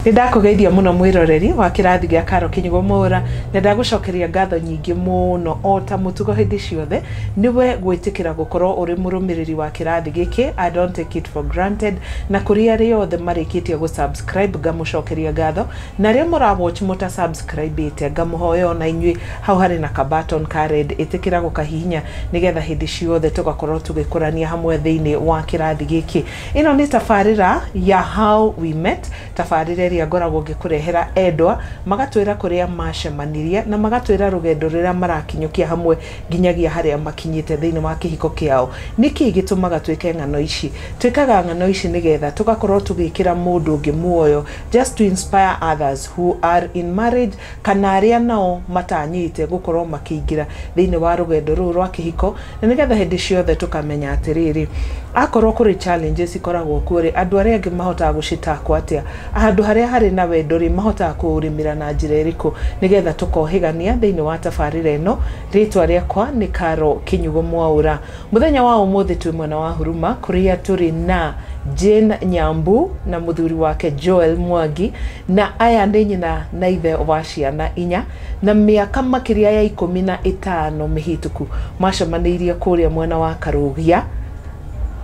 Nĩ ndakũgeithia mũno mwĩroreri wa kĩrathi gĩa Karo Kĩnyugo Mwaũra, na ndagũcokeria ngatho nyingĩ mũno o ta mũtugo hĩndĩ ciothe nĩwe gwĩtĩkĩra gũkorwo ũrĩ mũrũmĩrĩri wa kĩrathi gĩkĩ. I don't take it for granted. Na kũrĩ arĩa othe marĩkĩtie gũ-subscribe, ngamũcokeria ngatho, na arĩa mũra-watch mũta subscribe-ĩte, ngamũhoya ona inyuĩ hau harĩ na ka button ka red, ĩtĩkĩra gũkahihinya nĩgetha hĩndĩ ciothe tũgakorwo tũgĩkũrania hamwe thĩinĩ wa kĩrathi gĩkĩ. Ĩno nĩ tabarĩra ya How We Met, tabarĩra ĩrĩa ngoragwo ngĩkũrehera endwa magatwĩra kũrĩa macemanirie na magatwĩra rũgendo rũrĩa marakinyũkia hamwe nginyagia harĩa makinyĩte thĩinĩ wa kĩhiko kĩao. Nĩkĩ gĩtũmaga twĩke ng'ano ici? Twĩkaga ng'ano ici nĩgetha tũgakorwo tũgĩkĩra mũndũ ũngĩ muoyo, just to inspire others who are in marriage kana arĩa nao matanyĩte gũkorwo makĩingĩra thĩinĩ wa rũgendo rũrũ rwa kĩhiko, na nĩgetha hĩndĩ ciothe tũkamenya atĩrĩrĩ, akorwo kũrĩ challenges ikoragwo kuo rĩ, andũ arĩa angĩ mahotaga gũcitakwo atĩa, handũ harĩa harĩ na wendo rĩ, mahotaga kũũrĩmĩra na njĩra ĩrĩkũ, nĩgetha tũkohĩgania thĩinĩ wa tabarĩra ĩno. Rĩtwa rĩakwa nĩ Karo Kĩnyugo Mwaũra. Mũthenya wa ũmũthĩ twĩ mwena wa Huruma kũrĩa tũrĩ na Jane Nyambu na mũthuri wake Joel Mwangi, na aya nĩ nyina na ithe wa ciana 4, na mĩaka makĩria ya 15 mĩhĩtũku macemanĩirie kũrĩa mwena wa Karũgia.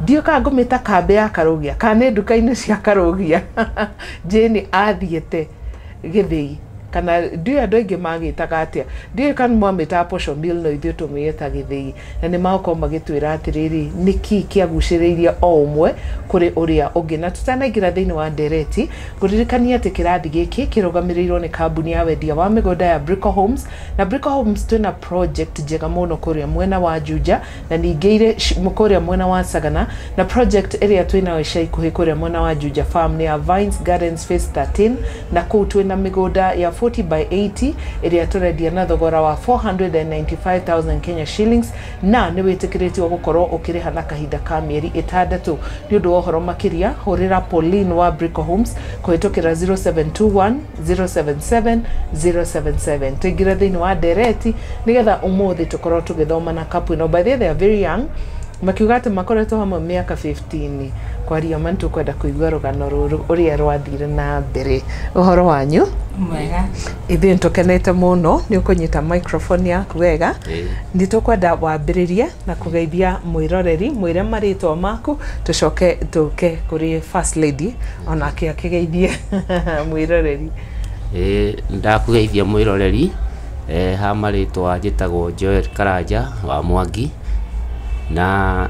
Ndiũ kana ngũmĩta kambĩ ya Karũgia kana nĩ nduka-inĩ cia Karũgia. Jane athiĩte gĩthĩi, kana ndiũĩ andũ aingĩ magĩtaga atĩa, ndiũĩ kana mwamĩtaga posho mill, no ithuĩ tũmĩĩta gĩthĩi. Na nĩ magũkorwo magĩtwĩra atĩrĩrĩ, nĩkĩ kĩagucĩrĩirie o ũmwe kũrĩ ũrĩa ũngĩ. Na tutanaingĩra thĩinĩ wa ndereti, ngũririkania atĩ kĩrathi gĩkĩ kĩrũgamĩrĩirwo nĩ kambuni ya wendia wa mĩgũnda ya Brico Homes. Na Brico Homes twĩna project njega mũno kũrĩa mwena wa Juja na ningĩ irĩ kũrĩa mwena wa Sagana, na project ĩrĩa twĩnayo ica ikuhĩ kũrĩa mwena wa Juja Farm nĩ ya Vines Gardens Phase 13, na kũu twĩna mĩgũnda ya 40 by 80 ĩrĩa tũrendia na thogora wa 495,000 Kenya shillings, na nĩ wĩtĩkĩrĩtio gũkorwo ũkĩrĩha na kahinda ka mĩeri 6. Nĩ ũndũ wa ũhoro makĩria, hũrĩra Pauline wa Brico Homes kũhĩtũkĩra 0721 077 077. Tũingĩre thĩinĩ wa ndereti nĩgetha ũmũthĩ tũkorwo tũgĩthoma na couple ĩno. By the way, they are very young, makiuga atĩ makoretwo hamwe mĩaka 15. Kwaria ma, nĩtũkwenda kũigua rũgano rũrũ ũrĩa rwathire na mbere. Ũhoro wanyu? Mwega. Ithuĩ nĩtũkenete mũno nĩ ũkũnyita microphone yaku wega. Nĩ tũkwenda wambĩrĩrie na kũgeithia mwĩroreri, mwĩre marĩtwa maku, tũcoke tũke kũrĩ first lady onake akĩgeithie mwĩroreri. Ĩĩ, ndakũgeithia mwĩroreri. Ha marĩtwa njĩtagwo Joel Karanja wa Mwangi, na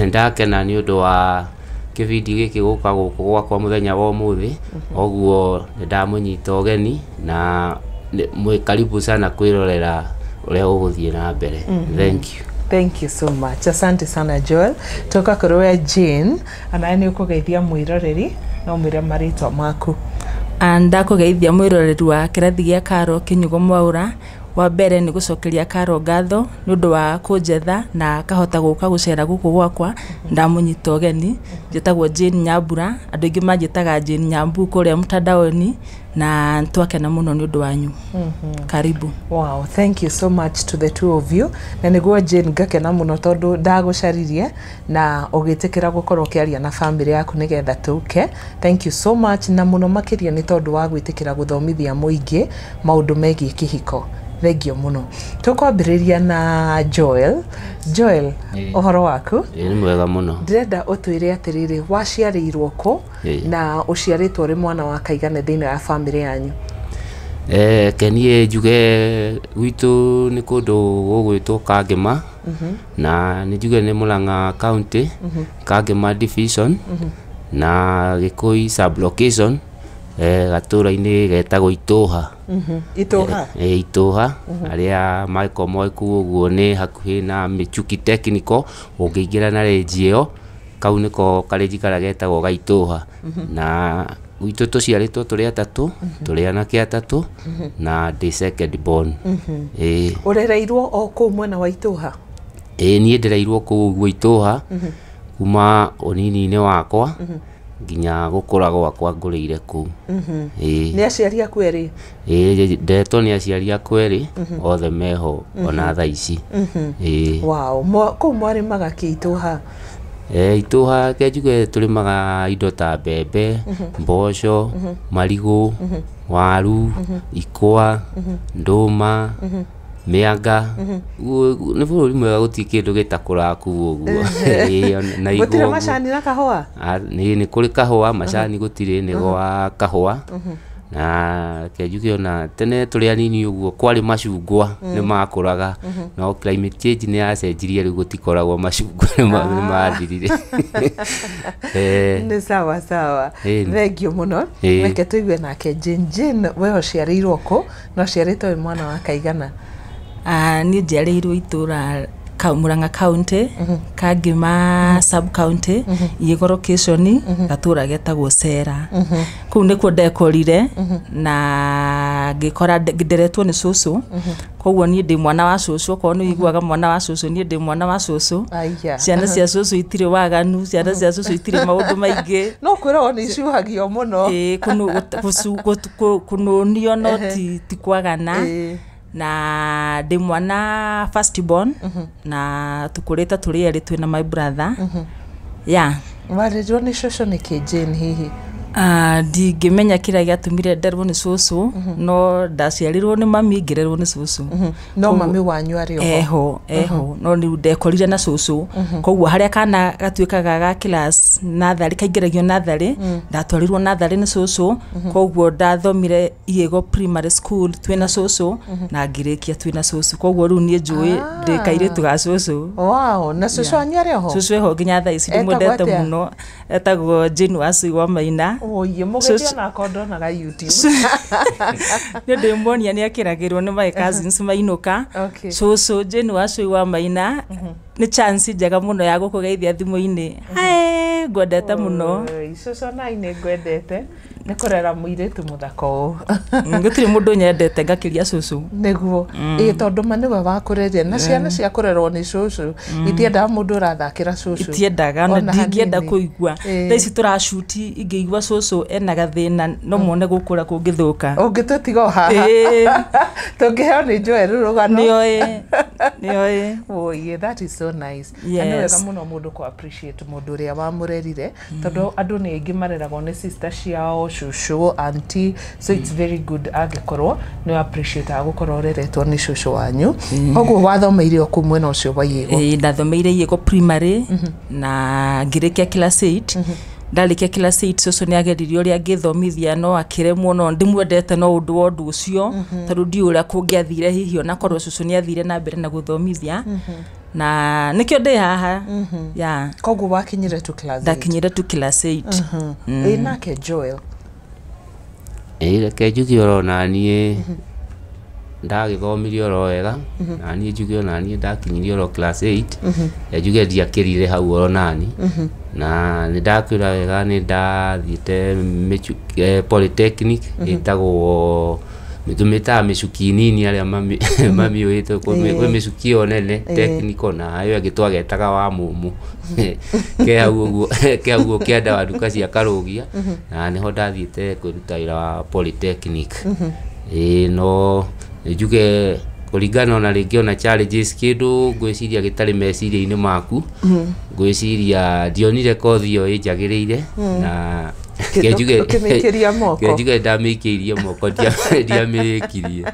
ndakena nĩ ũndũ wa kĩbindi gĩkĩ gũka gũkũ gwakwa mũthenya wa ũmũthĩ. Ũguo nĩ ndamũnyita ũgeni na mwĩ karibu sana kwĩrorera ũrĩa ũgũthiĩ na mbere. Thank you. Thank you so much. Asante sana, Joel. Toka kũrĩ we Jane, anawe nĩ ũkũgeithia mwĩroreri no mwĩre marĩtwa maku. Ndakũgeithia mwĩroreri wa kĩrathi gĩa Karo Kĩnyugo Mwaũra. Wa mbere nĩ gũcokeria Karo ngatho nĩ ũndũ wa kũnjetha na akahota gũka gũcera gũkũ gwakwa. Ndamũnyita ũgeni. Njĩtagwo Jane Nyambura, andũ aingĩ manjĩtaga Jane Nyambu kũrĩa mtandaoni, na twakena mũno nĩ ũndũ wanyu. Karibu. Wow, thank you so much to the two of you. Na nĩguo Jane, ngakena mũno tondũ ndagũcaririe na ũgĩtĩkĩra gũkorwo ũkĩaria na family yaku nĩgetha tũke. Thank you so much, na mũno makĩria nĩ tondũ wa gwĩtĩkĩra gũthomithia mũingĩ maũndũ megiĩ kĩhiko. Thengio mũno. Tũkwambĩrĩria na Joel. Joel, ũhoro waku? Ĩĩ, nĩ mwega mũno. Ndĩrenda ũtwĩre atĩrĩrĩ, waciarĩirwo kũ na ũciarĩtwo ũrĩ mwana wa kaigana thĩinĩ wa family yanyu? Ke niĩ njuge gwitũ nĩ kũndũ gũgwĩtwo Kangema, na nĩ njuge nĩ Murang'a County, Kangema Division, na Gĩkũi sub location, gatũra-inĩ getagwo Itũha. Itũha? Itũha, arĩa mangĩkorwo moĩ kũu ũguo nĩ hakuhĩ na Mĩchuki Technical, ũngĩingĩra na range ĩyo, kau nĩko karĩnji karĩa getagwo ga Itũha. Na gwitũ tũciarĩtwo tũrĩ atatũ, tũrĩ anake atatũ, na ndĩ second born. Ĩĩ. Ũrereirwo o kũu mwena wa Itũha? Ĩĩ, niĩ ndĩreirwo kũu ũguo Itũha kuma ũnini-inĩ wakwa nginya gũkũra gwakwa, ngũrĩire kũu. Ĩĩ. Nĩ aciari aku erĩ? Ĩĩ, ndetwo nĩ aciari akwa erĩ, othe meho ona thaa ici. Ĩĩ. Wow. Kũu mwarĩmaga kĩ Itũha? Itũha ke njuge tũrĩmaga indo ta mbembe, mboco, marigũ, waru, ikwa, ndũma, mĩanga. Nĩ bũrũri mwega, gũtirĩ kĩndũ gĩtakũraga kũu ũguo. Na igwa Gũtirĩ ũguo. Macani na kahũa? Nĩ kũrĩ kahũa, macani gũtirĩ, nĩ gwa kahũa. Na ke njuge ona tene tũrĩ anini ũguo kwarĩ macungwa nĩ makũraga, no climate change nĩ yacenjirie, rĩu gũtikoragwo macungwa, nĩ mathirire. Nĩ sawa sawa. Thengiũ mũno. Reke tũigue nake Jane. Jane, we ũciarĩirwo kũ na ũciarĩtwo wĩ mwana wa kaigana? Niĩ njiarĩirwo itũra Murang'a County, Kangima sub county, Igĩgo location, gatũra getagwo Cera. Kũu nĩkuo ndekorire na ngĩkora nderetwo nĩ cũcũ, koguo niĩ ndĩ mwana wa cũcũ. Okorwo nĩ ũiguaga mwana wa cũcũ, niĩ ndĩ mwana wa cũcũ. Aya. Ciana cia cũcũ itirĩ waganu, ciana cia cũcũ itirĩ maũndũ maingĩ. No kwĩrwo nĩ icuhagio mũno. Ĩĩ, kũnũnio no ti kwagana. Na ndĩ mwana first born, na tũkũrĩte tũrĩ erĩ, twĩna my brother, yeah. Warerirwo nĩ cũcũ nĩkĩ, Jane, hihi? Ndingĩmenya kĩrĩa gĩatũmire nderwo nĩ cũcũ, no ndaciarirwo nĩ mami, ngĩrerwo nĩ cũcũ. No mami wanyu arĩ oho? Eho, eho, no rĩu ndekorire na cũcũ. Koguo harĩa kana gatuĩkaga ga class natharĩ kaingĩragio natharĩ, ndatwarirwo natharĩ nĩ cũcũ. Koguo ndathomire Igĩgo Primary School twĩna cũcũ na ngĩrĩkia twĩna cũcũ. Koguo rĩu niĩ njũĩ ndĩ kairĩtu ga cũcũ. Wow, na cũcũ wanyu arĩ oho? Cũcũ eho nginya thaa ici. Etagwo Ndĩmwendete atĩa? mũno. Etagwo Jane Wacui wa Maina. Oye, mũgethi onakwa ndonaga YouTube. Nĩ ndĩmuonia, nĩ akĩragĩrwo nĩ my cousins mainũka. Cũcũ Jane Wacui wa Maina, nĩ chance njega mũno ya gũkũgeithia thimũ-inĩ. Hi, ngwendete mũno. Oi, cũcũ nai nĩ ngwendete nĩ kũrera mũirĩtu mũthaka ũũ. Gũtirĩ mũndũ nyendete ngakĩria cũcũ. Nĩguo, ĩĩ, tondũ ma nĩwe wakũreria, na ciana cia kũrerwo nĩ cũcũ itiendaga mũndũ ũrathakĩra cũcũ. Itiendaga na Ona ndingĩenda hanini. kũigua. Thaa ici tũracuti, ingĩigua cũcũ ena gathĩna, no mone gũkũra kũngĩthũka. Ũngĩtũtiga o haha, tũngĩheo nĩ Joel rũgano. Nĩoĩ, nĩoĩ. Oh, yeah, that is so nice. Na nĩ wega mũno mũndũ kũ appreciate mũndũ ũrĩa wamũrerire, tondũ andũ nĩ aingĩ mareragwo nĩ sister ciao, cũcũ, auntie, so it's very good angĩkorwo nĩ appreciate gũkorwo ũreretwo nĩ cũcũ wanyu. Koguo wathomeire o kũu mwena ũcio wa Igĩgo? Ĩĩ, ndathomeire Igĩgo Primary na ngĩrĩkia class 8. Ndarĩkia class 8, cũcũ nĩ ageririe ũrĩa angĩthomithia no akĩremwo, no ndĩmwendete no ũndũ wa ũndũ ũcio, tondũ ndiũĩ ũrĩa kũngĩathire hihi onakorwo cũcũ nĩ athire na mbere na gũthomithia, na nĩkĩo ndĩ haha, yeah. Koguo wakinyire tu class 8? Ndakinyire tu class 8. Ĩ nake Joel? Ĩĩ, reke njuge oro naniĩ ndagĩthomire oro wega, naniĩ njuge ona niĩ ndakinyirie oro class 8. Njuge ndiakĩrire hau oro nani, na nĩ ndakwĩra wega nĩ ndathiĩte polytechnic ĩtagwo, tũmĩtaga mĩcuki nini, arĩa mamiũĩte kwĩ mĩcuki ĩyo nene technical, na ĩyo ĩngĩ twagetaga wa mũmũ, ke hau ũguo, ke hau ũguo kĩanda wa nduka cia Karũgia, na nĩho ndathiĩte kwĩruta wĩra wa polytechnic. Ĩĩ, no njuge kũringana ona rĩngĩ ona challenges, kĩndũ ngwĩciria gĩtarĩ meciria-inĩ maku, ngwĩciria ndionire kothi ĩyo ĩnjagĩrĩire na Kĩndũ ũkĩmĩikĩria moko? Ke njuge ndamĩikĩirie moko, ndiamĩrĩkirie.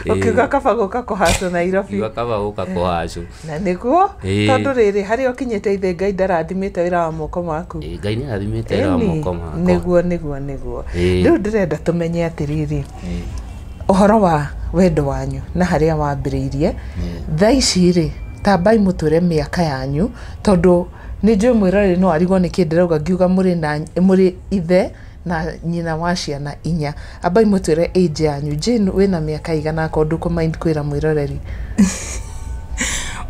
Ũkiuga kaba gũka kũhacwo Nairobi. Kiuga kaba gũka kũhacwo. Na nĩguo, tondũ rĩrĩ harĩa ũkinyĩte ithe Ngai ndarathimĩte wĩra wa moko maku. Ĩĩ, Ngai nĩ arathimĩte wĩra wa Ĩni, moko makwa. Nĩguo. Rĩu ndĩrenda tũmenye atĩrĩrĩ, ũhoro wa wendo wanyu na harĩa wambĩrĩirie. Thaa ici rĩ, tambai mũtũre mĩaka yanyu, tondũ nĩ njũĩ mwĩroreri no arigwo nĩkĩ ndĩrauga ngiuga mũrĩ na mũrĩ ithe na nyina wa ciana inya. Ambai mũtwĩre age yanyu. Jane, wĩna mĩaka igana, akorwo ndũkũ mind kwĩra mwĩroreri?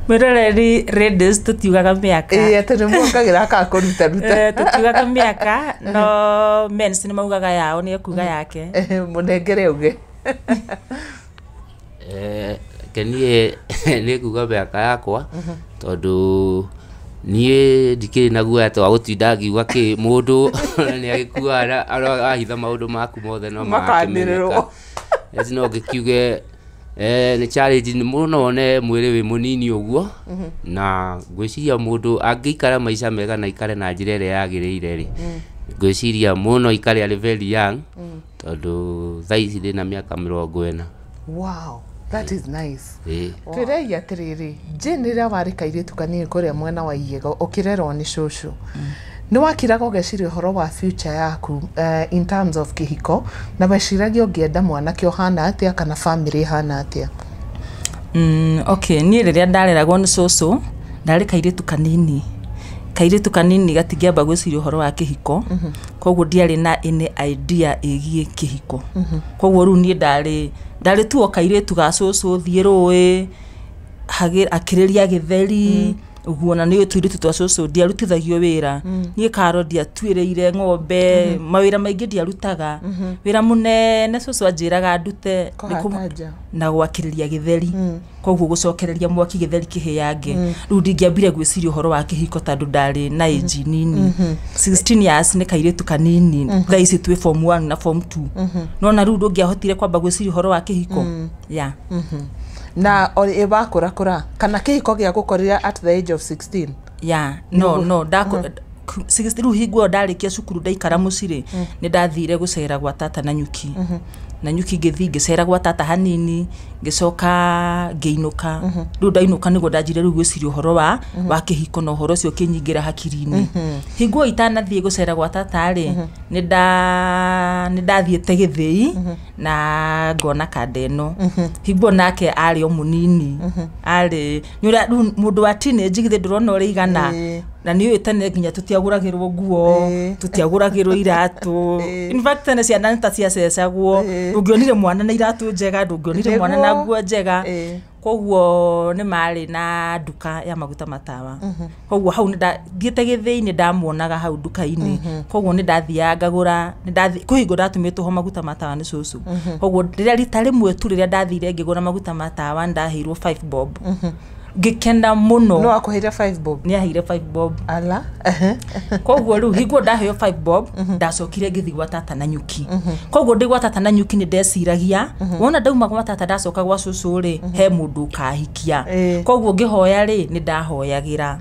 Mwĩroreri, ladies tũtiugaga mĩaka. Ĩĩ, atĩ nĩ muongagĩra kaa kũruta ruta. Tũtiugaga mĩaka, no mens nĩ maugaga yao, nĩ ekuga yake. Mũnengere auge. Reke niĩ nĩ nguga mĩaka yakwa, tondũ niĩ ndikĩrĩ na guoya ta wa gũtinda ngiuga kĩ mũndũ nĩ agĩkuaga ahitha maũndũ maku mothe no Makanĩrĩrwo. marakĩmenyeka. Eci no ngĩkiuge Nĩ challenge mũno wone mwĩrĩ wĩ mũnini ũguo, na ngwĩciria mũndũ angĩikara maica mega na aikare na njĩra ĩrĩa yagĩrĩire rĩ, ngwĩciria mũno aikare arĩ very young, tondũ thaa ici ndĩna mĩaka 40. Wow, that is nice. Ĩĩ. Twĩrei atĩrĩrĩ, Jane, rĩrĩa warĩ kairĩtu kanini kũrĩa mwena wa Iyego ũkĩrerwo nĩ cũcũ, nĩ wakiraga ũgeciria ũhoro wa future yaku in terms of kĩhiko, na weciragia ũngĩenda mwanake ũhana atĩa kana family ĩhana atĩa? Okay, niĩ rĩrĩa ndareragwo nĩ cũcũ ndarĩ kairĩtu kanini gatingĩamba gwĩciria ũhoro wa kĩhiko, koguo ndiarĩ na any idea ĩgiĩ kĩhiko. Koguo rĩu niĩ ndarĩ tu o kairĩtu ga cũcũ, thiĩ rũĩ akĩrĩria gĩtheri ũguo, na nĩ tũirĩtu twa cũcũ, ndiarutithagio wĩra niĩ karo, ndiatuĩrĩire ng'ombe, mawĩra maingĩ ndiarutaga. Wĩra mũnene cũcũ anjĩraga ndute nĩ Kũhata nja. Na gwakĩrĩria gĩtheri, koguo gũcokereria mwaki gĩtheri kĩhĩange. Rĩu ndingĩambire gwĩciria ũhoro wa kĩhiko tondũ ndarĩ na age nini. 16 years nĩ kairĩtu kanini, thaa ici twĩ form 1 na form 2, nona rĩu ndũngĩahotire kwamba gwĩciria ũhoro wa kĩhiko, yeah. Na ĩ wakũrakũra kana kĩhiko gĩa gũkorire at the age of 16? Yeah, no ndako rĩu hingo ĩyo ndarĩkia cukuru, ndaikara mũciĩ, nĩ ndathire gũcera gwa tata na nyuki, na nyuki ngĩthiĩ ngĩcera gwa tata hanini, ngĩcoka ngĩinũka. Rĩu ndainũka nĩguo ndanjire rĩu gwĩciria ũhoro wa kĩhiko, na ũhoro ũcio ũkĩnyingĩra hakiri-inĩ. Hingo ĩyo itanathiĩ gũcera gwa tata rĩ, nĩ ndathiĩte gĩthĩi na ngona kanda ĩno. Hingo ĩyo nake arĩ o mũnini, arĩ nĩ ũrĩa rĩu mũndũ wa teenage, githĩ ndũrona ũrĩa igana? Na nĩ ũĩ tene nginya tũtiagũragĩrwo nguo, tũtiagũragĩrwo iratũ. In fact, tene ciana nĩ ta ciacecagwo. Ndũngĩonire mwana na iratũ njega, ndũngĩonire mwana na nguo njega. Koguo nĩ marĩ na nduka ya maguta matawa, koguo hau nĩ thiĩte gĩthĩi nĩ ndamuonaga hau nduka-inĩ, koguo nĩ ndathiaga ngagũra. Nĩ ndathi kwĩ hingo ndatũmĩtwo ho maguta matawa nĩ cũcũ. Koguo rĩrĩa rita rĩmwe tu rĩrĩa ndathire ngĩgũra maguta matawa, nĩ ndaheirwo 5 bob, ngĩkena mũno. No akũheire 5 bob? Nĩ aheire 5 bob. Ala. Koguo rĩu hingo ndaheo 5 bob, ndacokire ngĩthiĩ gwa tata na nyuki. Koguo ndĩ gwa tata na nyuki nĩ ndeciragia, wona ndauma gwa tata ndacoka gwa cũcũ rĩ, he mũndũ ũkahikia. Koguo ngĩhoya rĩ, nĩ ndahoyagĩra.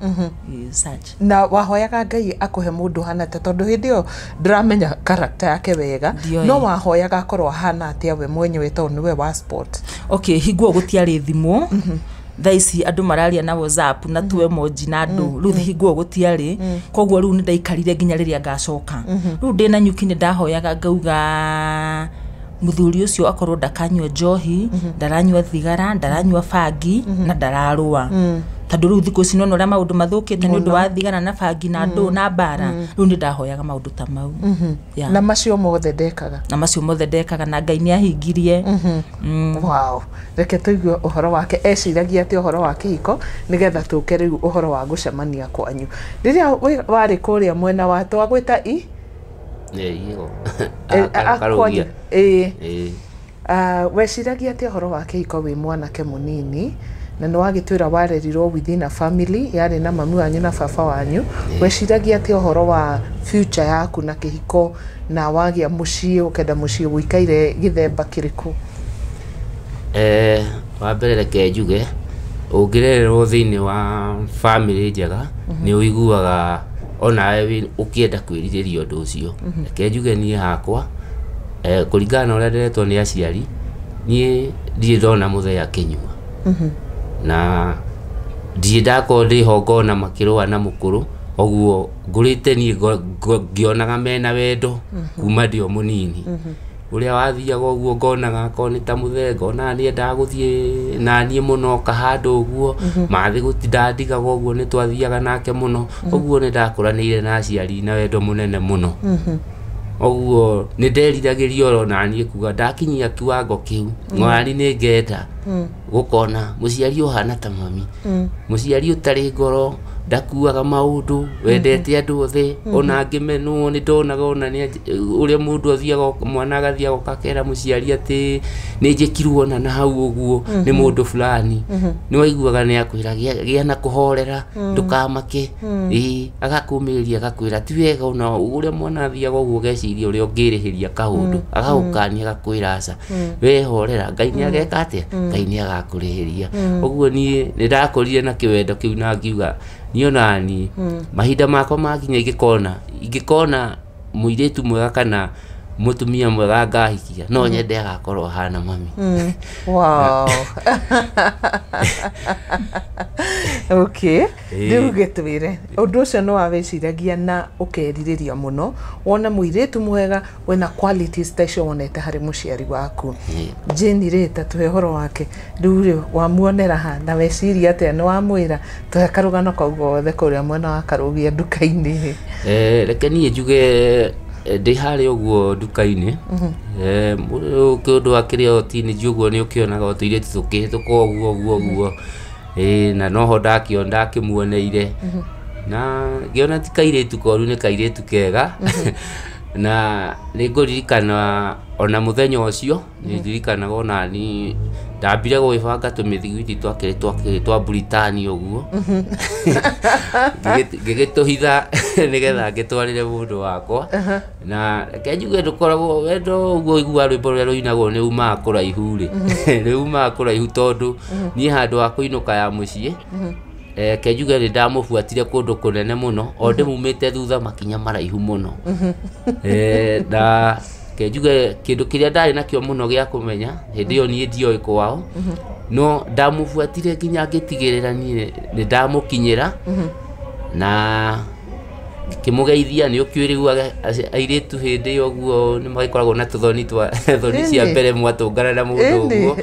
Such. Na wahoyaga Ngai akũhe mũndũ hana atĩa? Tondũ hĩndĩ ĩyo ndũramenya character yake wega. Ndioĩ. No wahoyaga akorwo ahana atĩa we mwenyewe, tondũ nĩwe wa sport? Okay, hingo ĩyo gũtiarĩ thimũ. Thaa ici andũ mararia na WhatsApp na tu emoji na andũ, rĩu hingo ĩyo gũtiarĩ. Koguo rĩu nĩ ndaikarire nginya rĩrĩa ngacoka. Rĩu ndĩna nyuki nĩ ndahoyaga ngauga mũthuri ũcio akorwo ndakanyua njohi, ndaranyua thigara, ndaranyua bangi na ndararũa, tondũ rĩu thikũ ici nona ũrĩa maũndũ mathũkĩte nĩ ũndũ wa thigara na bangi na ndũ na mbara. Rĩu nĩ ndahoyaga maũndũ ta mau. Yeah. Na macio mothe ndekaga? Na macio mothe ndekaga, na Ngai nĩ ahingirie. Wow, reke tũigue ũhoro wake, eciragia atĩ ũhoro wa kĩhiko, nĩgetha tũke rĩu ũhoro wa gũcemania kwanyu rĩrĩa warĩ kũrĩa mwena wa twagwĩta i Ĩĩ. Kwanyu. Karũgia. Ĩĩ. Ĩĩ. Ah, weciragia atĩ ũhoro wa kĩhiko wĩ mwanake mũnini, na nĩ wagĩtwĩra warerirwo within a family yarĩ na mami wanyu na baba wanyu? Weciragia atĩ ũhoro wa future yaku na kĩhiko, na wagĩa mũciĩ ũkenda mũciĩ ũikaire gĩthemba kĩrĩkũ? Wa mbere reke njuge, ũngĩrererwo thĩinĩ wa family njega nĩ ũiguaga onawe ũkĩenda kwĩrirĩria ũndũ ũcio. Reke njuge niĩ hakwa, kũringana na ũrĩa nderetwo nĩ aciari, niĩ ndirĩ ndona mũthee akĩnyua, na ndirĩ ndakorwo ndĩho ngona makĩrũa na mũkũrũ. Ũguo ngũrĩte niĩ ngĩonaga mena wendo kuma ndĩ o mũnini. Ũrĩa wathiaga ũguo ngonaga akorwo nĩ ta mũthee, ngonaga nĩ endaga gũthiĩ naniĩ mũno kahandũ ũguo mathĩ, gũtindandigaga ũguo, nĩ twathiaga nake mũno. Ũguo nĩ ndakũranĩire na aciari na wendo mũnene mũno. Ũguo nĩ nderiragĩria oro naniĩ kuga ndakinyia kiwango kĩu ng'orani nĩ ngenda gũkona mũciari ũhana ta mami, mũciari ũtarĩ ngoro. Ndakuaga maũndũ, wendete andũ othe, ona ngĩmenwo nĩ ndonaga ona ũrĩa mũndũ athiaga, mwana agathiaga ũgakera mũciari atĩ nĩ njĩkirwo ona na hau ũguo nĩ mũndũ fulani, nĩ waiguaga nĩ akwĩra gĩa na kũhorera, ndũkamake, ĩĩ, agakũmĩrĩria agakwĩra ti wega ona ũrĩa mwana athiaga ũguo ũgeciria ũrĩa ũngĩrĩhĩria kaũndũ, agagũkania agakwĩra aca, we horera, Ngai nĩ ageka atĩa, Ngai nĩ agakũrĩhĩria. Ũguo niĩ nĩ ndakũrire na kĩwendo kĩu na ngiuga niĩ ona niĩ mahinda makwa makinya ingĩkona mũirĩtu mwega kana mũtumia mwega ngahikia, no nyende agakorwo ahana mami. Wow. Okay. Rĩu gĩtwĩre ũndũ ũcio nĩ wawĩciragia na ũkerirĩria mũno wone mũirĩtu mwega wĩna qualities ta icio wonete harĩ mũciari waku. Jane rĩ, ta tũhe ũhoro wake rĩu rĩ, wamuonera ha na weciria atĩa, nĩ wamwĩra? Tũhe karũgano kau gothe kũrĩa mwena wa Karũgia nduka-inĩ. Reke niĩ njuge ndĩ harĩa ũguo nduka-inĩ, kĩũndũ akĩrĩ o teenage ũguo nĩ ũkĩonaga o tũirĩtu tũkĩhĩtũka ũguo ũguo ũguo, na noho ndakĩmuoneire na ngĩona ti kairĩtu koru, nĩ kairĩtu kega. Na nĩ ngũririkana ona mũthenya ũcio nĩ ndirikanaga ona ni ndambire gwĩbanga tũmĩthiguiti twakĩrĩ twa Buritani ũguo, ngĩgĩtũhitha nĩgetha ngĩtwarĩre mũndũ wakwa. Na reke njuge ndũkoragwo wendo ũguo ũiguaga rwĩmbo rũrĩa rũinagwo nĩ umaga kũraihu rĩ, nĩ umaga kũraihu, tondũ niĩ handũ ha kũinũka ya mũciĩ, reke njuge nĩ ndamũbuatire kũndũ kũnene mũno, o ndĩmumĩte thutha makinya maraihu mũno. Na reke njuge kĩndũ kĩrĩa ndarĩ nakĩo mũno gĩa kũmenya hĩndĩ ĩyo niĩ ndioĩ kwao, no ndamũbuatire nginya ngĩtigĩrĩra niĩ nĩ ndamũkinyĩra na ngĩkĩmũgeithia. Nĩ ũkĩũĩ rĩu airĩtu hĩndĩ ĩyo ũguo nĩ magĩkoragwo na tũthoni twa thoni cia mbere mwatũngana na mũndũ ũguo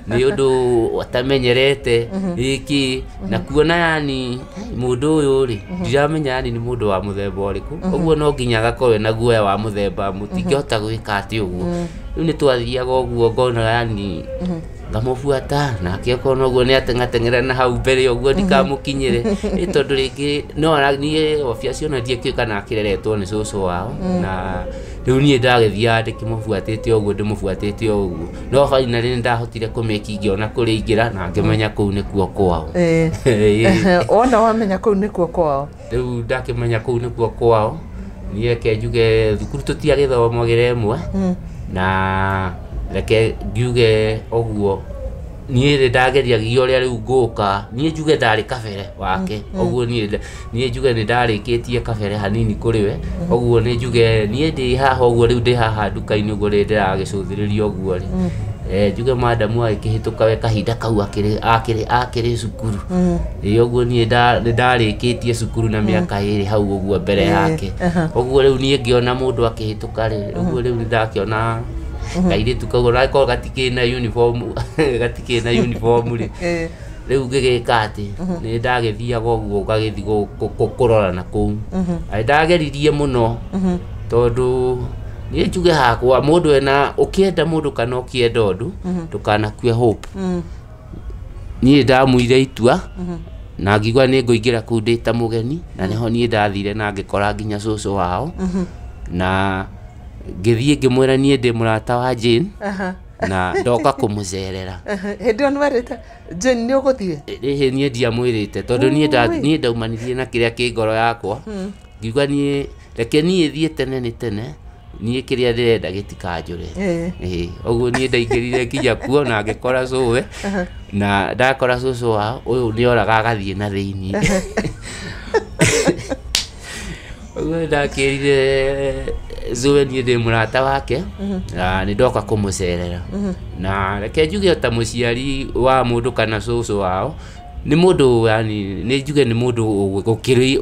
nĩ ũndũ atamenyerete ĩkĩ na kuona yani mũndũ ũyũ rĩ ndiramenya yani nĩ mũndũ wa mũthemba ũrĩkũ, ũguo no nginya agakorwo na guoya wa mũthemba mũtingĩhota gwĩka atĩ ũguo. Rĩu nĩ twathiaga ũguo ngona yani ngamũbuata nake okorwo ũguo nĩ ateng'ateng'era na hau mbere ũguo ndikamũkinyĩre, ĩ tondũ rĩngĩ no niĩ obvious ona ndiakĩũĩ kana akĩreretwo nĩ cũcũ wao, na rĩu niĩ ndagĩthiaga ndĩkĩmũbuatĩte ũguo ndĩmũbuatĩte ũguo, no finally nĩ ndahotire kũmĩki ngĩona kũrĩa ingĩra na ngĩmenya kũu nĩkuo kwao. Wona wamenya kũu nĩkuo kwao? Rĩu ndakĩmenya kũu nĩkuo kwao, niĩ reke njuge thukuru tũtiagĩthomagĩra ĩmwe, na reke ngiuge ũguo niĩ nĩ ndageriagia ũrĩa rĩu ngũka, niĩ njuge ndarĩ kabere wake, ũguo niĩ njuge nĩ ndarĩkĩtie kabere hanini kũrĩ we, ũguo nĩ njuge niĩ ndĩ haha ũguo rĩu ndĩ haha nduka-inĩ ũguo rĩ ndĩragĩcũthĩrĩria ũguo rĩ, njuge madamu agĩkĩhĩtũka we kahinda kau akĩrĩ cukuru, ĩ ũguo niĩ nĩ ndarĩkĩtie cukuru na mĩaka ĩrĩ hau ũguo mbere yake, ũguo rĩu niĩ ngĩona mũndũ akĩhĩtũka rĩ, ũguo rĩu nĩ ndakĩona kairĩtu kau ona gatikĩrĩ na uniform, gatikĩrĩ na uniform rĩ, rĩu ngĩgĩka atĩ nĩ ndagĩthiaga ũguo ngagĩthiĩ kũrora na kũu, ndageririe mũno tondũ niĩ njuge hakwa mũndũ ena ũkĩenda mũndũ kana ũkĩenda ũndũ ndũkanakue hope. Niĩ ndamuire itua na ngiuga nĩ ngũingĩra kũu ndĩ ta mũgeni, na nĩho niĩ ndathire na ngĩkora nginya cũcũ wao, na ngĩthiĩ ngĩmwĩra niĩ ndĩ mũrata wa Jane na ndoka kũmũcerera. Hĩndĩ ĩyo nĩwerĩte Jane nĩ ũgũthiĩ? Ĩhĩ, niĩ ndiamwĩrĩte tondũ niĩ ndaumanirie na kĩrĩa kĩ ngoro yakwa, ngiuga niĩ reke niĩ thiĩ tene nĩ tene, niĩ kĩrĩa ndĩrenda gĩtikanjũre. Ũguo niĩ ndaingĩrire nginya kuo na ngĩkora cũwe, na ndakora cũcũ wao ũyũ nĩ oraga agathiĩ na thĩiniĩ. Ũguo ndakĩrire cũwe niĩ ndĩ mũrata wake na nĩ ndoka kũmũcerera, na reke njuge ta mũciari wa mũndũ kana cũcũ wao nĩ mũndũ yani nĩ njuge nĩ mũndũ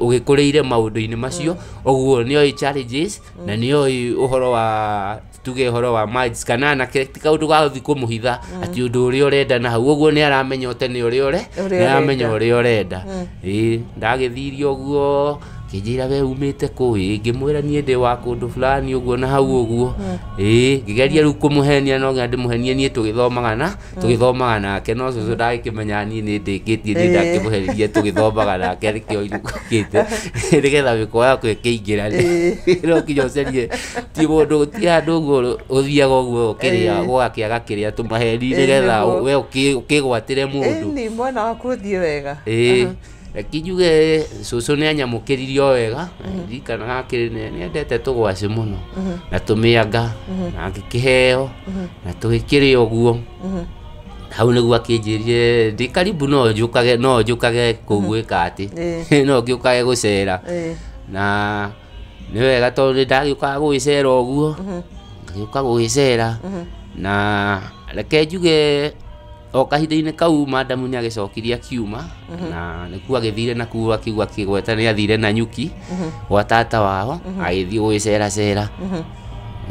ũgĩkũrĩire maũndũ-inĩ macio, ũguo nĩ oĩ challenges na nĩ oĩ ũhoro wa tuge ũhoro wa marriage kana anake ti kaũndũ ga gũthiĩ kũmũhitha atĩ ũndũ ũrĩa ũrenda na hau, ũguo nĩ aramenya o tene ũrĩa nĩ aramenya ũrĩa ũrenda. Ĩĩ, ndagĩthire ũguo Akĩnjĩra we umĩte kũ? Ĩ, ngĩmwĩra niĩ ndĩ wa kũndũ fulani ũguo na hau ũguo. Ĩ, ngĩgeria rĩu kũmũhenia, no nginya ndĩmũhenie niĩ tũgĩthomaga nake, no cũcũ ndagĩkĩmenya niĩ nĩ ndĩkĩtie, niĩ ndakĩmũhenirie tũgĩthomaga nake, nĩkĩo inũkĩte nĩgetha mĩkwa yakwa ĩkĩingĩra no nginya ũcarie, ti mũndũ ti handũ ũguo ũthiaga ũguo ũkĩrĩa gwakĩaga kĩrĩa tũmaheni nĩgetha we ũkĩgwatĩre mũndũ. Ĩni mwena waku ũthiĩ wega. Ĩĩ, reke njuge cũcũ nĩ anyamũkĩririe o wega. Ndirikanaga akĩrĩ nĩendete tũgwacĩ mũno na tũmĩanga, na ngĩkĩheo na tũgĩkĩrĩa ũguo. Hau nĩguo akĩnjĩrire ndĩ karibu no njũkage kũu gwĩka atĩ no ngĩũkage gũcera. Na nĩ wega tondũ nĩ ndagĩũkaga gũgĩcera ũguo, ngagĩũka gũgĩcera. Na reke njuge o kahinda-inĩ kau madamu nĩ agĩcokirie akiuma, na nĩkuo agĩthire nakuo akiuga akĩgweta nĩ athire na nyuki gwa tata wao, agĩthiĩ gũgĩceracera.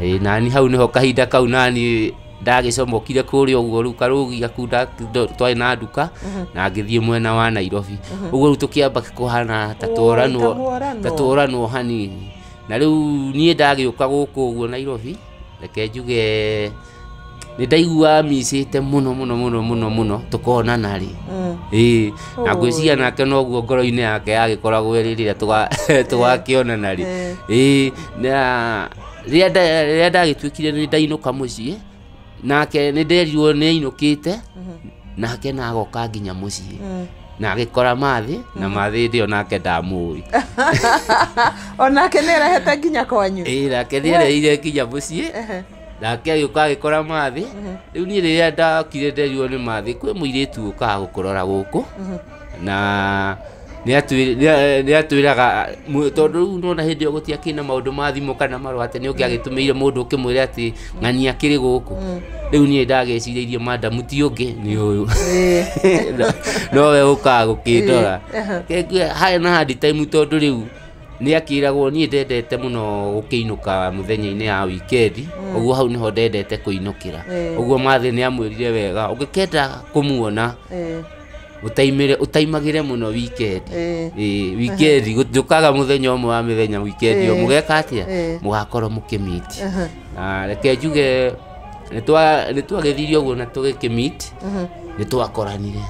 Ĩĩ, nani hau nĩho kahinda kau nani ndagĩcomokire kũrĩa ũguo rĩu karũgi gaku twarĩ na nduka, na ngĩthiĩ mwena wa Nairobi ũguo. Rĩu tũkĩamba kũhana ta tworanwo ta mworanwo. Ta tworanwo hanini. Na rĩu niĩ ndagĩũka gũkũ ũguo Nairobi, reke njuge nĩ ndaigua micĩte mũno mũno mũno mũno mũno tũkonana rĩ. Ĩĩ, na ngwĩciria nake noguo ngoro-inĩ yake yagĩkoragwo ĩrĩ rĩrĩa tũgakĩonana rĩ. Ĩĩ, na rĩrĩa ndagĩtuĩkire nĩ ndainũka mũciĩ, nake nĩ nderirwo nĩ ainũkĩte nake, na agoka nginya mũciĩ na agĩkora mathĩ na mathĩ hĩndĩ ĩyo nake ndamũĩ. Onake nĩ arehete nginya kwanyu? Ĩĩ, nake nĩ ereire nginya mũciĩ, nake agĩũka agĩkora mathĩ. Rĩu niĩ rĩrĩa ndokire nderirwo nĩ mathĩ kwĩ mũirĩtu ũkaga gũkũrora gũkũ, na nĩ atwĩraga tondũ rĩu nona hĩndĩ ĩyo gũtiakĩrĩ na maũndũ ma thimũ kana marũa atĩ nĩ ũngĩagĩtũmĩire mũndũ ũkĩmwĩre atĩ ng'ania akĩrĩ gũkũ. Rĩu niĩ ndagĩcirĩirie madamu ti ũngĩ nĩ ũyũ, nowe ũkaga gũkĩndora. Harĩ na hard time tondũ rĩu nĩ akĩragwo niĩ ndendete mũno gũkĩinũka mũthenya-inĩ ya wikendi ũguo, hau nĩho ndendete kũinũkĩra. Ũguo mathĩ nĩ amwĩrire wega ũngĩkenda kũmuona ũtaimĩre ũtaimagĩre mũno weekend. Ĩĩ, weekend njũkaga mũthenya ũmwe wa mĩthenya weekend ĩyo mũgeka atĩa, mũgakorwo mũkĩmeet. Na reke njuge nĩ twagĩthire ũguo na tũgĩkĩmeet, nĩ twakoranire,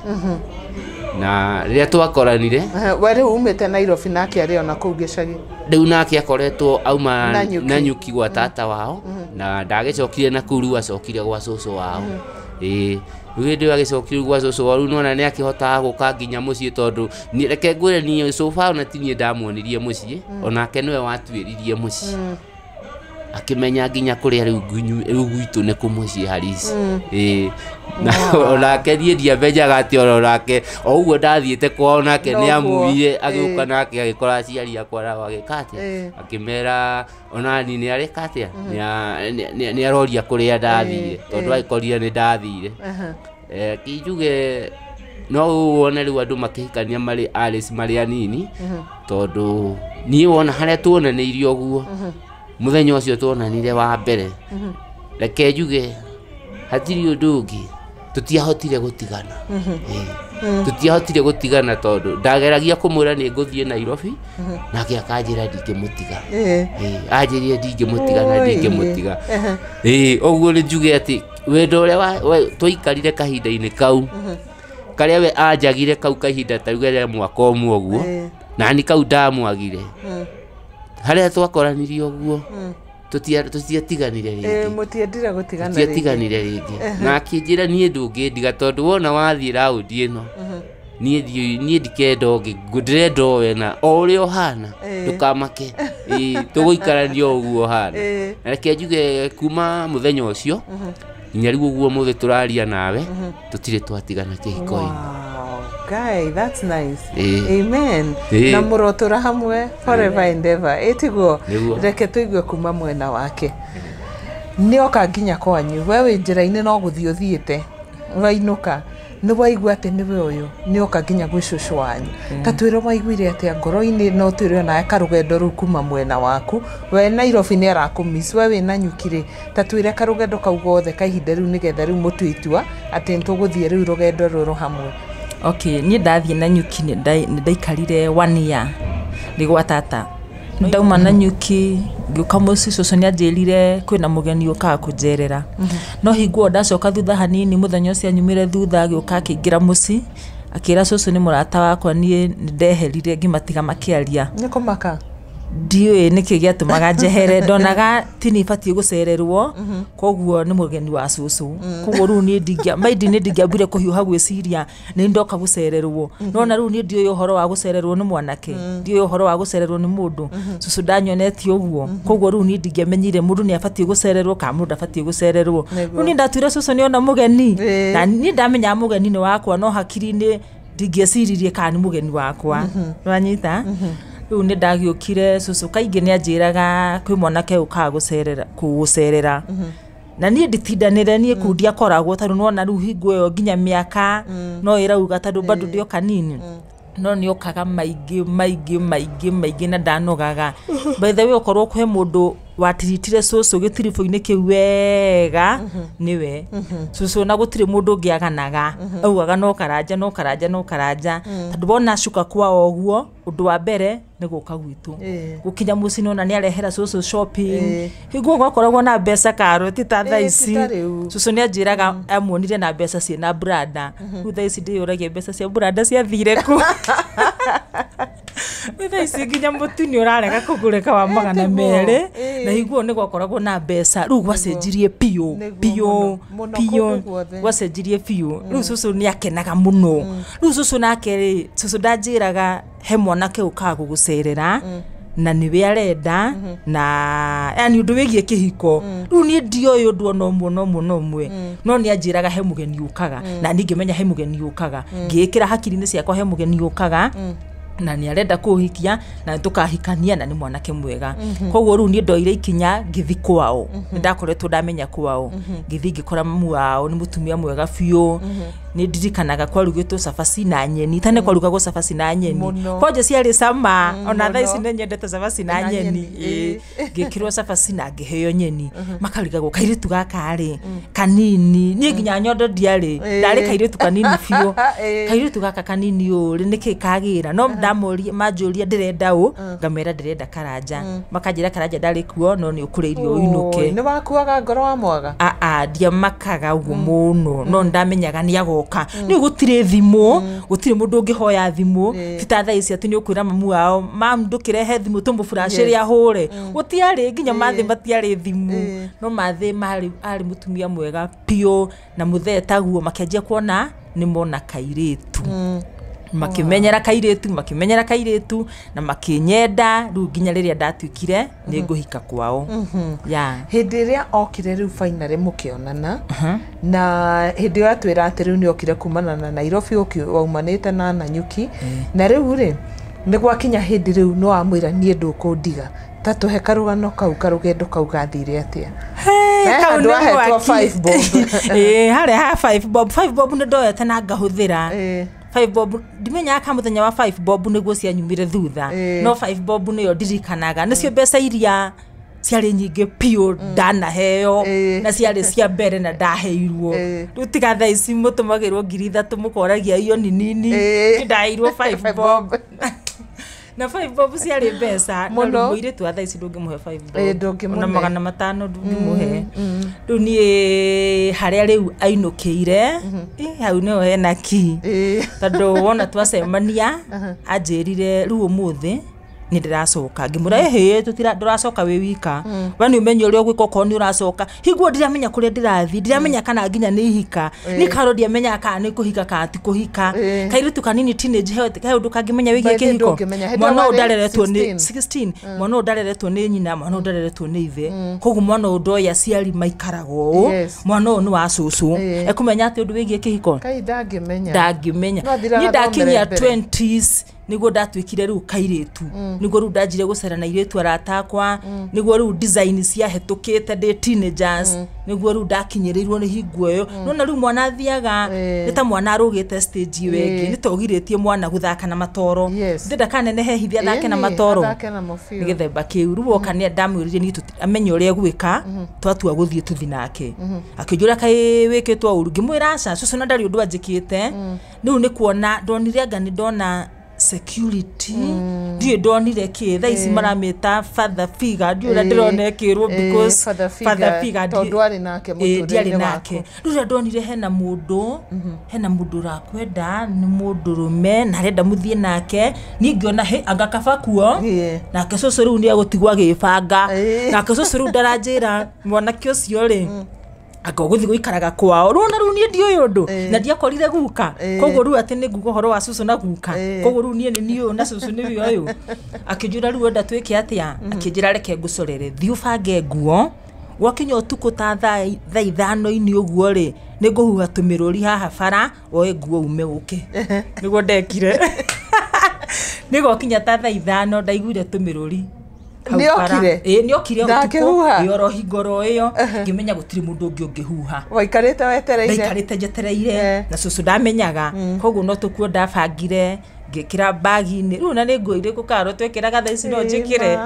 na rĩrĩa twakoranire We rĩu umĩte Nairobi nake arĩ ona kũu gĩcagi? Rĩu nake akoretwo auma Nanyuki. Nanyuki gwa tata wao, na ndagĩcokire na kũu, rĩu acokire gwa cũcũ wao. Ĩĩ, rĩu hĩndĩ ĩyo agĩcokire gwa cũcũ wao, rĩu nona nĩ akĩhotaga gũka nginya mũciĩ, tondũ reke ngwĩre niĩ cũba ona ti niĩ ndamuonirie mũciĩ, onake nĩwe watuĩririe mũciĩ akĩmenya nginya kũrĩa rĩu rĩu gwitũ nĩ kũ mũciĩ harisi. Ĩĩ, na onake niĩ ndiamenyaga atĩ ona onake o ũguo ndathiĩte kwao nake nĩ Noguo, amuire agĩũka nake agĩkora aciari akwa nao agĩka atĩa, akĩmera onani nĩ areka atĩa, nĩ aroria kũrĩa ndathire tondũ agĩkorire nĩ ndathire. Kinjuge no wone rĩu andũ makĩhikania marĩ Alice marĩ anini, tondũ niĩ wona harĩa tuonanĩirie ũguo mũthenya ũcio tuonanire wa mbere, reke njuge hatirĩ ũndũ ũngĩ, tũtiahotire gũtigana. Ĩĩ. Tũtiahotire gũtigana tondũ ndageragia kũmwĩra nĩ ngũthiĩ Nairobi, nake akanjĩra ndingĩmũtiga. Ĩĩ, anjĩrire ndingĩmũtiga na ndingĩmũtiga. Ĩĩ, ũguo nĩ njuge atĩ wendo ũrĩa twaikarire kahinda-inĩ kau karĩa we anjagire kau kahinda ta rĩu mwaka ũmwe ũguo, nani kau ndamwagire harĩa twakoranirie ũguo, tũtiatiganire rĩngĩ. Mũtiendire gũtigana rĩngĩ. Tũtiatiganire rĩngĩ, na akĩnjĩra niĩ ndũngĩndiga tondũ wona wathiĩ raundi ĩno niĩ niĩ ndikenda ũngĩ, ndĩrenda o we na o ũrĩa ũhana, ndũkamake. Ĩĩ, tũgũikarania o ũguo ũhana. Na reke njuge kuma mũthenya ũcio nginya rĩu ũguo mũthĩ tũraria nawe, tũtirĩ twatigana kĩhiko-inĩ. Wow, guy, that's nice. Amen. Na mũrotũra hamwe forever and ever. Ĩtiguo? Nĩguo. Reke tũigue kuma mwena wake. Nĩ oka nginya kwanyu, we wĩ njĩra-inĩ no gũthiĩ ũthiĩte, wainũka nĩ waigua atĩ nĩwe ũyũ nĩ oka nginya gwĩ cũcũ wanyu. Ta twĩre waiguire atĩa ngoro-inĩ, no twĩre onawe karũgendo rũu kuma mwena waku. We Nairobi nĩ arakũmiss, we wĩ Nanyuki rĩ, ta twĩre karũgendo kau gothe ka ihinda rĩu nĩgetha rĩu mũtue itua atĩ nĩ tũgũthiĩ rĩu rũgendo rũrũ hamwe. Okay, niĩ ndathiĩ Nanyuki nĩ ndaikarire one year. Nĩ gwa tata. Ndauma Nanyuki ngĩũka mũciĩ, cũcũ nĩ anjĩrire kwĩna mũgeni ũkaga kũnjerera. No hinguo ndacoka thutha hanini, mũthenya ũcio anyumire thutha agĩũka akĩingĩra mũciĩ akĩra cũcũ nĩ mũrata wakwa. Niĩ nĩ ndeherire ngĩmatiga makĩaria. Nĩ kũmaka. Ndiũĩ nĩkĩ gĩatũmaga njehere. Ndonaga tini ibatiĩ gũcererwo, koguo nĩ mũgeni wa cũcũ, koguo rĩu niĩ ndingĩa maindi, nĩ ndingĩambire kũhiũha gwĩciria nĩ ndoka gũcererwo. Nona rĩu niĩ ndiũĩ ũhoro wa gũcererwo nĩ mwanake, ndiũĩ ũhoro wa gũcererwo nĩ mũndũ. Cũcũ ndanyonetie ũguo, koguo rĩu niĩ ndingĩamenyire mũndũ nĩ abatiĩ gũcererwo kana mũndũ ndabatiĩ gũcererwo. Nĩguo. Rĩu niĩ ndatuire cũcũ nĩona mũgeni, na niĩ ndamenyaga mũgeni nĩ wakwa, no hakiri-inĩ ndingĩeciririe kana nĩ mũgeni wakwa. Nĩwanyita? Rĩu nĩ ndagĩũkire, cũcũ kaingĩ nĩ anjĩraga kwĩ mwanake ũkaga gũcerera kũgũcerera, na niĩ nditindanĩre, niĩ kũu ndiakoragwo, tondũ nĩwona rĩu hingo ĩyo nginya mĩaka no ĩrauga, tondũ bado ndĩ o kanini, no nĩ okaga maingĩ maingĩ maingĩ maingĩ na ndanogaga. By the way, okorwo kwĩ mũndũ watiritire cũcũ gĩtiribũ-inĩ kĩu wega nĩwe cũcũ, na gũtirĩ mũndũ ũngĩ aganaga, augaga no Karanja, no Karanja, no Karanja, tondũ wona cuka kwao ũguo, ũndũ wa mbere nĩ gũka gwitũ. Gũkinya mũciĩ nĩona nĩ arehera cũcũ shopping. Hingo gwakoragwo na mbeca karo, ti ta thaa Ti ici. ta rĩu. Cũcũ nĩ anjĩraga amuonire na mbeca ciĩna branda. Rĩu thaa ici ndĩyũragia mbeca cia branda ciathire kũ. Rĩu thaa ici nginya mũtu nĩ ũrarega kũgũrĩka wa magana Tiguo. merĩ, na hingo ĩyo nĩ gwakoragwo na mbeca. Rĩu gwacenjirie biũ. Nĩguo. Biũ. Mũno, mũno. Biũ. Kũndũ guothe. Gwacenjirie biũ. Rĩu cũcũ nĩ akenaga mũno. Rĩu cũcũ nake rĩ, cũcũ ndanjĩraga he mwanake ũkaga gũgũcerera na nĩwe arenda, na yani ũndũ wĩgiĩ kĩhiko. Rĩu niĩ ndioĩ ũndũ ona ũmwe na ũmwe na ũmwe, no nĩ anjĩraga he mũgeni ũkaga, na niĩ ngĩmenya he mũgeni ũkaga, ngĩĩkĩra hakiri-inĩ ciakwa he mũgeni ũkaga na nĩ arenda kũhikia na nĩ tũkahikania na nĩ mwanake mwega. Koguo rĩu niĩ ndoire ikinya ngĩthi kwao. Nĩ ndakoretwo ndamenya kwao, ngĩthi ngĩkora mamu wao nĩ mũtumia mwega biũ. Nĩ ndirikanaga kwarugĩtwo cabaci na nyeni, tene kwarugagwo cabaci na nyeni. Mũno. Kwanja ciarĩ cama, ona thaa ici Mũno. nĩ nyendete cabaci na Na nyeni. nyeni. Ngĩkĩrwo cabaci na ngĩheo nyeni, makarigagwo kairĩtu gaka rĩ kanini, niĩ nginya nyondo ndiarĩ, ndarĩ kairĩtu kanini biũ. Kairĩtu gaka kanini ũũ rĩ, nĩkĩ kagĩra? No ndamoria, manjũria ndĩrenda ũ, ngamera ndĩrenda Karanja, makanjĩra Karanja ndarĩ kuo, no nĩ ũkũrĩa irio ũinũke. Nĩ wakuaga ngoro wa mwaga? Aa, ndiamakaga ũguo mũno, no ndamenyaga nĩ agoka. Nĩ gũtirĩ thimũ, gũtirĩ mũndũ ũngĩhoya thimũ. Ti ta thaa ici atĩ nĩ ũkwĩra mamu wao, mam, ndũkĩrehe thimũ tũmũburacĩre ahũre. Gũtiarĩ nginya mathĩ, matiarĩ thimũ. No mathĩ marĩ, arĩ mũtumia mwega biũ na mũthee taguo, makĩanjia kuona nĩ mona kairĩtu, makĩmenyera kairĩtu, makĩmenyera kairĩtu na makĩnyenda, rĩu nginya rĩrĩa ndatuĩkire nĩ ngũhika kwao ya. Hĩndĩ ĩrĩa okire rĩu finally mũkĩonana, na hĩndĩ ĩyo atwĩra atĩ rĩu nĩ okire kumana na Nairobi, waumanĩte na Nanyuki, na rĩu rĩ nĩ gwakinya hĩndĩ rĩu nĩ wamwĩra niĩ ndũkũndiga, ta tũhe karũgano kau, karũgendo kau gathire atĩa? Hey, He kau handũ nĩ ahetwo mwaki. 5 bob. Ĩĩ, harĩa ha 5 bob, 5 bob nĩ ndoete na ngahũthĩra. 5 bob, ndimenyaga ka mũthenya wa 5 bob nĩguo cianyumire thutha. No 5 bob nĩyo ndirikanaga, nĩcio mbeca iria ciarĩ nyingĩ biũ ndanaheo, na ciarĩ cia mbere na ndaheirwo. Rĩu tiga thaa ici mũtũmagĩrwo 3,000 mũkoragia iyo ni nini. Niĩ ndaheirwo 5 5 bob. Bob. Na 5 bob ciarĩ mbeca. No Mũno. rĩu mũirĩtu wa thaa ici ndũngĩmũhe 5 bob. Ndũngĩmũhe. Ona 500 ndũngĩmũhe. Rĩu niĩ harĩa rĩu ainũkĩire, hau nĩho hena ki, tondũ wona twacemania anjĩrire rĩu ũmũthĩ nĩ ndĩracoka. Ngĩmwĩra ĩhĩ, ndũracoka wĩ wika, we nĩ ũmenye ũrĩa ũgwĩka okorwo nĩ ũracoka. Hinguo ndiramenya kũrĩa ndĩrathiĩ, ndiramenya kana nginya nĩ ihika, niĩ karo ndiamenyaga kana nĩ kũhika kana ti kũhika. Kairĩtu kanini, teenage, he ũndũ kangĩmenya wĩgiĩ By the way, kĩhiko? ndũngĩmenya. Hĩndĩ Mwana ĩyo ũyũ warĩ ndareretwo nĩ 16. 16. Mwana ũyũ ndareretwo nĩ nyina, mwana ũyũ ndareretwo nĩ ithe, koguo mwana ũyũ ndoĩ aciari maikaraga ũũ. Mwana ũyũ nĩ wa cũcũ. Ekũmenya atĩ ũndũ wĩgiĩ kĩhiko? Kai ndangĩmenya. Ndangĩmenya. No athiraga Niĩ ndakinyia thomere mbere. 20s nĩguo ndatuĩkire rĩu kairĩtu, nĩguo rĩu ndanjire gũcera na irĩtu arata akwa, nĩguo rĩu design ciahĩtũkĩte ndĩ teenagers, nĩguo rĩu ndakinyĩrĩirwo nĩ hingo ĩyo. Nona rĩu mwana athiaga, nĩ ta mwana arũgĩte stage ĩyo ĩngĩ. Nĩ ta ũgirĩtie mwana gũthaka na matoro. Ndĩrenda kanenehe hithe athake na Ĩni, matoro. Athake namo biũ. Nĩ gĩthemba kĩu. Rĩu woka nĩ ndamwĩrire niĩ amenye ũrĩa egwĩka, twatua gũthiĩ tũthi nake. Akĩnjũra kaĩ wĩkĩtwo ũru, ngĩmwĩra aca cũcũ, na ndarĩ ũndũ anjĩkĩte. Rĩu nĩ kuona ndonire anga nĩ ndona Security ndiũĩ ndonire kĩ thaa ici maramĩta father figure, ndiũĩ ũrĩa ndĩrona ĩkĩrwo because father father figure, figure tondũ arĩ nake Ĩĩ, ndiarĩ mũtũrĩre-inĩ nake. waku. Rĩu rĩrĩa ndonire hena mũndũ, hena mũndũ ũrakwenda, nĩ mũndũrũme na arenda mũthiĩ nake, niĩ ngĩona hĩ anga kaba kuo. Nake cũcũ rĩu nĩ egũtigwo agĩbanga. Nake cũcũ rĩu ndaranjĩra mwanake ũcio rĩ anga ũgũthiĩ gũikaraga kwao. Rĩu ona rĩu niĩ ndiũĩ ũndũ na ndiakorire guka, koguo rĩu atĩ nĩ nguga ũhoro wa cũcũ na guka, koguo rĩu niĩ nĩ niĩ ũyũ na cũcũ nĩwe ũyũ. Akĩnjĩra rĩu enda twĩke atĩa, akĩnjĩra reke ngũcorere, thiĩ ũbange nguo, gwakinya ũtukũ ta thaa 5-inĩ ũguo rĩ, nĩ ngũhuha tũmĩrũri haha bara, woe nguo ume ũke. Nĩguo ndekire. Nĩ gwakinya ta thaa 5 ndaiguire tũmĩrũri hau bara. Nĩokire? Ĩĩ, nĩokire Na ũtukũ. akĩhuha? Ĩĩ, oro hingo oro ĩyo ngĩmenya gũtirĩ mũndũ ũngĩ ũngĩhuha. Waikarĩte wetereire? Ndaikarĩte njetereire na cũcũ ndamenyaga, koguo no tũkuo ndabangire ngĩkĩra bagi-inĩ. Rĩu ona nĩ nguo irĩkũ karo twekĩraga thaa ici no njĩkĩre?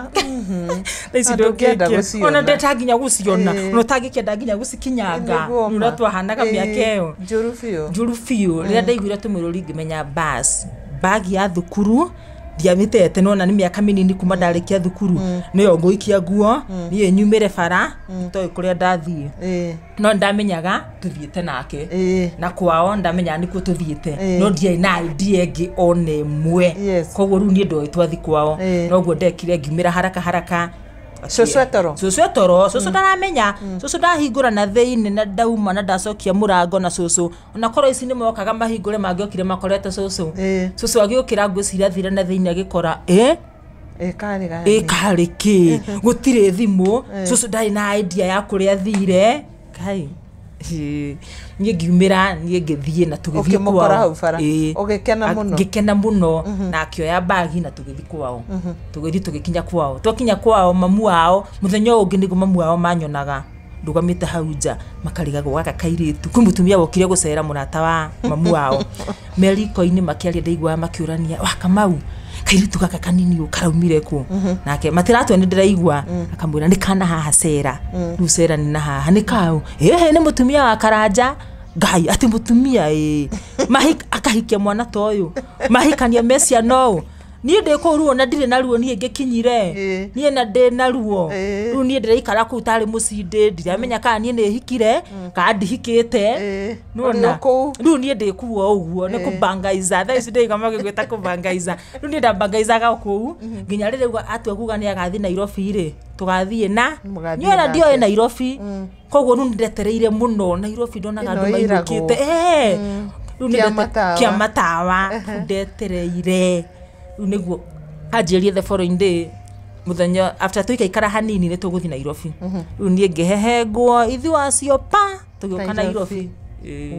Thaa ici Na ndũngĩenda ndũngĩkĩra. gũciona. Ona ndenda nginya gũciona, ona ũtangĩkĩenda nginya gũcikinyanga. Nĩguo Rĩu ma. ũrĩa twahanaga mĩaka ĩyo. Njũru biũ. Njũru biũ. Rĩrĩa ndaiguire tũmĩrũri ngĩmenya bas bagi ya thukuru ndiamĩtete, nona nĩ mĩaka mĩnini kuma ndarĩkia thukuru, nĩyo ngũikia nguo niĩ nyumĩre bara itoĩ kũrĩa ndathiĩ. No ndamenyaga tũthiĩte nake na kwao, ndamenyaga nĩkuo tũthiĩte, no ndiarĩ na idea ĩngĩ ona ĩmwe. Koguo rĩu niĩ ndoĩ twathi kwao. Noguo ndekire, ngiumĩra haraka haraka. Cũcũ e toro? Cũcũ e toro, cũcũ ndaramenya. Cũcũ ndahingũra na thĩinĩ na ndauma na ndacokia mũrango na cũcũ ona korwo ici nĩ mokaga mahingũre, mangĩokire makorete cũcũ. Cũcũ agĩũkĩra, ngwĩciria athire na thĩinĩ agĩkora ĩ Ĩ, karĩ gani? Ĩ karĩ kĩ, gũtirĩ thimũ, cũcũ ndarĩ na idea ya kũrĩa athire. Kai. Ĩ, niĩ ngiumĩra, niĩ ngĩthiĩ na tũgĩthiĩ Ũkĩmũkora kwao. hau bara? Ĩ. Ũgĩkena mũno? Ngĩkena mũno na akĩoya bagi na tũgĩthiĩ kwao. Tũgĩthiĩ tũgĩkinya kwao, twakinya kwao mamu wao, mũthenya ũyũ ũngĩ nĩguo mamu wao manyonaga ndũgamĩte hau nja, makarigagwo gaka kairĩtu kwĩ mũtumia wokire gũcera, mũrata wa mamu wao, me riko-inĩ makĩaria, ndaiguaga makĩũrania wa Kamau, kairĩtu gaka kanini ũũ karaumire kũ? Nake matiratua nĩ ndĩraigua, akamwĩra nĩ kana haha cera, rĩu cera nĩ na haha nĩ kau, ĩhĩ nĩ mũtumia wa Karanja. Ngai, atĩ mũtumia ĩ akahikia mwana ta ũyũ, mahikania me ciana ũũ, niĩ ndĩ kũu ruo na ndirĩ na ruo, niĩ ngĩkinyire niĩ na ndĩ na ruo. Rĩu niĩ ndĩraikara kũu tarĩ mũcindĩ, ndiramenya kana niĩ nĩ hikire kana ndihikĩte. Ũrĩ o kũu? Rĩu niĩ ndĩ kũu o ũguo nĩ kũbangaiza, thaa ici ndĩiga magĩgwĩta kũbangaiza. Rĩu niĩ ndabangaizaga o kũu nginya rĩrĩa atua kuga nĩ agathiĩ Nairobi rĩ, tũgathiĩ na Mũgathiĩ niĩ ona nake. ndioĩ Nairobi, koguo rĩu nĩndetereire mũno Nairobi, ndonaga Ĩno andũ ĩragwo. mainũkĩte. Rĩu Kĩa matawa. Kĩa matawa. Rĩu ndetereire, rĩu nĩguo anjĩrie the following day, mũthenya after tũikaikara hanini, nĩ tũgũthiĩ Nairobi. Rĩu niĩ ngĩhehengwo ithuĩ acio pa tũgĩũka Nairobi.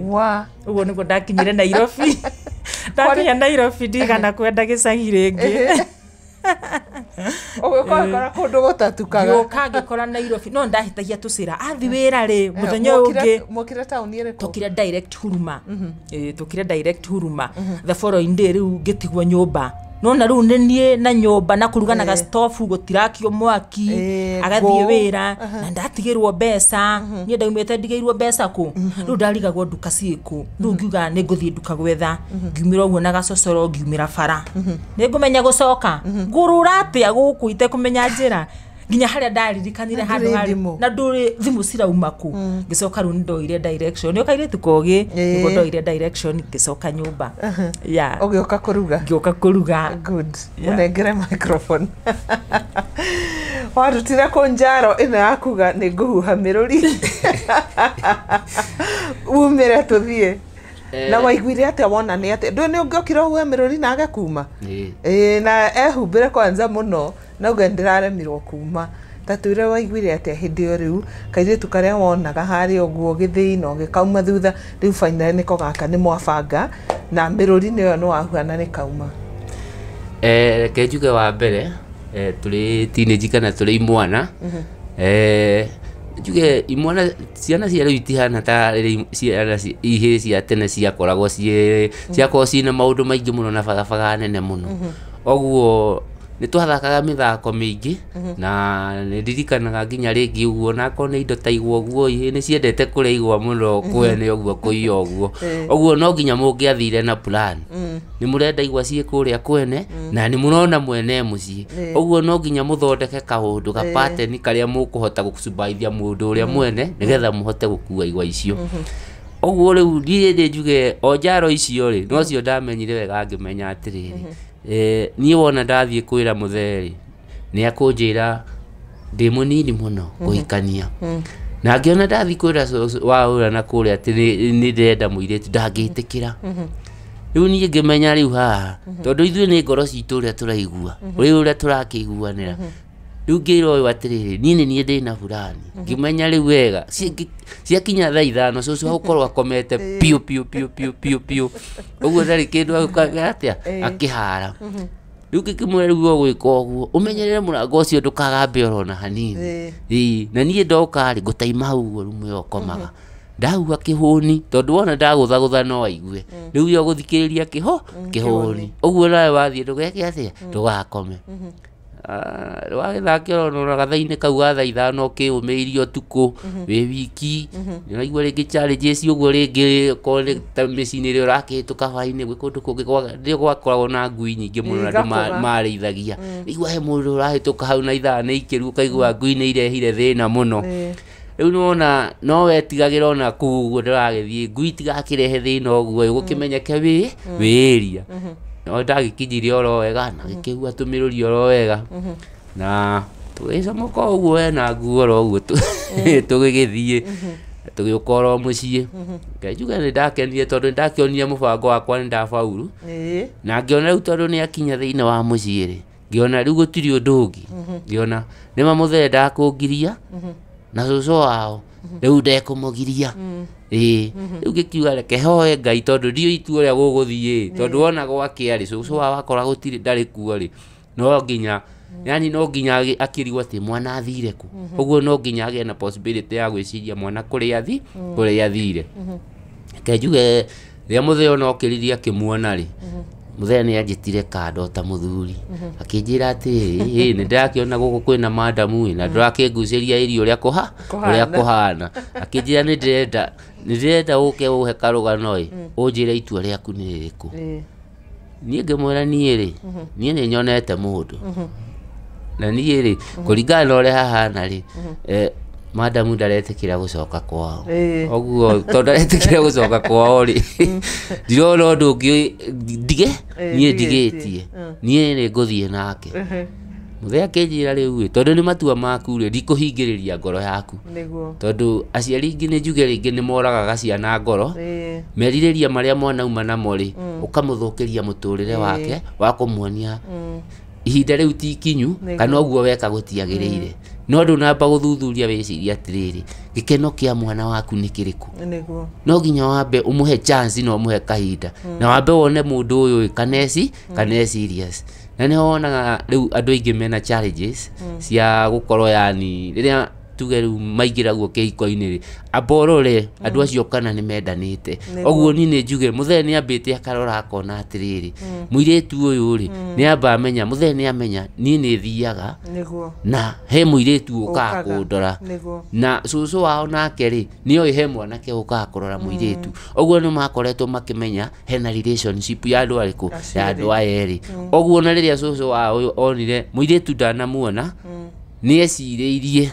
Wa. Ũguo nĩguo ndakinyire Nairobi. Ndakinya Nairobi ndigana kwenda gĩcagi rĩngĩ. Ũgĩũka ũgĩkora kũndũ gũtatukaga? Ngĩũka ngĩkora Nairobi no ndahĩtagia tũcĩra athi wĩra rĩ, mũthenya ũyũ ũngĩ. Mwokire taũni ĩrĩkũ? Tũkire direct Huruma. Ĩĩ, tũkire direct Huruma. The following day rĩu ngĩtigwo nyũmba, nona rĩu nĩ niĩ na nyũmba na kũruga na gastobu, gũtirakio mwaki. Agathiĩ ngũ. wĩra na ndatigĩrwo mbeca, niĩ ndaumĩte ndigĩirwo mbeca kũ, rĩu ndarigagwo nduka ciĩkũ. Rĩu ngiuga nĩ ngũthiĩ nduka gwetha, ngiumĩra ũguo na gacocoro, ngiumĩra bara, nĩ ngũmenya gũcoka ngũrũra atĩa gũkũ itekũmenya njĩra, nginya harĩa ndaririkanire Na handũ ndũrĩ harĩ thimũ. na ndũrĩ thimũ cirauma kũ. Ngĩcoka rĩu nĩndoire direction, nĩ kairĩtu kogĩ, nĩguo ndoire direction ngĩcoka nyũmba ya. Ũgĩũka kũruga? Ngĩũka kũruga. Good. Yeah. Mũnengere microphone. Warutire kũ njaro ĩno ya kuga nĩ ngũhuha mĩrũri umĩre tũthiĩ? Na waiguire atĩa wona nĩ atĩ ndũ nĩ ũngĩokire ũhuhe mĩrũri na age kuma? Ĩĩ. Ĩĩ, na ehumbĩre kwanza mũno na uge ndĩraremirwo kuma. Ta twĩre waiguire atĩa hĩndĩ ĩyo, rĩu kairĩtu karĩa wonaga harĩa ũguo gĩthĩi na ũgĩkauma thutha, rĩu finally nĩko gaka nĩ mwabanga na mĩrũri nĩyo nĩ wahuha na nĩ kauma? Reke njuge wa mbere, tũrĩ teenage kana tũrĩ imwana, njuge imwana, ciana cia rĩu itihana ta rĩrĩa ciana ihĩĩ cia tene ciakoragwo ciĩ ciakoragwo ciĩna maũndũ maingĩ mũno na bagabaga nene mũno. Ũguo Nĩ twathakaga mĩthako mĩingĩ na nĩ ndirikanaga nginya rĩngĩ ũguo onakorwo nĩ indo ta igwa ũguo ihĩĩ nĩ ciendete kũrĩa igwa mũno kwene ũguo kũiya ũguo. Ũguo no nginya mũngĩathire na plan, nĩ mũrenda igwa ciĩ kũrĩa kwene na nĩ mũrona mwene mũciĩ, ũguo no nginya mũthondeke kaũndũ ga pattern karĩa mũkũhota gũcumbaithia mũndũ ũrĩa mwene nĩgetha mũhote gũkua igwa icio. Ũguo rĩu niĩ nĩ njuge o njaro icio rĩ, nocio ndamenyire wega ngĩmenya atĩrĩrĩ, niĩ wona ndathiĩ kwĩra mũthee rĩ, nĩ akũnjĩra ndĩ mũnini mũno kũhikania, na ngĩona ndathiĩ kwĩra cũcũ wa ũrĩa na kũrĩa atĩ nĩ ndĩrenda mũirĩtu ndangĩtĩkĩra. Rĩu niĩ ngĩmenya rĩu haha tondũ ithuĩ nĩ ngoro citũ ũrĩa tũraigua rĩu ũrĩa tũrakĩiguanĩra, rĩu ngĩra ũyũ atĩrĩrĩ, niĩ nĩ niĩ ndĩna fulani. Ngĩmenya rĩu wega ciakinya thaa 5 cũcũ agũkorwo akomete piũ piũ piũ piũ piũ piũ, ũguo ndarĩ kĩndũ agũka atĩa akĩhara. Rĩu ngĩkĩmwĩra rĩu ũgwĩka ũguo ũmenyerere mũrango ũcio ndũkagambe orona hanini. Ĩĩ, na niĩ ndoka rĩ ngũtaima hau ũguo rumu ĩyo ũkomaga, ndahua kĩhũni tondũ wona ndagũthagũtha no aigue, rĩu yo gũthikĩrĩria kĩhũni, ũguo nawe wathiĩ ndũgeke atĩa, ndũgakome. Wagĩthake orona gathaa-inĩ kau ga thaa 5 ũkĩũmĩirie ũtukũ wĩ wiki, nĩũraigua rĩngĩ challenges ũguo, rĩngĩ okorwo nĩ ta mĩciĩ-inĩ ĩrĩa ũrakĩhĩtũka hwaĩ-inĩ gwĩ kũndũ kũngĩ nĩ gwakoragwo na ngui nyingĩ mũno na andũ marĩithagia, igua he mũndũ ũrahĩtũka hau na ithaa nĩ ikĩru ũkaigua ngui nĩ irehire thĩna mũno. Rĩu nĩwona no wetigagĩra ona kũu ũguo ndĩragĩthiĩ ngui itigakĩrehe thĩna ũguo gũkĩmenyeke wĩ area. No ndagĩkinyirie oro wega na gĩkĩhua tũmĩrũri oro wega na tũgĩcomoka ũguo wena nguo oro ũguo tũgĩgĩthiĩ tũgĩũka oro mũciĩ. Reke njuge nĩ ndakenire tondũ nĩ ndakĩonire mũbango wakwa nĩ ndabauru, na ngĩona rĩu tondũ nĩ akinya thĩinĩ wa mũciĩ rĩ, ngĩona rĩu gũtirĩ ũndũ ũngĩ, ngĩona nĩma mũthee ndakũngiria na cũcũ wao rĩu ndekũmũgiria. Ĩĩ, rĩu ngĩkiuga reke hoe Ngai tondũ ndiũĩ itua ũrĩa gũgũthiĩ, tondũ wona gwakĩa rĩ, cũcũ wao akora gũtirĩ ndarĩ kuo rĩ, no nginya yani no nginya akĩrigwo atĩ mwana athire kũ, ũguo no nginya agĩe na possibility ya gwĩciria mwana kũrĩa kũrĩa athire. Reke njuge rĩrĩa mũthee ona okĩririe akĩmuona rĩ, mũthee nĩ anjĩtire kando ta mũthuri akĩnjĩra atĩrĩ, nĩ ndĩrakĩona gũkũ kwĩna madamu ĩ na ndũrakĩngucĩria irio ũrĩa ũrĩa kũhana, akĩnjĩra nĩ ndĩrenda ũke ũhe karũgano ĩ ũnjĩre itua rĩaku nĩ rĩrĩkũ. Niĩ ngĩmwĩra niĩ rĩ, niĩ nĩ nyonete mũndũ na niĩ rĩ kũringana na ũrĩa hahana rĩ, madamu ndaretĩkĩra gũcoka kwao, ũguo tondũ ndaretĩkĩra gũcoka kwao rĩ, ndirona ũndũ ũngĩ ndige niĩ ndigĩtie niĩ nĩ ngũthiĩ nake. Mũthee akĩnjĩra rĩu ĩ tondũ nĩ matua maku rĩ, ndikũhingĩrĩria ngoro yaku, tondũ aciari aingĩ nĩ njuge rĩngĩ nĩ moragaga ciana ngoro, merirĩria marĩa mwana auma namo rĩ, ũkamũthũkĩria mũtũrĩre wake wa kũmuonia ihinda rĩu ti ikinyu kana ũguo weka gũtiagĩrĩire, no ndũnamba gũthuthuria wĩcirie atĩrĩrĩ, gĩkeno kĩa mwana waku nĩ kĩrĩkũ, no nginya wambe ũmũhe chance na ũmũhe kahinda na wambe wone mũndũ ũyũ kana e serious. Na nĩho wonaga rĩu andũ aingĩ mena challenges cia gũkorwo yani rĩrĩa tuge rĩu maingĩra guo kĩhiko-inĩ rĩ, amba ũrore andũ acio kana nĩ mendanĩte. Ũguo niĩ nĩ njuge mũthee nĩ ambĩte akarora akona atĩrĩrĩ, mũirĩtu ũyũ rĩ nĩ amba amenya, mũthee nĩ amenya niĩ nĩ thiaga na he mũirĩtu ũkaga kũndora, na cũcũ wao nake rĩ nĩ oĩ he mwanake ũkaga kũrora mũirĩtu, ũguo nĩ makoretwo makĩmenya hena relationship ya andũ arĩkũ, ya andũ aya erĩ. Ũguo na rĩrĩa cũcũ wao onire mũirĩtu ndanamuona, nĩ ecirĩirie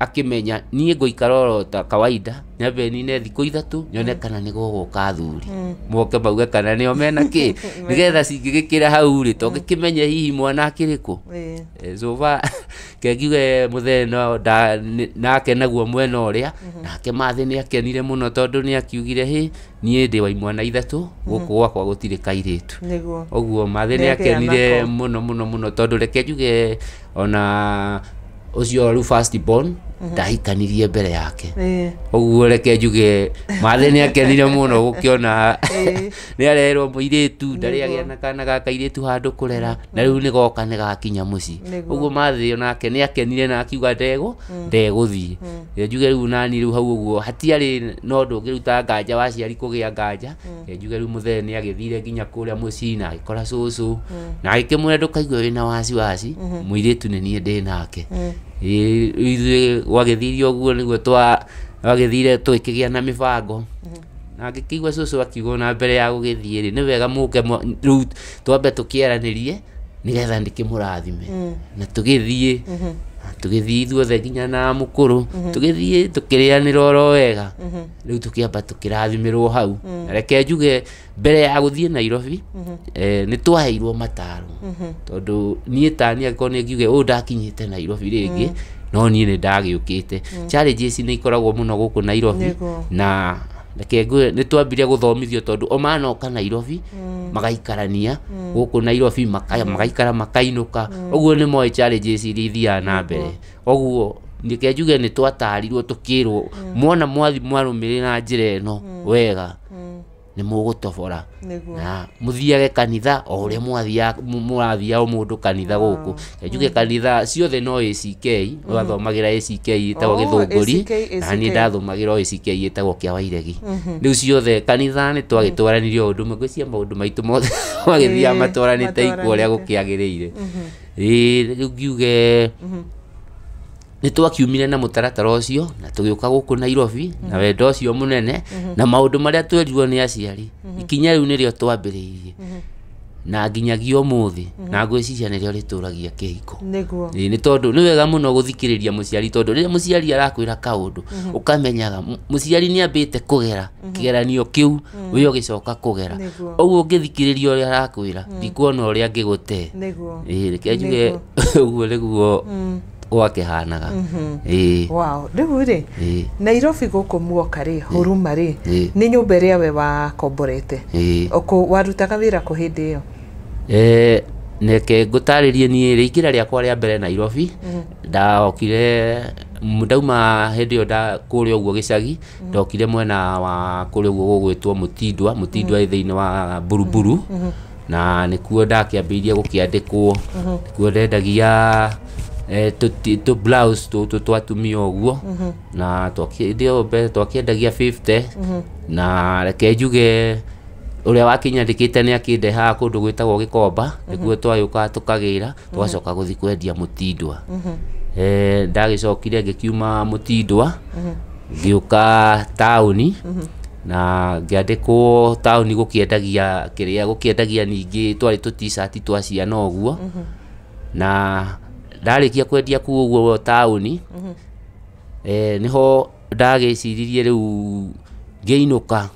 akĩmenya niĩ ngũikara oro ta kawaida, nyambe nine thikũ 3 nyone kana nĩ gũgũka athuri moke mauge kana nĩo mena kĩ, nĩgetha cingĩgĩkĩra hau rĩ tongĩkĩmenye hihi mwana akĩrĩ kũ. So ke ngiuge mũthee no nake naguo mwena ũrĩa nake mathĩ nĩ akenire mũno tondũ nĩ akiugire hĩ niĩ ndĩ wa imwana 3 gũkũ gwakwa gũtirĩ kairĩtu. Ũguo mathĩ nĩ akenire mũno mũno mũno tondũ reke njuge ona ũcio rĩu first born Ndahikanirie mbere yake. Ũguo reke njuge mathe nĩ akenire mũno gũkĩona nĩ arerwo mũirĩtu ndarĩ agĩa na kana ga kairĩtu handũ kũrera, na rĩu nĩ goka nĩ gakinya mũciĩ. Ũguo mathe onake nĩ akenire na akiuga ndegũthiĩ. Reke njuge rĩu nani rĩu hau ũguo hatiarĩ na ũndũ ũngĩruta nganja wa aciari kũgĩa nganja. Reke njuge rĩu mũthee nĩ agĩthire nginya kũrĩa mũciĩ na agĩkora cũcũ na agĩkĩmwĩra ndũkaigue wĩna wasiwasi, mũirĩtu nĩ niĩ ndĩ nake. Ithuĩ gwagĩthire ũguo nĩguo twagĩthire tũgĩkĩgĩa na mĩbango, na ngĩkĩigua cũcũ akiuga ona mbere ya gũgĩthiĩ rĩ, nĩ wega mũke rĩu twambe tũkĩaranĩrie nĩgetha ndĩkĩmũrathime. Na tũgĩthiĩ tũgĩthiĩ ithuothe nginya na mũkũrũ, tũgĩthiĩ tũkĩrĩanĩra oro wega. Rĩu tũkĩamba tũkĩrathimĩrwo hau. Na reke njuge mbere ya gũthiĩ Nairobi, nĩ twaheirwo mataro, tondũ niĩ tani angĩkorwo nĩ ngiuge ũũ ndakinyĩte Nairobi rĩngĩ, no niĩ nĩ ndagĩũkĩte. Challenges nĩ ikoragwo mũno gũkũ Nairobi. Na reke ngwĩre nĩ twambire gũthomithio, tondũ o manoka Nairobi magaikarania gũkũ Nairobi, magaikara makainũka, ũguo nĩ moĩ challenges iria ithiaga na mbere. Ũguo reke njuge nĩ twatarirwo tũkĩrwo mwona mwathi mwarũmĩrĩra njĩra ĩno wega nĩ mũgũtobora na mũthiage kanitha o ũrĩa mũrathiaga o mũndũ kanitha gũkũ. Reke njuge kanitha ciothe no ACK, ũgathomagĩra ACK ĩtagwo Gĩthũngũri, ACK, na niĩ ACK. ndathomagĩra o ACK ĩtagwo Kĩawairegi. Rĩu ciothe kanitha nĩ twagĩtwaranire o ũndũ ũmwe, ngwĩciria maũndũ maitũ mothe magĩthiaga matwaranĩte ikuo ũrĩa matwaranĩte. Gũkĩagĩrĩire. Ĩĩ, rĩu ngiuge nĩ twakiumire na mũtaratara ũcio na tũgĩũka gũkũ Nairobi na wendo ũcio mũnene na maũndũ marĩa twerirwo nĩ aciari. Ikinya rĩu nĩrĩo twambĩrĩirie na nginyagia ũmũthĩ, na ngwĩciria nĩrĩo rĩtũragia kĩhiko. Ĩĩ, nĩ tondũ nĩ wega mũno gũthikĩrĩria mũciari, tondũ rĩrĩa mũciari arakwĩra kaũndũ ũkamenyaga mũciari nĩ ambĩte kũgera kĩgeranio kĩu we ũgĩcoka kũgera. Ũguo ũngĩthikĩrĩria ũrĩa arakwĩra, ndikuona ũrĩa angĩgũte. Ĩĩ, reke njuge ũguo nĩguo gwakĩhanaga. Ĩĩ. Wow, rĩu rĩ, Nairobi gũkũ muoka rĩ, Huruma rĩ, nĩ nyũmba ĩrĩa we wakomborete? Ĩĩ. Warutaga wĩra kũ hĩndĩ ĩyo? Reke ngũtarĩrie, niĩ rĩingĩra rĩakwa rĩa mbere Nairobi ndokire ndauma hĩndĩ ĩyo kũrĩa ũguo gĩcagi, ndokire mwena wa kũrĩa ũguo gũgwĩtwo Mũtindwa. Mũtindwa ĩ thĩinĩ wa Buruburu, na nĩkuo ndakĩambĩrĩirie gũkĩandĩkwo, nĩkuo ndendagia tũ blouse tũtũ twa atumia ũguo, na hĩndĩ ĩyo mbere twakĩendagia 50. Na reke njuge ũrĩa wakinyandĩkĩte nĩ akĩndehaga kũndũ gwĩtagwo Gĩkomba, nĩkuo twagĩũkaga tũkagĩra tũgacoka gũthiĩ kwendia Mũtindwa. Ndagĩcokire ngĩkiuma Mũtindwa ngĩũka taũni na ngĩandĩkwo taũni gũkĩendagia kĩrĩa gũkĩendagia, ningĩ twarĩ tũ t-shirt twa ciana ũguo. Na ndarĩkia kwendia kũu ũguo taũni, nĩho ndagĩciririe rĩu ngĩinũka.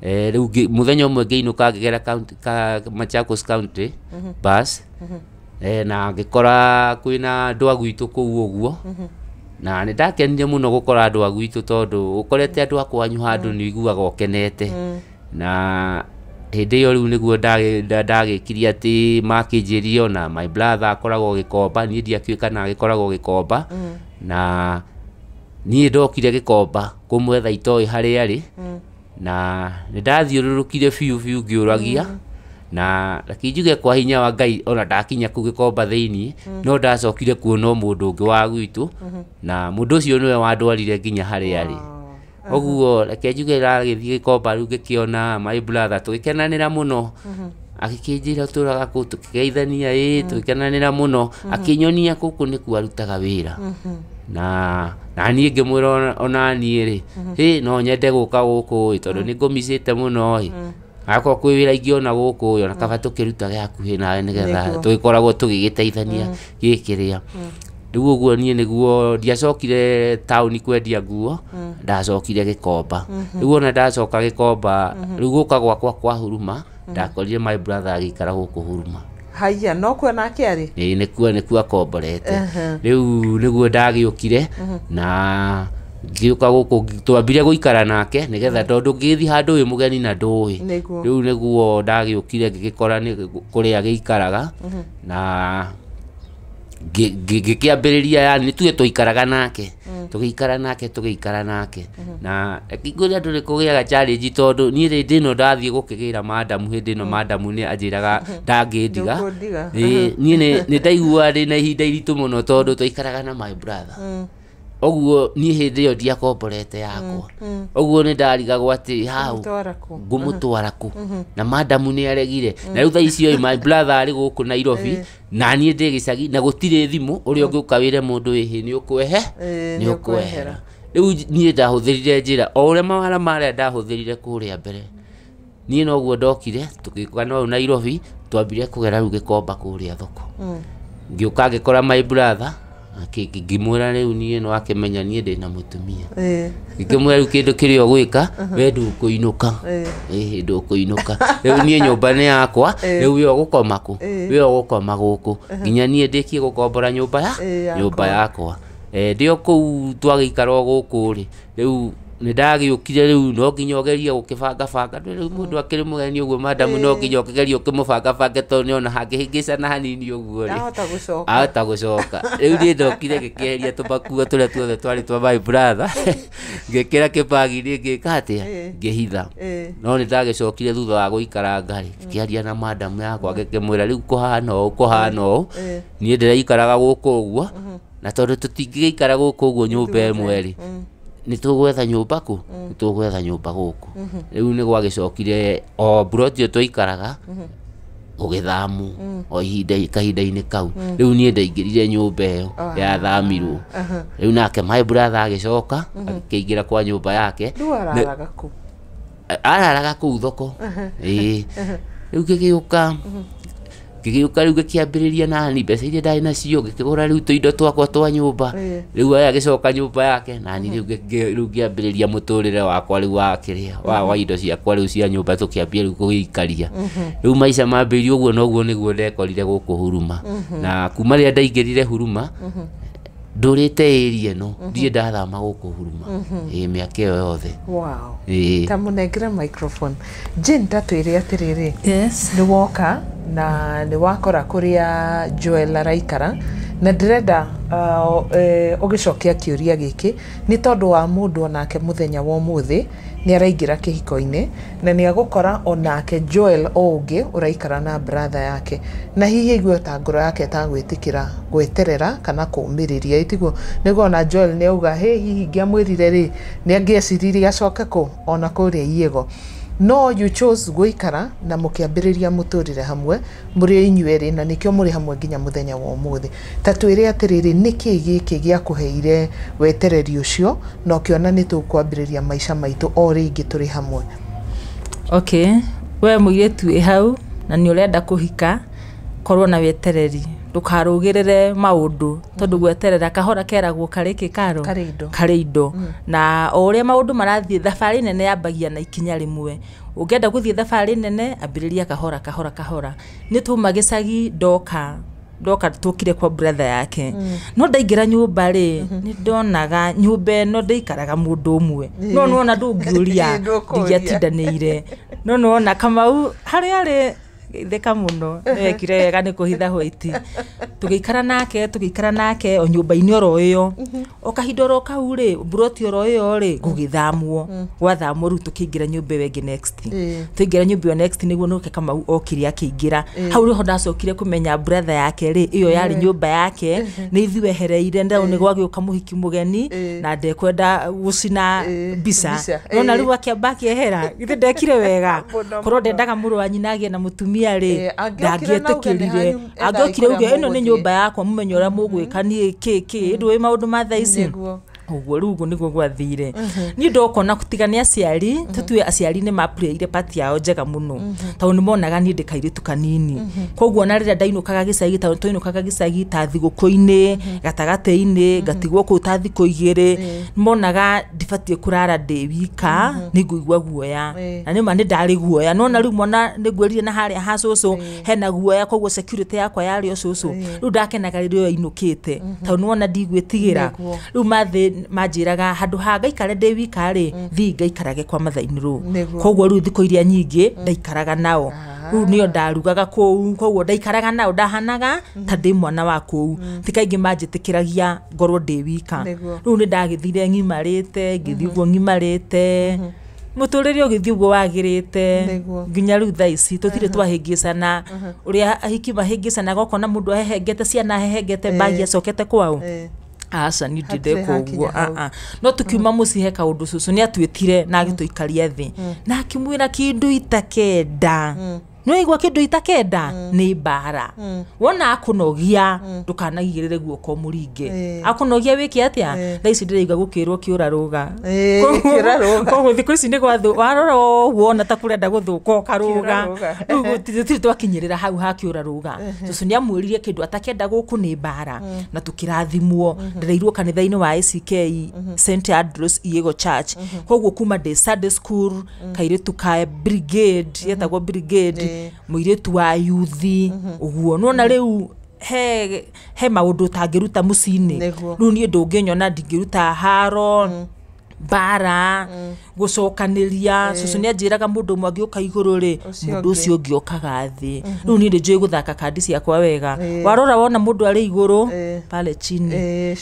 Rĩu mũthenya ũmwe ngĩinũka ngĩgera Machakos County bus, na ngĩkora kwĩna andũ a gwitũ kũu ũguo, na nĩ ndakenire mũno gũkora andũ a gwitũ, tondũ ũkorete andũ a kwanyu handũ nĩ ũiguaga ũkenete. Na hĩndĩ ĩyo rĩu nĩguo ndagĩkirie atĩ makĩnjĩrire ona my brother akoragwo Gĩkomba, niĩ ndiakĩũĩ kana agĩkoragwo Gĩkomba. Na niĩ ndokire Gĩkomba kũmwetha itoĩ harĩa arĩ, na nĩ ndathiũrũrũkire biũ biũ ngĩũragia, na reke njuge kwa hinya wa Ngai ona ndakinya kũu Gĩkomba thĩiniĩ no ndacokire kuona o mũndũ ũngĩ wa gwitũ, na mũndũ ũcio nĩwe wandwarire nginya harĩa arĩ. Ũguo reke njuge ndagĩthiĩ Gĩkomba rĩu ngĩkĩona my brother, tũgĩkenanĩra mũno, agĩkĩnjĩra tũraga kũu, tũkĩgeithania, ĩĩ, tũgĩkenanĩra mũno, akĩnyonia gũkũ nĩkuo arutaga wĩra. Na niĩ ngĩmwĩra ona niĩ rĩ, hĩ, no nyende gũka gũkũ ĩ, tondũ nĩ ngũmicĩte mũno ĩ, akorwo kwĩ wĩra ingĩona gũkũ ĩ, ona kaba tũkĩrutage hakuhĩ nawe nĩgetha tũgĩkoragwo tũgĩgĩteithania gĩkĩrĩa. Rĩu ũguo niĩ nĩguo ndiacokire taũni kwendia nguo, ndacokire Gĩkomba. Rĩu ona ndacoka Gĩkomba, rĩu gũka gwakwa kwa Huruma, ndakorire my brother agĩikara gũkũ Huruma. Haiya, no kuo nake arĩ? Ĩĩ, nĩkuo akomborete. Rĩu nĩguo ndagĩũkire na ngĩũka gũkũ, twambire gũikara nake nĩgetha, tondũ ngĩthiĩ handũ wĩ mũgeni na ndũĩ. Rĩu nĩguo ndagĩũkire ngĩgĩkora nĩ kũrĩa agĩikaraga, na Ngĩkĩambĩrĩria yani nĩ tuge twaikaraga nake, tũgĩikara nake, tũgĩikara nake, na ngĩkũria andũ nĩ kũgĩaga challenge, tondũ niĩ hĩndĩ ĩno ndathiĩ gũkĩgĩra madamu, hĩndĩ ĩno madamu nĩ anjĩraga ndangĩndiga. Ndũkũndiga. Ĩĩ, niĩ nĩ ndaiguaga ndĩna ihinda iritũ mũno, tondũ twaikaraga na my brother. Ũguo niĩ hĩndĩ ĩyo ndiakomborete yakwa, ũguo nĩ ndarigagwo atĩ hau Ngũmũtwara kũ? Ngũmũtwara kũ na madamu nĩ aregire, na rĩu thaa icio my brother arĩ gũkũ Nairobi na niĩ ndĩ gĩcagi, na gũtirĩ thimũ ũrĩa ũngĩũka wĩre mũndũ ĩhĩ nĩ ũkwehe Ĩĩ, nĩ nĩ ũkwehera. ũkwehera. Rĩu niĩ ndahũthĩrire njĩra o ũrĩa mawara marĩa ndahũthĩrire kũrĩa mbere, niĩ noguo ndokire tũgĩũka no Nairobi, twambire kũgera rĩu Gĩkomba kũrĩa thoko. Ngĩũka ngĩkora my brother, ngĩmwĩra rĩu niĩ no akĩmenya niĩ ndĩna mũtumia. Ngĩkĩmwĩra rĩu kĩndũ kĩrĩa ũgwĩka we ndũkũinũka. Ĩhĩ, ndũkũinũka, rĩu niĩ nyũmba nĩ yakwa, rĩu we ũgũkoma kũ? We ũgũkoma gũkũ nginya niĩ ndĩkie gũkombora nyũmba ya Ĩĩ, yakwa. Nyũmba yakwa. Ndĩ o kũu twagĩikara o gũkũ rĩ, rĩu nĩ ndagĩũkire, rĩu no nginya ũgerie gũkĩbangabanga. Ndũĩ rĩu mũndũ akĩrĩ mũgeni ũguo, madamu, no nginya ũkĩgerie ũkĩmũbangabange, tondũ nĩona hangĩhĩngĩcana hanini ũguo rĩ, Ahota gũcoka. Ahota gũcoka. Rĩu niĩ ndokire ngĩkĩeheria tũmakuo tũrĩa tuothe twarĩ twa my brother, ngĩkĩra kĩbagi-inĩ, ngĩka atĩa, ngĩhitha. No nĩ ndagĩcokire thutha wa gũikaranga rĩ, ngĩkĩaria na madamu yakwa, ngĩkĩmwĩra rĩu kũhana ũũ, kũhana ũũ, niĩ ndĩraikaraga gũkũ ũguo, na tondũ tũtingĩgĩikara gũkũ ũguo nyũmba ĩmwe rĩ, nĩ tũgwetha nyũmba kũ, nĩ tũgwetha nyũmba gũkũ. Rĩu nĩ gwagĩcokire o mburoti ĩyo twaikaraga gũgĩthamwo o ihinda kahinda-inĩ kau. Rĩu niĩ ndaingĩrire nyũmba ĩyo yathamirwo, rĩu nake my brother agĩcoka akĩingĩra kwa nyũmba yake. Rĩu araraga kũ? Araraga kũu thoko. Ĩĩ, rĩu ngĩgĩũka rĩu ngĩkĩambĩrĩria nani mbeca iria ndarĩ nacio ngĩkĩgũra rĩu tũindo twakwa twa nyũmba. Rĩu aya agĩcoka nyũmba yake, nani rĩu rĩu ngĩambĩrĩria mũtũrĩre wakwa rĩu wa kĩrĩa wa indo ciakwa rĩu cia nyũmba, tũkĩambia rĩu kũgĩikaria. Rĩu maica mambĩrĩirie ũguo, noguo nĩguo ndekorire gũkũ Huruma, na kuma rĩrĩa ndaingĩrire Huruma ndũrĩte area ĩno, ndirĩ ndathama gũkũ Huruma, ĩĩ, mĩaka ĩyo yothe. Wow. Ĩĩ. Ta mũnengere microphone Jane, ta twĩre atĩrĩrĩ, Yes. nĩ woka na nĩ wakora kũrĩa Joel araikara, na ndĩrenda ũgĩcokia kĩũria gĩkĩ nĩ tondũ wa mũndũ onake mũthenya wa ũmũthĩ nĩ araingĩra kĩhiko-inĩ na nĩ agũkora onake Joel o ũngĩ ũraikara na brother yake, na hihi aigue ta ngoro yake ĩtagwĩtĩkĩra gweterera kana kũũmĩrĩria, ĩtiguo nĩguo ona Joel nĩ auga hĩ, hihi ngĩamwĩrire rĩ, nĩ angĩeciririe acoke kũ ona kũrĩa iĩgo. No you chose gũikara na mũkĩambĩrĩria mũtũrĩre hamwe mũrĩ o inyuerĩ, na nĩkĩo mũrĩ hamwe nginya mũthenya wa ũmũthĩ. Ta twĩre atĩrĩrĩ, nĩkĩ gĩkĩ gĩakũheire wetereri ũcio na ũkĩona nĩ tũkwambĩrĩria maica maitũ o rĩngĩ tũrĩ hamwe? Okay, we mũirĩtu wĩ hau na nĩ ũrenda kũhika, korwo na wetereri, ndũkarũgĩrĩre maũndũ, tondũ gweterera kahora keragwo karĩ kĩ karo? Karĩ indo. Karĩ indo. Na o ũrĩa maũndũ marathiĩ, thabarĩ nene yambagia na ikinya rĩmwe. Ũngĩenda gũthiĩ thabarĩ nene, ambĩrĩria kahora kahora kahora. Nĩ tuma gĩcagi, ndoka tũkire kwa brother yake, no ndaingĩra nyũmba rĩ, nĩ ndonaga nyũmba ĩno ndĩikaraga mũndũ ũmwe, no nĩwona ndũngĩũria. Ndũkũria. Ndingĩatindanĩire, no nĩwona Kamau harĩa arĩ theka mũno, nĩwekire wega nĩ kũhitha hwaiti. Tũgĩikara nake o nyũmba-inĩ oro ĩyo, o kahinda oro kau rĩ, mburoti oro ĩyo rĩ, gũgĩthamwo, gwathamwo rĩu tũkĩingĩra nyũmba ĩyo ĩngĩ next. Tũingĩra nyũmba ĩyo next nĩguo nũke Kamau okire akĩingĩra hau, nĩho ndacokire kũmenya brother yake rĩ, ĩyo yarĩ nyũmba yake nĩ ithuĩ wehereire ndau nĩ gwagĩũka mũhiki mũgeni na ndekwenda gũcina mbica. Mbica, Nona rĩu akĩamba akĩehera, githĩ ndekire wega? Mũno, Korwo mũno. ndendaga mũrũ wa nyina agĩe na mũtumia rĩ, Angĩokire na auge nĩ ndangĩetĩkĩrire. hanyu endaga Angĩokire kũrĩa uge ĩno nĩ mũgũthiĩ. Nyũmba yakwa, mũmenye ũrĩa mũgwĩka, niĩ kĩ kĩ ndũĩ maũndũ ma thaa ici. Ũguo rĩu ũguo nĩguo gwathire. Niĩ ndokona tiga nĩ aciari, tũtue aciari nĩ maplayire part yao njega mũno, tondũ nĩ monaga niĩ ndĩ kairĩtu kanini, koguo ona rĩrĩa ndainũkaga gĩcagi, tondũ twainũkaga gĩcagi ta thigũkũ-inĩ gatagatĩ-inĩ, ngatigwo kũu ta thikũ 2, monaga ndibatiĩ kũrara ndĩ wika, nĩ ngũigua guoya. Na nĩma nĩ ndarĩ guoya, nona rĩu mwana nĩ ngwĩrire na harĩa ha cũcũ hena guoya, koguo security yakwa yarĩ o cũcũ. Rĩu ndakenaga rĩrĩa ainũkĩte, tondũ nĩwona ndigwĩtigĩra. Rĩu mathĩ manjĩraga handũ ha ngaikare ndĩ wika rĩ, thiĩ ngaikarage kwa mathainĩ rũ. Koguo rĩu thikũ iria nyingĩ ndaikaraga nao. Rĩu nĩo ndarugaga kũu, koguo ndaikaraga nao, ndahanaga ta ndĩ mwana wa kũu. Ti kaingĩ manjĩtĩkĩragia ngorwo ndĩ wika. Rĩu nĩ ndagĩthire ng'imarĩte, ngĩthiĩ ũguo ng'imarĩte, mũtũrĩre ũgĩthiĩ ũguo wagĩrĩte nginya rĩu thaa ici tũtirĩ twahĩngĩcana ũrĩa ahiki mahĩngĩcanaga, ũkona mũndũ ahehengete ciana, ahehengete mbagi, acokete kwao. Aca, niĩ ndĩndeka ũguo. No tukiuma mũciĩ he kaũndũ cũcũ nĩ atuĩtire na agĩtũikaria thĩ na akĩmwĩra kĩndũ itakenda. Nĩwaigua, kĩndũ itakenda nĩ mbara. Wona akũnogia, ndũkanaigĩrĩre guoko mũringe. Akũnogia wĩke atĩa? Thaa ici ndĩraigua gũkĩrwo kĩũra rũga. Koguo thikũ ici nĩ gwathũ, warora ũguo wona ta kũrenda gũthũka, ũkarũga. Rĩu tũtirĩ twakinyĩrĩra hau ha kĩũra rũga. Cũcũ nĩ amwĩrire kĩndũ atakenda gũkũ nĩ mbara, na tũkĩrathimwo. Ndereirwo kanitha-inĩ wa ACK St Andrews Iego Church, koguo kuma ndĩ Sunday school, kairĩtu ka brigade, yetagwo brigade, mũirĩtu wa yuthi ũguo. Nĩwona rĩu he maũndũ ũtangĩruta mũciĩ-inĩ. Rĩu niĩ ndũngĩnyona ndingĩruta haro, mbara, gũcokanĩria. Cũcũ nĩ anjĩraga mũndũ ũmwe angĩũka igũrũ rĩ, mũndũ ũcio ũngĩ okaga thĩ. Rĩu niĩ nĩ njũĩ gũthaka kandi ciakwa wega. Warora wona mũndũ arĩ igũrũ pale chini,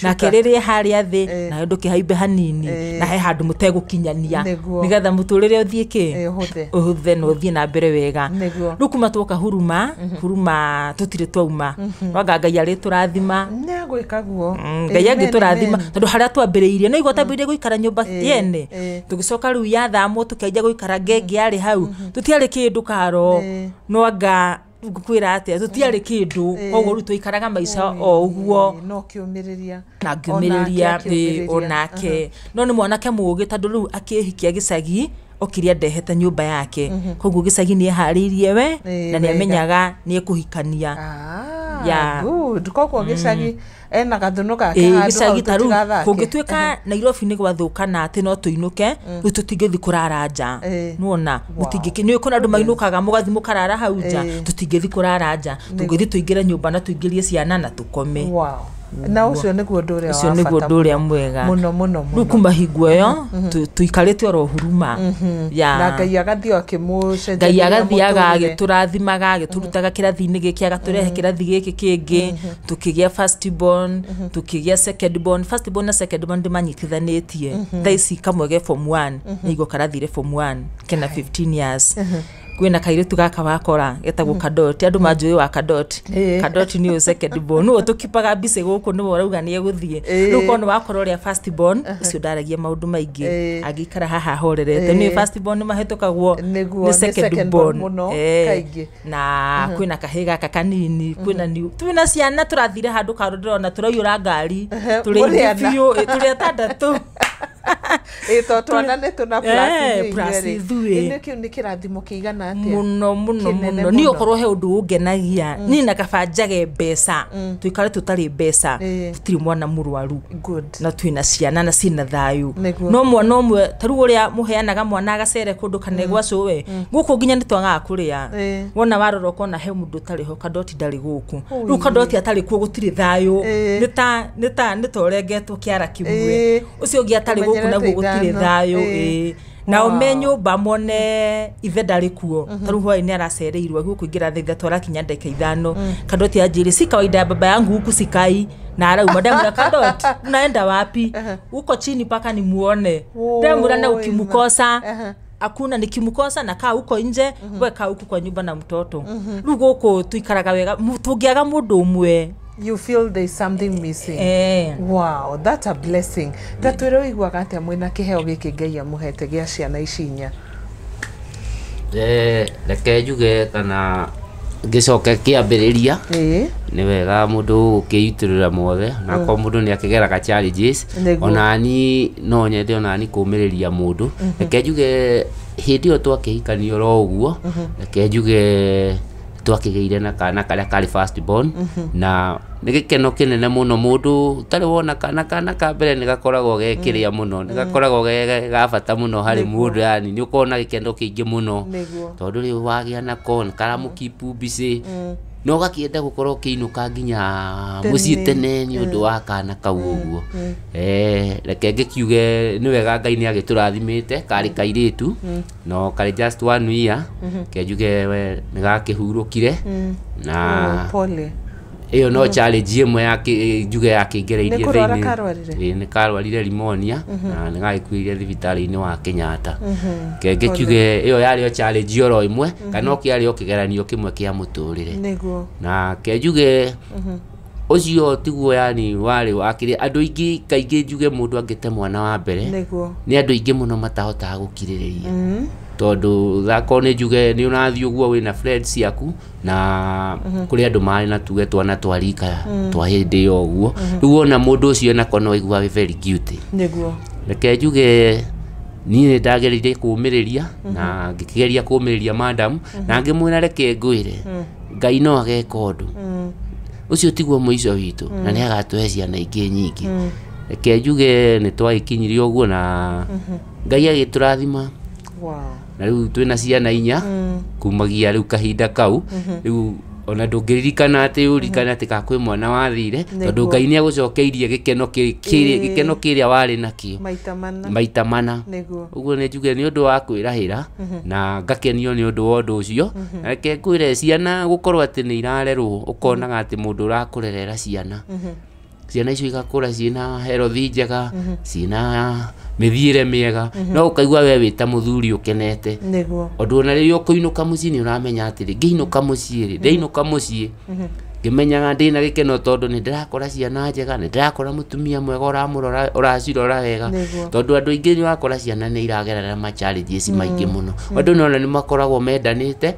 nake rĩrĩa harĩa thĩ, nawe ndũkĩhaimbe hanini, na he handũ mũtegũkinyania, nĩgetha mũtũrĩre ũthiĩ kĩ ũhũthe na ũthiĩ na mbere wega. Rĩu kuma twoka Huruma, Huruma tũtirĩ twauma. Wanga Ngai arĩtũrathima. Ngai angĩtũrathima, tondũ harĩa twambĩrĩirie no igua twambĩrĩirie gũikara nyũmba yene, tũgĩcoka rĩu yathamwo, tũkĩanjia gũikara ngenge yarĩ hau. Tũtiarĩ kĩndũ karo, no anga ngũkwĩra atĩa, tũtiarĩ kĩndũ. Koguo rĩu tũikaraga maica o ũguo. Na ngĩũmĩrĩria onake. No nĩ mwanake mũũgĩ, tondũ rĩu akĩhikia gĩcagi okire andehete nyũmba yake, koguo gĩcagi nĩ eharĩirie we na nĩ amenyaga nĩ ekũhikania. Koguo gĩcagi ena gathũnũ gake handũ. Gĩcagi ta rĩu kũngĩtuĩka Nairobi nĩ gwathũkana atĩ no tũinũke, rĩu tũtingĩthiĩ kũrara nja. Nĩwona nĩ kwĩna andũ mainũkaga mũgathiĩ mũkarara hau nja. Tũtingĩthiĩ kũrara nja, tũngĩthiĩ tũingĩre nyũmba na tũingĩrie ciana na tũkome. Na ũcio nĩguo ũndũ ũrĩa ũcio nĩguo ũndũ ũrĩa mwega mũno mũno. Rĩu kuma hingo ĩyo tũikarĩte oro Huruma. Na Ngai agathiĩ akĩmũcenjagia. Ngai agathiaga agĩtũrathimaga, agĩtũrutaga kĩrathi-inĩ gĩkĩ, agatũrehe kĩrathi gĩkĩ kĩngĩ. Tũkĩgĩa first born, tũkĩgĩa second born. First born na second born ndĩmanyitithanĩtie. Thaa ici kamwe ge form 1, nĩguo karathire form 1, kena 15 years. Kwĩna kairĩtu gaka wakora getagwo Kadoti, andũ manjũĩ wa Kadoti. Kadoti nĩyo second born, nĩwe tũkipaga mbica gũkũ, nĩwe ũrauga nĩ egũthiĩ. Rĩu korwo nĩ wakora ũrĩa first born ũcio ndaragia maũndũ maingĩ, angĩikara haha ahorerete. Nĩ first born mahĩtũkagwo nĩ second born na kwĩna kahĩĩ gaka kanini, kwĩna twĩna ciana tũrathire handũ karo ndĩrona tũraiyũra ngari, tũrĩ aingĩ biũ, tũrĩ atandatũ. To twana nĩ tũna plus ithuĩ. Kĩu nĩ kĩrathimo kĩigana atĩa? Mũno mũno mũno. Niĩ okorwo he ũndũ ũngenagia, niĩ na kaba njage mbeca, tũikare tũtarĩ mbeca, tũtirĩ mwana mũrwaru na twĩna ciana na ciĩna thayũ. No mwana ũmwe ta rĩu ũrĩa mũheanaga mwana agacere kũndũ kana gwa cũwe, gũkũ nginya nĩ twagaga kũrĩa. Wona warora ũkona he mũndũ ũtarĩ ho, Kadoti ndarĩ gũkũ. Rĩu Kadoti atarĩ kuo gũtirĩ thayũ, nĩ ta ũrengetwo kĩara kĩmwe. Ũcio ũngĩ atarĩ gũkũ naguo gũtirĩ thayũ. Nao me nyũmba mone ithe ndarĩ kuo, ta rĩu hwaĩ-inĩ aracereirwo agĩũka kũingĩra thaa 3 arakinya ndagĩka 5. Kadoti anjĩre si kawaida ya baba yangu huku sikai, na arauma. Ndamwĩra, Kadoti, unaenda wapi? Uko chini mpaka nimuone. Ndamwĩra, na ukimkosa hakuna, nikimkosa na kaa huko nje, we kaa huku kwa nyumba na mtoto. Rĩu gũkũ tuikaraga wega, tũngĩaga mũndũ ũmwe, you feel there's something missing. Wow, that's a blessing. Tatwĩre ũiguaga atĩa mwĩna kĩheo gĩkĩ Ngai amũhete gĩa ciana ici inya? Reke njuge kana ngĩcoke kĩambĩrĩria, nĩ wega mũndũ gũkĩitũrũra mothe, na korwo mũndũ nĩ akĩgeraga challenges, onani no nyende onani kũmĩrĩria mũndũ. Reke njuge hĩndĩ ĩyo twakĩhikania oro ũguo, reke njuge twakĩgĩire na kana karĩa karĩ first born, na nĩ gĩkeno kĩnene mũno. Mũndũ ũtarĩ wona kana ka mbere nĩ gakoragwo ge kĩrĩa mũno, nĩ gakoragwo ge ga bata mũno harĩ mũndũ, yani nĩ ũkoragwo na gĩkeno kĩingĩ mũno, tondũ rĩu wagĩa nako nĩ karamũkeep busy. Na ũgakĩenda gũkorwo ũkĩinũka nginya mũciĩ tene nĩ ũndũ wa kana kau ũguo. Reke ngĩkiuge nĩ wega Ngai nĩ agĩtũrathimĩte, karĩ kairĩtu, no karĩ just 1 year, ke njuge we nĩ gakĩhurũkire. Na pole. Ĩyo no challenge ĩmwe ya njuge yakĩngereirie Nĩ kũrwara thĩinĩ. karwarire? Ĩĩ, nĩ karwarire pneumonia na nĩ gagĩkuĩrĩire thibitarĩ-inĩ wa Kenyatta. Ke ngĩkiuge ĩyo yarĩ o challenge oro ĩmwe, kana o kĩarĩ o kĩgeranio kĩmwe kĩa mũtũrĩre. Nĩguo. Na ke njuge ũcio tiguo yani warĩ wakĩrĩ andũ aingĩ kaingĩ njuge mũndũ angĩte mwana wa mbere. Nĩguo. Nĩ andũ aingĩ mũno matahotaga gũkirĩrĩria. Tondũ thako nĩ njuge nĩ ũrathiĩ ũguo wĩna friends ciaku na kũrĩ andũ marĩ na tuge twana twa rika twa hĩndĩ ĩyo ũguo. Rĩu wona mũndũ ũcio enako no aigua wĩ very guilty. Nĩguo. Reke njuge niĩ nĩ ndagereire kũũmĩrĩria na ngĩkĩgeria kũũmĩrĩria madam na ngĩmwĩra reke ngwĩre Ngai no ageka ũndũ. Ũcio tiguo mũico witũ na nĩ agatũhe ciana ingĩ nyingĩ. Reke njuge nĩ twagĩkinyirie ũguo na Ngai agĩtũrathima. Wow. Na rĩu twĩna ciana inya kumagia rĩu kahinda kau. Rĩu ona ndũngĩririkana atĩ ũririkane atĩ ka kwĩ mwana wathire, tondũ Ngai nĩ agũcokeirie gĩkeno gĩkeno kĩrĩa warĩ nakĩo maita mana. Maita mana. Nĩguo. Ũguo nĩ njuge nĩ ũndũ wa kwĩrahĩra na ngakenio nĩ ũndũ wa ũndũ ũcio. Na reke ngwĩre ciana gũkorwo atĩ nĩ irarerwo, ũkonaga atĩ mũndũ ũrakũrerera ciana, ciana icio igakũra ciĩna health njega, ciĩna mĩthiĩre mĩega, no ũkaigua we wĩ ta mũthuri ũkenete. Nĩguo. Ũndũ ona rĩrĩa ũkũinũka mũciĩ nĩ ũramenya atĩrĩ, ngĩinũka mũciĩ rĩ, ndainũka mũciĩ ngĩmenyaga ndĩna gĩkeno tondũ nĩ ndĩrakora ciana njega, nĩ ndĩrakora mũtumia mwega ũramũrora, ũracirora wega. Nĩguo. Tondũ andũ aingĩ nĩ ũrakora ciana nĩ iragerera ma challenges maingĩ mũno. Andũ nona nĩ makoragwo mendanĩte,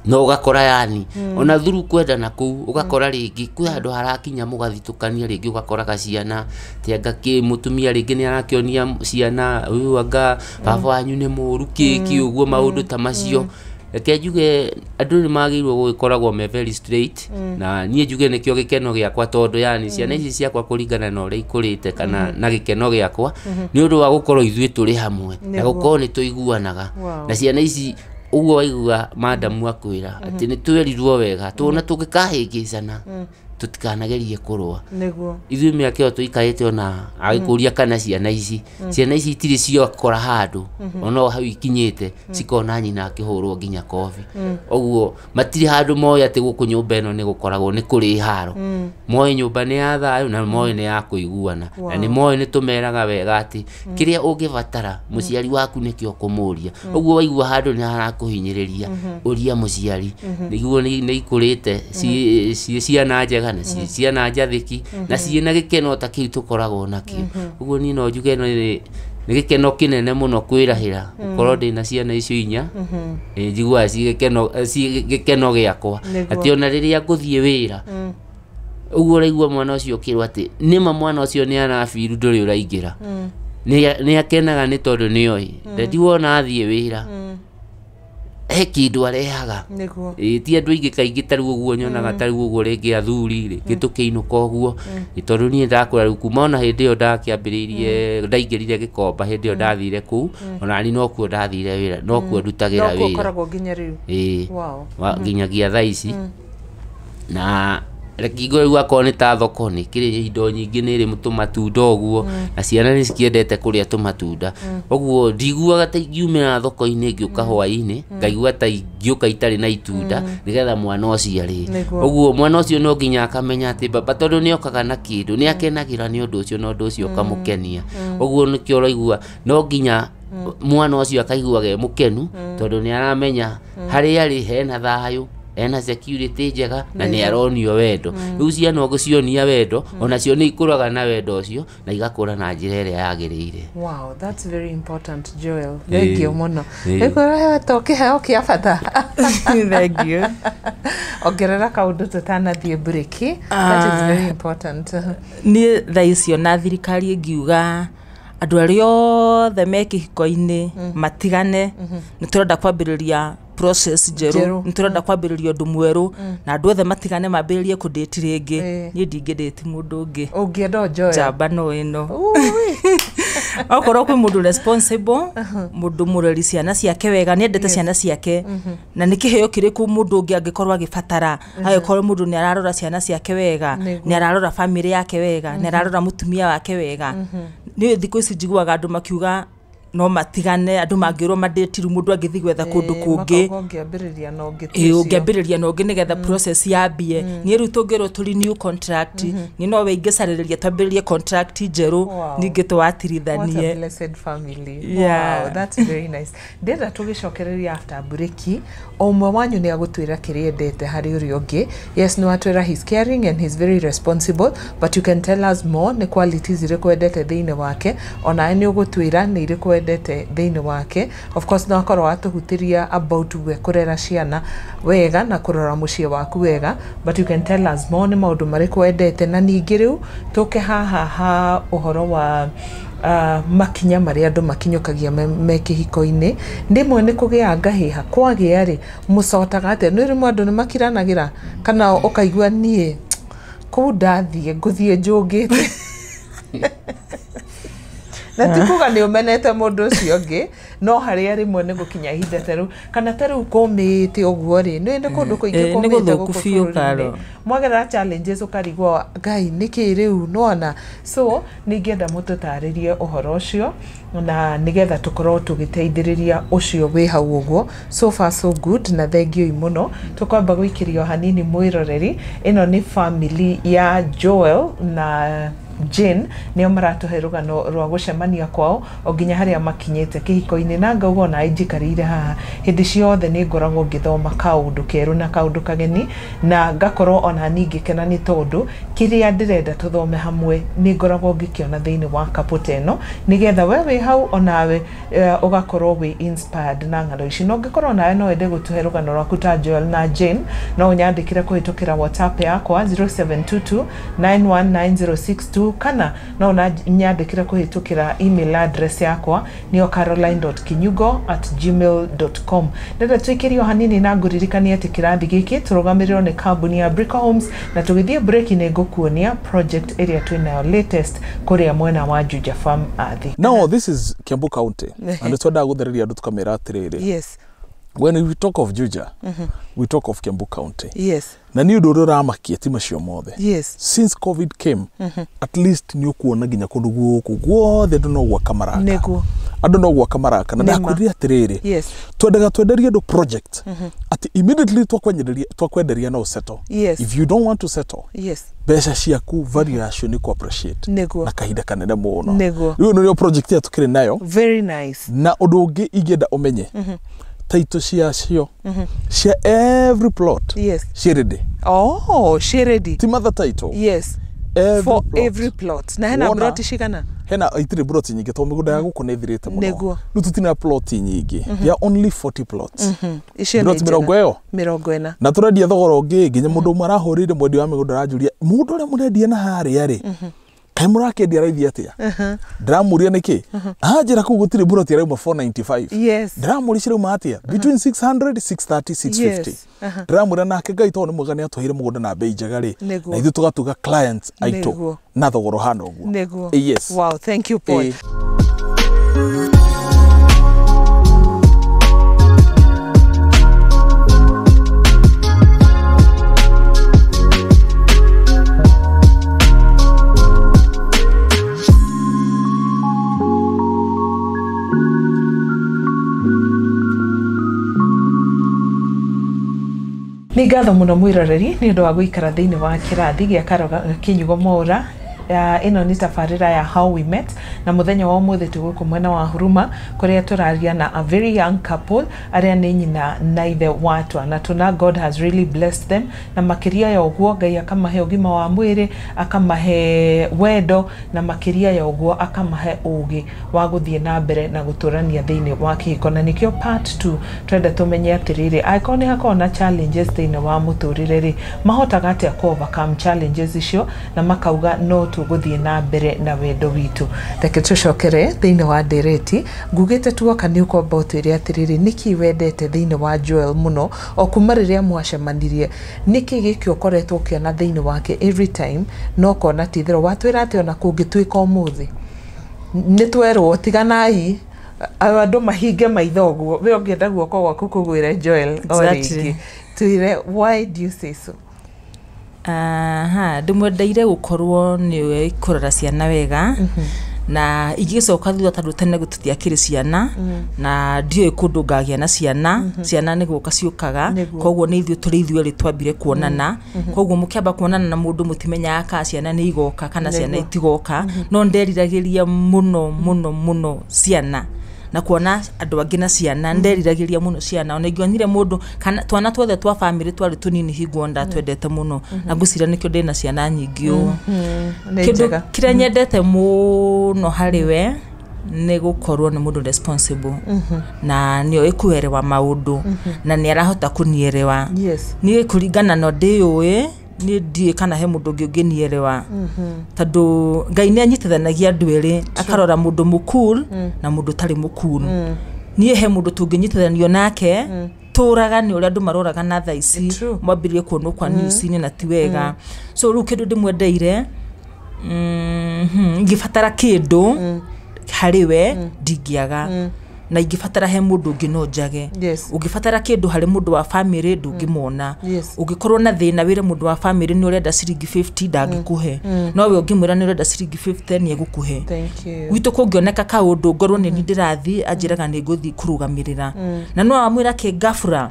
no ũgakora yani ona thuru kwendana kũu ũgakora rĩngĩ kwĩ handũ harakinya mũgathitũkania, rĩngĩ ũgakoraga ciana ti anga kĩ mũtumia rĩngĩ nĩ arakĩonia ciana ũyũ anga baba wanyu nĩ mũru kĩkĩ ũguo maũndũ ta macio. Reke njuge andũ nĩ magĩrĩirwo gũgĩkoragwo me very straight, na niĩ njuge nĩkĩo gĩkeno gĩakwa tondũ yani ciana ici ciakwa kũringana na ũrĩa ikũrĩte kana na gĩkeno gĩakwa nĩ ũndũ wa gũkorwo ithuĩ tũrĩ hamwe na Nĩguo. gũkorwo nĩ tũiguanaga. Wow. Na ciana ici ũguo waigua madamu akwĩra atĩ nĩ twerirwo wega tuona tũngĩkahĩngĩcana tũtikanagerie kũrũa. Nĩguo. Ithuĩ mĩaka ĩyo tũikarĩte ona agĩkũria kana ciana ici itirĩ ciakora handũ ona o hau ikinyĩte cikona nyina akĩhũrwo nginya kobi. Ũguo matirĩ handũ moĩ atĩ gũkũ nyũmba ĩno nĩ gũkoragwo nĩ kũrĩ haro. Moĩ nyũmba nĩ ya thayũ na moĩ nĩ ya kũiguana. Na nĩ moĩ nĩ tũmeraga wega atĩ kĩrĩa ũngĩbatara mũciari waku nĩkĩo ũkũmũria. Ũguo waigua handũ nĩ harakũhinyĩrĩria ũria mũciari. Nĩguo nĩ ikũrĩte ciĩ ciana njega na ciĩ ciana njathĩki na ciĩna gĩkeno ta kĩu tũkoragwo nakĩo. Ũguo niĩ no njuge nĩ gĩkeno kĩnene mũno kwĩrahĩra gũkorwo ndĩna ciana icio inya. Nĩ njiguaga ciĩ gĩkeno gĩakwa. Atĩ ona rĩrĩa ngũthiĩ wĩra ũguo ũraigua mwana ũcio ũkĩrwo atĩ nĩma mwana ũcio nĩ arabiru ndũrĩ ũraingĩra. Nĩ akenaga nĩ tondũ nĩoĩ ndadi wona athiĩ wĩra he kĩndũ arehaga. Nĩguo. Ĩĩ ti andũ aingĩ kaingĩ ta rĩu ũguo nyonaga ta rĩu ũguo rĩngĩ athuri rĩngĩ tũkĩinũka ũguo. Tondũ niĩ ndakũra rĩu kuma ona hĩndĩ ĩyo ndakĩambĩrĩirie ndaingĩrire Gĩkomba hĩndĩ ĩyo ndathire kũu ona niĩ nokuo ndathire wĩra nokuo ndutagĩra Nokuo wĩra. ũkoragwo nginya rĩu. Ĩĩ. Wow. Nginyagia thaa ici. Na reke ngwĩre rĩu akorwo nĩ ta thoko nĩ kĩrĩ indo nyingĩ nĩ ĩrĩ tũmatunda ũguo na ciana nĩ cikĩendete kũrĩa tũmatunda. Ũguo ndiguaga ta ingiumĩra thoko-inĩ ngĩũka hwaĩ-inĩ ngaigua ta ingĩũka itarĩ na itunda nĩgetha mwana ũcio arĩe. Ũguo mwana ũcio no nginya akamenya atĩ baba tondũ nĩ okaga na kĩndũ nĩ akenagĩra nĩ ũndũ ũcio na ũndũ ũcio ũkamũkenia. Ũguo nĩkĩo ũraigua no nginya mwana ũcio akaiguaga e mũkenu tondũ nĩ aramenya harĩa arĩ hena thayũ, ena security njega na nĩ aronio wendo. Rĩu ciana ũgĩcionia wendo onacio nĩ ikũraga na wendo ũcio na igakũra na njĩra ĩrĩa yagĩrĩire. Wow, that's very important, Joel. Thank you mũno. Ĩĩ. Ĩkũrehetwo kĩheo kĩa bata. Thank you. Ongerera kaũndũ tũtanathiĩ break. That is very important. Niĩ thaa icio na thirikari ĩngiuga andũ arĩa othe me kĩhiko-inĩ matigane, nĩ tũrenda kwambĩrĩria process njerũ, nĩ tũrenda kwambĩrĩria ũndũ mwerũ, na andũ othe matigane mambĩrĩrie kũndĩti rĩngĩ. Niĩ ndingĩndĩti mũndũ ũngĩ. Ũngĩenda o Joel. Njamba no ĩno. Ui. Okorwo kwĩ mũndũ responsible, mũndũ mũreri ciana ciake wega, nĩendete ciana ciake, na nĩ kĩheo kĩrĩkũ mũndũ ũngĩ angĩkorwo agĩbatara, agĩkorwo mũndũ nĩ ararora ciana ciake wega, nĩ ararora family yake wega, nĩ ararora mũtumia wake wega. Nĩ thikũ ici njiguaga andũ makiuga no matigane, andũ mangĩrwo mandĩtiru, mũndũ angĩthiĩ gwetha kũndũ kũngĩ. Ũngĩambĩrĩria na ũngĩ. Ĩĩ, ũngĩambĩrĩria na ũngĩ nĩgetha process yambie. Niĩ rĩu tũngĩrwo tũ renew contract, niĩ nowe ingĩcarĩrĩria twambĩrĩrie contract njerũ. Wow. Ningĩ What a twatirithanie. blessed family. Yeah. Wow, that's very nice. Ndĩrenda tũgĩcokereria after break, o ũmwe wanyu nĩ agũtwĩra kĩrĩa endete harĩ ũrĩa ũngĩ. Yes, nĩ watwĩra he's caring and he's very responsible, but you can tell us more, nĩ qualities irĩkũ endete thĩinĩ wake. Onawe nĩ ũgũtwĩra nĩ irĩkũ endete thĩinĩ wake. Of course, no akorwo atũhutĩria about we kũrera ciana wega na kũrora mũciĩ waku wega, but you can tell us more nĩ maũndũ marĩkũ endete. Na ningĩ rĩu tũke haha ha ũhoro wa makinya marĩa andũ makinyũkagia me kĩhiko-inĩ. Rĩmwe nĩ kũgĩaga ngahĩha, kwagĩa rĩ, mũcotaga atĩa? Nĩ rĩmwe andũ nĩ makiranagĩra kana ũkaigua niĩ kũu ndathiĩ ngũthiĩ njũngĩte, na ti kuga nĩ ũmenete mũndũ ũcio ũngĩ, no harĩa rĩmwe nĩ gũkinya ihinda ta rĩu kana ta rĩu kũmĩte ũguo rĩ, nĩ kũndũ kũingĩ Nĩ kũmĩte gũthũku gũkũ biũ, bũrũri-inĩ. Karo. Mwagerera challenges ũkarigwo ngai nĩkĩ rĩu nona. So nĩ ingĩenda mũtũtarĩrie ũhoro ũcio na nĩgetha tũkorwo tũgĩteithĩrĩria ũcio wĩ hau ũguo. So far so good, na thengiũi mũno. Tũkwamba gũikĩrio hanini mwĩroreri. Ĩno nĩ family ya Joel na Jane, nĩo maratũhe rũgano rwa gũcemania kwao o nginya harĩa makinyĩte kĩhiko-inĩ. Na ngauga ona njikarĩire haha hĩndĩ ciothe nĩ ngoragwo ngĩthoma kaũndũ kerũ na kaũndũ kageni, na ngakorwo ona niĩ ngĩkena nĩ tondũ kĩrĩa ndĩrenda tũthome hamwe nĩ ngoragwo ngĩkĩona thĩinĩ wa couple ta ĩno, nĩgetha we wĩ hau onawe ũgakorwo wĩ inspired na ng'ano ici. Na ũngĩkorwo nawe no wende gũtũhe rũgano rwaku ta Joel na Jane, no ũnyandĩkĩre kũhĩtũkĩra WhatsApp yakwa 0722 919062, kana no nyandĩkĩre kũhĩtũkĩra email address yakwa nĩyo caroline.kinyugo@gmail.com. Ndenda tũikĩrio hanini na ngũririkanie atĩ kĩrathi gĩkĩ tũrũgamĩrĩrwo nĩ kambuni ya Brico Homes, na tũgĩthiĩ break nĩ ngũkuonia project ĩrĩa twĩnayo latest kũrĩa mwena wa Juja Farm Athi. Now this is Kiambu County, and twendaga guthereria andu tukamera atiriri, when we talk of Juja, we talk of Kiambu County. Na nĩ ũndũ ũrĩa ũramakia ti macio mothe. Since COVID came, at least nĩ ũkuona nginya kũndũ gũkũ guothe andũ no gwaka maraka. Andũ no gwaka maraka na Nĩma. Ndakwĩrire atĩrĩrĩ, twendaga twenderie andũ project atĩ immediately twakwenderia no settle. If you don't want to settle, mbeca ciaku value yacio nĩ ku appreciate na kahinda kanene mũno. Rĩu nĩrĩo project ĩrĩa tũkĩrĩ nayo. Very nice. Na ũndũ ũngĩ ingĩenda ũmenye, title ciacio cia every plot ciĩ ready. Oh, she ready. Ti mother title. Every For plot. every plot. Na hena Wona- plot cigana? Hena itirĩ plot nyingĩ tondũ mĩgũnda ya gũkũ nĩ ĩthirĩte mũno. Rĩu tũtirĩ plot nyingĩ. There are only 40 plots. Icio nĩ Plot njega. 40. 40. Na tũrendia thogora ũngĩ, nginya mũndũ ũmwe arahũrĩire mwendia wa mĩgũnda aranjũria, mũgũnda ũrĩa mũrendia na harĩa rĩ, kaĩ mũrakĩendia raithi atĩa? Ndĩramũria nĩkĩ, anjĩra kũu gũtirĩ mburoti arauma 495. Ndĩramũria cirauma atĩa? Between 600, 630, 650. Ndĩramwĩra nake Ngai tondũ nĩ mwega nĩ atũheire mũgũnda na bei njega rĩ, na ithuĩ tũgatuga clients aitũ na thogora ũhana ũguo. Yes. Wow, thank you, Paul. Nĩ ngatho mũno mwĩroreri nĩ ũndũ wa gũikara thĩinĩ wa kĩrathi gĩa Karoga Kinyugo Mwaũra. Ĩno nĩ tabarĩra ya How We Met, na mũthenya wa ũmũthĩ twĩ gũkũ mwena wa Huruma kũrĩa tũraria na a very young couple arĩa nĩ nyina na ithe wa twana tũna. God has really blessed them, na makĩria ya ũguo Ngai akamahe ũgima wa mwĩrĩ, akamahe wendo, na makĩria ya ũguo akamahe ũgĩ wa gũthiĩ na mbere na gũtũrania thĩinĩ wa kĩhiko. Na nĩkĩo part 2 twenda tũmenye atĩrĩrĩ, angĩkorwo nĩ hakoragwo na challenges thĩinĩ wa mũtũrĩre rĩ, mahotaga atĩa ku overcome challenges icio na makauga no tũgũthiĩ na mbere na wendo witũ. Reke tũcokere thĩinĩ wa ndereti. Ngugĩte tuoka nĩ ũkwamba ũtwĩre atĩrĩrĩ, nĩkĩ wendete thĩinĩ wa Joel mũno o kuma rĩrĩa mwacemanirie? Nĩkĩ gĩkĩ ũkoretwo ũkĩona thĩinĩ wake every time na ũkona ti itherũ watwĩra atĩ ona kũngĩtuĩka ũmũthĩ Nĩ twerwo tiganai andũ mahinge maitho ũguo, we ũngĩenda guoko gwaku kũgwĩre Joel o rĩngĩ. Twĩre, why do you say so? Aha, ndĩmwendeire gũkorwo nĩwe kũrora ciana wega, na ingĩgĩcoka thutha tondũ tene tũtiakĩrĩ ciana, na ndiũĩ kũndũ ngagĩa na ciana. Ciana nĩ gũka ciũkaga, koguo nĩ ithuĩ tũrĩ ithuerĩ twambire kuonana. Koguo mũkĩamba kuonana na mũndũ mũtimenyaga kana ciana nĩ igoka kana ciana itigoka, no nderiragĩria mũno mũno mũno ciana, na kuona andũ angĩ na ciana, nderiragĩria mũno ciana. Ona ingĩonire mũndũ kana twana tuothe twa bamĩrĩ twarĩ tũnini hingo ndatwendete mũno, na ngwĩciria nĩkĩo ndĩna ciana nyingĩ ũũ. Kĩndũ kĩrĩa nyendete mũno harĩ we nĩ gũkorwo nĩ mũndũ responsible, na nĩ oĩ kũerewa maũndũ, na nĩ arahota kũnierewa. Niĩ kũringana na ndĩũĩ, niĩ ndiũĩ kana he mũndũ ũngĩ ũngĩnierewa, tondũ Ngai nĩ anyitithanagia andũ erĩ, akarora mũndũ mũcool na mũndũ ũtarĩ mũcool. Niĩ he mũndũ tũngĩnyitithanio nake tũraga nĩ ũrĩa andũ maroraga na thaa ici, mwambĩrĩrie kuonwo kwa news-inĩ na ti wega. So rĩu kĩndũ ndĩmwendeire, ingĩbatara kĩndũ harĩ we ndingĩaga, na ingĩbatara he mũndũ ũngĩ no njage. Ũngĩbatara kĩndũ harĩ mũndũ wa bamĩrĩ ndũngĩmwona. Ũngĩkorwo na thĩna wĩre mũndũ wa bamĩrĩ nĩ ũrenda ciringi 50, ndangĩkũhe, no we ũngĩmwĩra nĩ ũrenda ciringi 50 nĩ egũkũhe. Gwitũ kũngĩoneka kaũndũ ngorwo nĩ niĩ ndĩrathiĩ, anjĩraga nĩ ngũthiĩ kũrũgamĩrĩra, na no amwĩra kĩngabura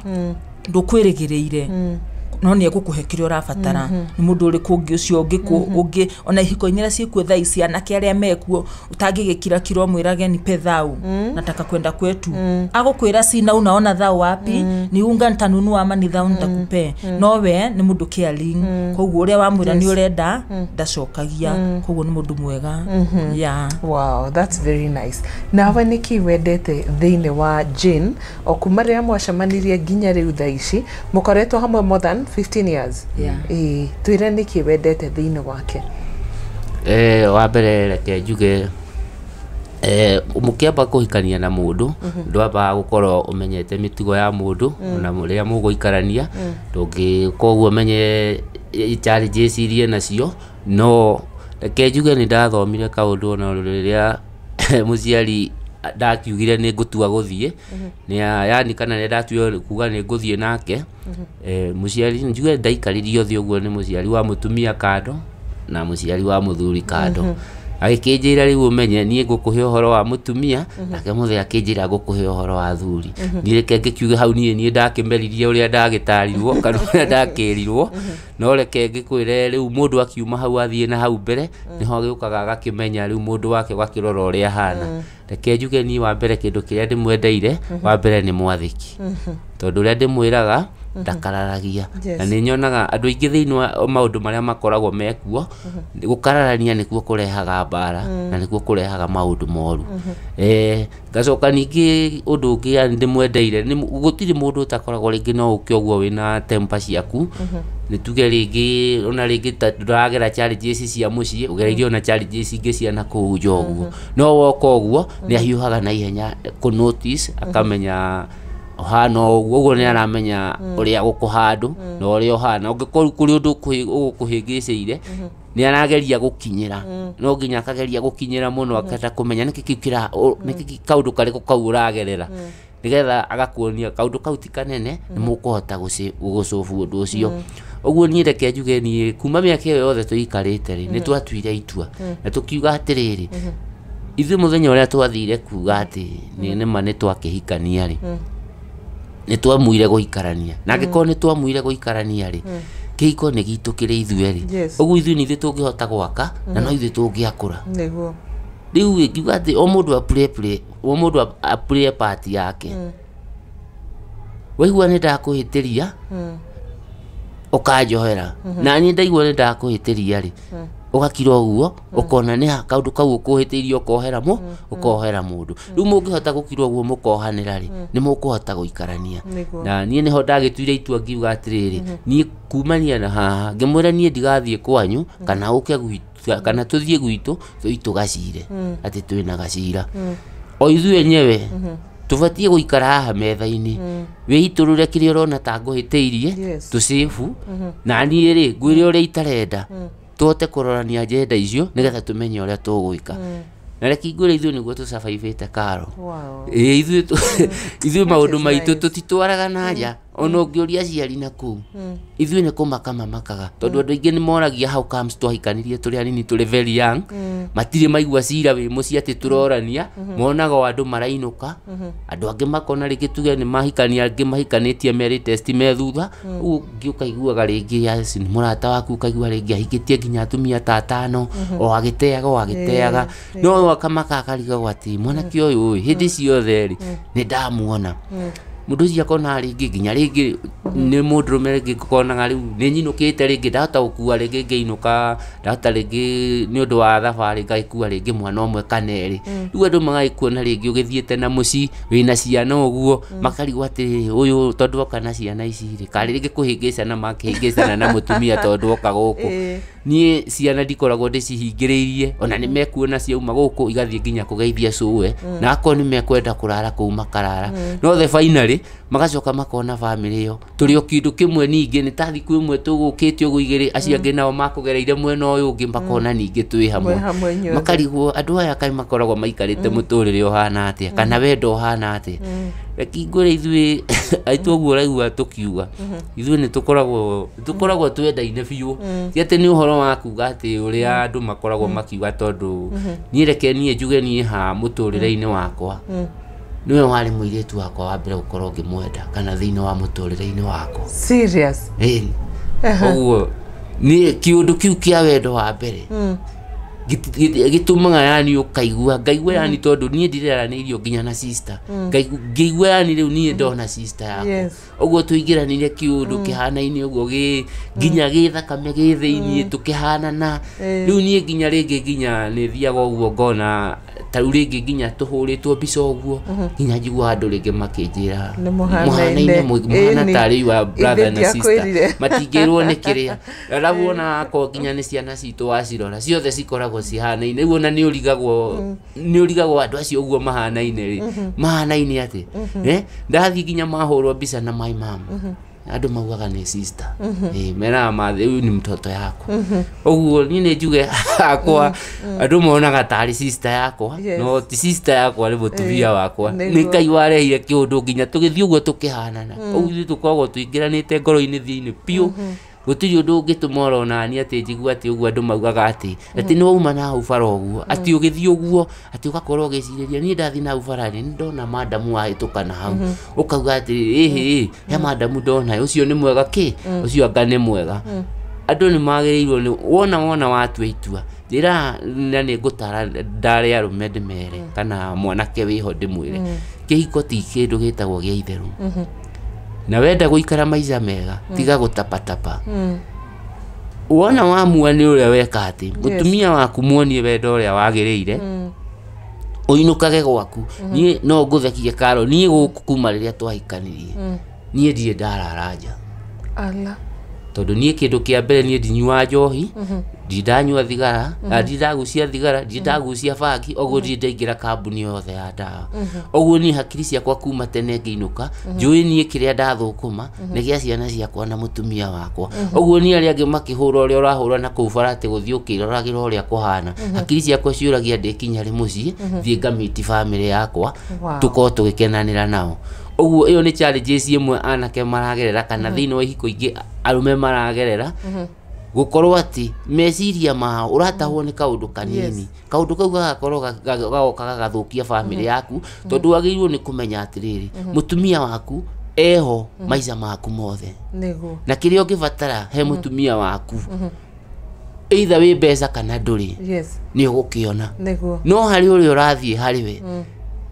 ndũkwĩrĩgĩrĩire, no nĩ egũkũhe kĩrĩa ũrabatara. Nĩ mũndũ ũrĩkũ ũngĩ ũcio ũngĩ ona ihiko-inĩ iria ciĩkuo thaa ici, anake arĩa mekuo ũtangĩgĩkira kiro mwĩrage nipe thau, nataka kwenda kwetu, agũkwĩra sina, unaona thau wapi? Ni unga nitanunua ama ni thau nitakupe? No we nĩ mũndũ caring, koguo ũrĩa wamwĩra nĩ ũrenda ndacokagia, koguo nĩ mũndũ mwega, yeah. Wow, that's very nice. Nawe nĩkĩ wendete thĩinĩ wa Jane o kuma rĩrĩa mwacemanirie nginya rĩu thaa ici mũkoretwo hamwe more than 15 years? Yeah. Ĩĩ, twĩre nĩkĩ wendete thĩinĩ wake. Wa mbere reke njuge, mũkĩamba kũhikania na mũndũ ndwambaga gũkorwo ũmenyete mĩtugo ya mũndũ, ona rĩrĩa mũgũikarania ndũngĩ koguo ũmenye challenges iria nacio. No reke njuge nĩ ndathomire kaũndũ ona rĩrĩa mũciari ndakiugire nĩ ngũtua gũthiĩ, yani kana nĩ ndatuire kuga nĩ ngũthiĩ nake, mũciari njuge ndaikaririo thĩ ũguo nĩ mũciari wa mũtumia kando na mũciari wa mũthuri kando, agĩkĩnjĩra rĩu ũmenye niĩ ngũkũhe ũhoro wa mũtumia, nake mũthee akĩnjĩra ngũkũhe ũhoro wa thuri. Niĩ reke ngĩkiuge hau niĩ ndakĩmeririe ũrĩa ndagĩtarirwo kana ũrĩa ndakĩrirwo, no reke ngĩkwĩre rĩu mũndũ akiuma hau athiĩ na hau mbere nĩho agĩũkaga agakĩmenya rĩu mũndũ wake ũgakĩrora ũrĩa ahana. Reke njuge niĩ wa mbere kĩndũ kĩrĩa ndĩmwendeire wa mbere nĩ mwathĩki, tondũ ũrĩa ndĩmwĩraga ndakararagia. Na nĩ nyonaga andũ aingĩ thĩinĩ wa maũndũ marĩa makoragwo mekuo, gũkararania nĩkuo kũrehaga mbara na nĩkuo kũrehaga maũndũ moru. Ngacoka ningĩ ũndũ ũngĩ yani ndĩmwendeire gũtirĩ mũndũ ũtakoragwo rĩngĩ no ũke ũguo wĩna temper ciaku, nĩ tuge rĩngĩ ona rĩngĩ ta ndũragera challenges cia mũciĩ, ũgereirie ona challenges ingĩ cia nakũu nja ũguo, no woka ũguo nĩ ahiũhaga na ihenya kũ notice, akamenya ũhana ũguo, ũguo nĩ aramenya ũrĩa gũkũhandũ na ũrĩa ũhana. Ũngĩkorwo kũrĩ ũndũ ũgũkũhĩngĩcĩire nĩ arageria gũkinyĩra, no nginya akageria gũkinyĩra mũno, akenda kũmenya nĩkĩ kĩu kĩra nĩkĩ kaũndũ karĩkũ kau ũragerera, nĩgetha agakuonia kaũndũ kau ti kanene, nĩ mũkũhota gũcũbu ũndũ ũcio. Ũguo niĩ reke njuge niĩ kuma mĩaka ĩyo yothe tũikarĩte rĩ, nĩ twatuire itua na tũkiuga atĩrĩrĩ, ithuĩ mũthenya ũrĩa twathire kuga atĩ nĩ nĩma nĩ twakĩhikania rĩ, nĩ twamuire gũikarania, na angĩkorwo nĩ twamuire gũikarania rĩ, kĩhiko nĩ gitũ kĩrĩ ithuĩ erĩ, ũguo ithuĩ nĩ ithuĩ tũngĩhota gwaka na no ithuĩ tũngĩakũra. Rĩu ngiuga atĩ o mũndũ o mũndũ a play part yake. Waigua nĩ ndakũhĩtĩria ũkanjohera, na niĩ ndaigua nĩ ndakũhĩtĩria rĩ, ũgakira ũguo ũkona nĩ kaũndũ kau ũkũhĩtĩirie ũkohera ũkohera mũndũ. Rĩu mũngĩhota gũkira ũguo mũkohanĩra rĩ, nĩ mũkũhota gũikarania. Na niĩ nĩho ndagĩtuire itua ngiuga atĩrĩrĩ, niĩ kumania na haha ngĩmwĩra niĩ ndigathiĩ kwanyu kana ũke gwitũ kana tũthiĩ gwitũ tũthiĩ tũgacire atĩ twĩna gacira, o ithuĩ enyewe tũbatiĩ gũikara haha metha-inĩ, wĩitũrũre kĩrĩa ũrona ta ngũhĩtĩirie, tũcĩbu, na niĩ rĩ ngwĩre ũrĩa itarenda, tũhote kũrorania agenda icio nĩgetha tũmenye ũrĩa tũgwĩka. Na reke ngwĩre, ithuĩ nĩguo tũcabaibĩte karo. Wow. Ĩĩ, ithuĩ maũndũ Is maitũ nice. Tũtitwaraga na nja, ona ũngĩũria aciari na kũu, ithuĩ nĩ kũmaka mamakaga, tondũ andũ aingĩ nĩ moragia how comes twahikanirie tũrĩ anini, tũrĩ very young. Matirĩ maigua cira wĩ mũciĩ atĩ tũrorania. Monaga o andũ marainũka, andũ angĩ makona rĩngĩ tuge nĩ mahikania, angĩ mahikanĩtie merĩ test me thutha ũguo. Ũngĩ ũkaiguaga rĩngĩ yes, nĩ mũrata waku, ũkaigua rĩngĩ ahikĩtie nginya atumia ta atano, o agĩteaga o agĩteaga, no akamaka akarigagwo atĩ mwanake ũyũ ĩ hĩndĩ ciothe rĩ nĩ ndamuona mũndũ ũcio akona rĩngĩ nginya rĩngĩ nĩ mũndũrũme, rĩngĩ konaga rĩu nĩ nyinũkĩte, rĩngĩ ndahota gũkua, rĩngĩ ngĩinũka ndahota, rĩngĩ nĩ ũndũ wa thabarĩ ngagĩkua rĩngĩ mwana ũmwe kana erĩ. Rĩu andũ magagĩkuona rĩngĩ ũgĩthiĩte na mũciĩ wĩna ciana ũguo, makarigwo atĩrĩrĩ, ũyũ tondũ oka na ciana ici rĩ, karĩ rĩngĩ kũhĩngĩcana makĩhĩngĩcana na mũtumia tondũ oka gũkũ. Niĩ ciana ndikoragwo ndĩcihingĩrĩirie, ona nĩ mekuona ciauma gũkũ igathiĩ nginya kũgeithia cũwe, na akorwo nĩ mekwenda kũrara kũu makarara, no the finally magacoka makona bamĩrĩ ĩyo tũrĩ o kĩndũ kĩmwe. Ningĩ nĩ ta thikũ ĩmwe tũgũkĩte ũguo igĩrĩ, acio angĩ nao makũgereire mwena ũyũ ũngĩ, makona ningĩ twĩ hamwe. Mwĩ hamwe inyuothe. Makarigwo andũ aya kaĩ makoragwo maikarĩte mũtũrĩre ũhana atĩa kana wendo ũhana atĩa. Reke ngwĩre, ithuĩ aitũ ũguo ũraigua tũkiuga, ithuĩ nĩ tũkoragwo twendaine biũ, ti atĩ nĩ ũhoro wa kuga atĩ ũrĩa andũ makoragwo makiuga, tondũ niĩ reke niĩ njuge, niĩ ha mũtũrĩre-inĩ wakwa nĩwe warĩ mũirĩtu wakwa wa mbere gũkorwo ngĩmwenda kana thĩinĩ wa mũtũrĩre-inĩ wakwa. Serious? Ĩni, ũguo nĩ kĩũndũ kĩu kĩa wendo wa mbere gĩtũmaga yani ũkaigua, ngaigua yani tondũ niĩ ndireranĩirio nginya na sister. Ngĩigua yani rĩu niĩ ndona sister yakwa. Ũguo tũingĩranire kĩũndũ kĩhanaine ũguo gĩ nginya gĩ thakame gĩ thĩiniĩ tũkĩhanana. Rĩu niĩ nginya rĩngĩ nginya nĩ thiaga ũguo ngona ta rĩu rĩngĩ nginya tũhũrĩtwo mbica ũguo, nginya njiguaga andũ rĩngĩ makĩnjĩra Nĩ mũhanaine. Mũhana Ĩni. tarĩ wa brother na Ithe sister. ndiakwĩrire. Matingĩrwo nĩ kĩrĩa, arabu ona akorwo nginya nĩ ciana citũ wacirora ciothe cikoragwo cihanaine. Rĩu ona nĩ ũrigagwo andũ acio ũguo mahanaine rĩ, mahanaine atĩ ndathiĩ nginya mahũrwo mbica na my mom, andũ maugaga nĩ sister. Meraga mathe huyu ni mtoto yako. Ũguo niĩ nĩ njuge hakwa andũ monaga tarĩ sister yakwa, no ti sister yakwa, nĩ mũtumia wakwa. Nĩ Ngai warehire kĩũndũ nginya tũgĩthiĩ ũguo tũkĩhanana. Ũguo ithuĩ tũkoragwo tũingĩranĩte ngoro-inĩ thĩinĩ biũ. Gũtirĩ ũndũ ũngĩtũma oronani atĩ njigua atĩ ũguo andũ maugaga atĩ nĩ wauma na hau bara ũguo, atĩ ũgĩthiĩ ũguo atĩ ũgakorwo ũgĩcirĩria niĩ ndathiĩ na hau bara nĩ ndona madamu wahĩtũka na hau, ũkauga atĩ ĩhĩ he madamu ndona ũcio nĩ mwega kĩ ũcio anga nĩ mwega. Andũ nĩ magĩrĩirwo nĩ wona watua itua njĩra, na nĩ ngũtara ndare arũme ndĩmere kana mwanake wĩho ndĩmwĩre kĩhiko ti kĩndũ gĩtagwo gĩa itherũ, na wenda gũikara maica mega tiga gũtapatapa. Wona wamua nĩ ũrĩa weka atĩ mũtumia waku muonie wendo ũrĩa wagĩrĩire, ũinũkage gwaku. Niĩ no ngũthekie karo, niĩ gũkũ kuma rĩrĩa twahikanirie niĩ ndirĩ ndarara nja. Ala. Tondũ niĩ kĩndũ kĩa mbere niĩ ndinyuaga njohi, ndirĩ ndanyua thigara na ndirĩ ndagucia thigara, ndirĩ ndagucia bangi, ũguo ndirĩ ndaingĩra kambuni yothe ya ndawa. Ũguo niĩ hakiri ciakwa kuma tene ngĩinũka njũĩ niĩ kĩrĩa ndathũkũma nĩ gĩa ciana ciakwa na mũtumia wakwa. Ũguo niĩ arĩa angĩ makĩhũra ũrĩa ũrahũra na kũu bara atĩ gũthiĩ ũkĩroragĩra ũrĩa kũhana, hakiri ciakwa ciũragia ndĩkinya rĩ mũciĩ thiĩ ngamiti bamĩrĩ yakwa, tũkorwo tũgĩkenanĩra nao. Ũguo ĩyo nĩ challenges ĩmwe anake maragerera kana thĩinĩ wa ihiko ingĩ arũme maragerera, gũkorwo atĩ meciria mao ũratahwo nĩ kaũndũ kanini, kaũndũ kau gagakorwo gagoka gagathũkia bamĩrĩ yaku, tondũ wagĩrĩirwo nĩ kũmenya atĩrĩrĩ, mũtumia waku eho maica maku mothe, na kĩrĩa ũngĩbatara he mũtumia waku, either wĩ mbeca kana ndũrĩ, nĩ ũgũkĩona. No harĩ ũrĩa ũrathiĩ harĩ we,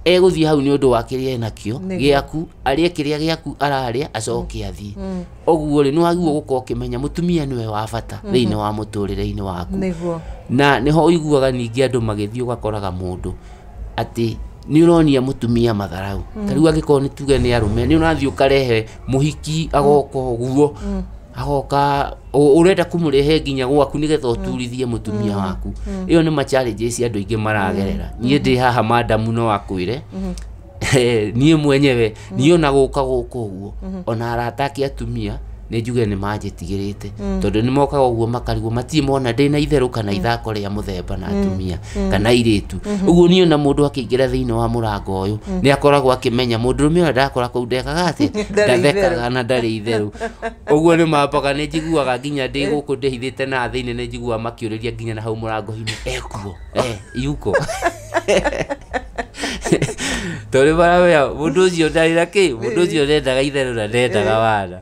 egũthiĩ hau nĩ ũndũ wa kĩrĩa enakĩo gĩaku, arĩe kĩrĩa gĩaku ararĩa acoke athiĩ. Ũguo rĩ, nĩ wagĩrĩirwo gũkorwo ũkĩmenya mũtumia nĩwe wa bata thĩinĩ wa mũtũrĩre-inĩ waku. Na nĩho ũiguaga ningĩ andũ magĩthiĩ ũgakoraga mũndũ atĩ nĩ ũronia mũtumia matharau. Ta rĩu angĩkorwo nĩ tuge nĩ arũme, nĩ ũrathiĩ ũkarehe mũhiki agoka ũguo, agoka ũrenda kũmũrehe nginya gwaku nĩgetha ũturithie mũtumia waku. Ĩyo nĩ ma challenges andũ aingĩ maragerera. Niĩ ndĩ haha madamu no akwĩre niĩ mwenyewe niĩ ona gũka gũkũ ũguo ona arata ake atumia Nĩ njuge nĩ manjĩtigĩrĩte tondũ nĩ mokaga ũguo makarigwo matirĩ mona ndĩna itherũ kana ithako rĩa mũthemba na atumia kana airĩtu. Ũguo niĩ ona mũndũ akĩingĩra thĩinĩ wa mũrango ũyũ nĩ akoragwo akĩmenya mũndũrũme ũrĩa ndakora kũu ndekaga atĩa, ndathekaga na ndarĩ itherũ. Ũguo nĩ mambaga, nĩ njiguaga nginya ndĩ gũkũ ndĩhithĩte na thĩinĩ, nĩ njiguaga makĩũrĩria nginya na hau mũrango-inĩ, ekuo yuko, tondũ maramenya mũndũ ũcio ndarĩ na kĩ, mũndũ ũcio ndendaga itherũ na ndendaga wana.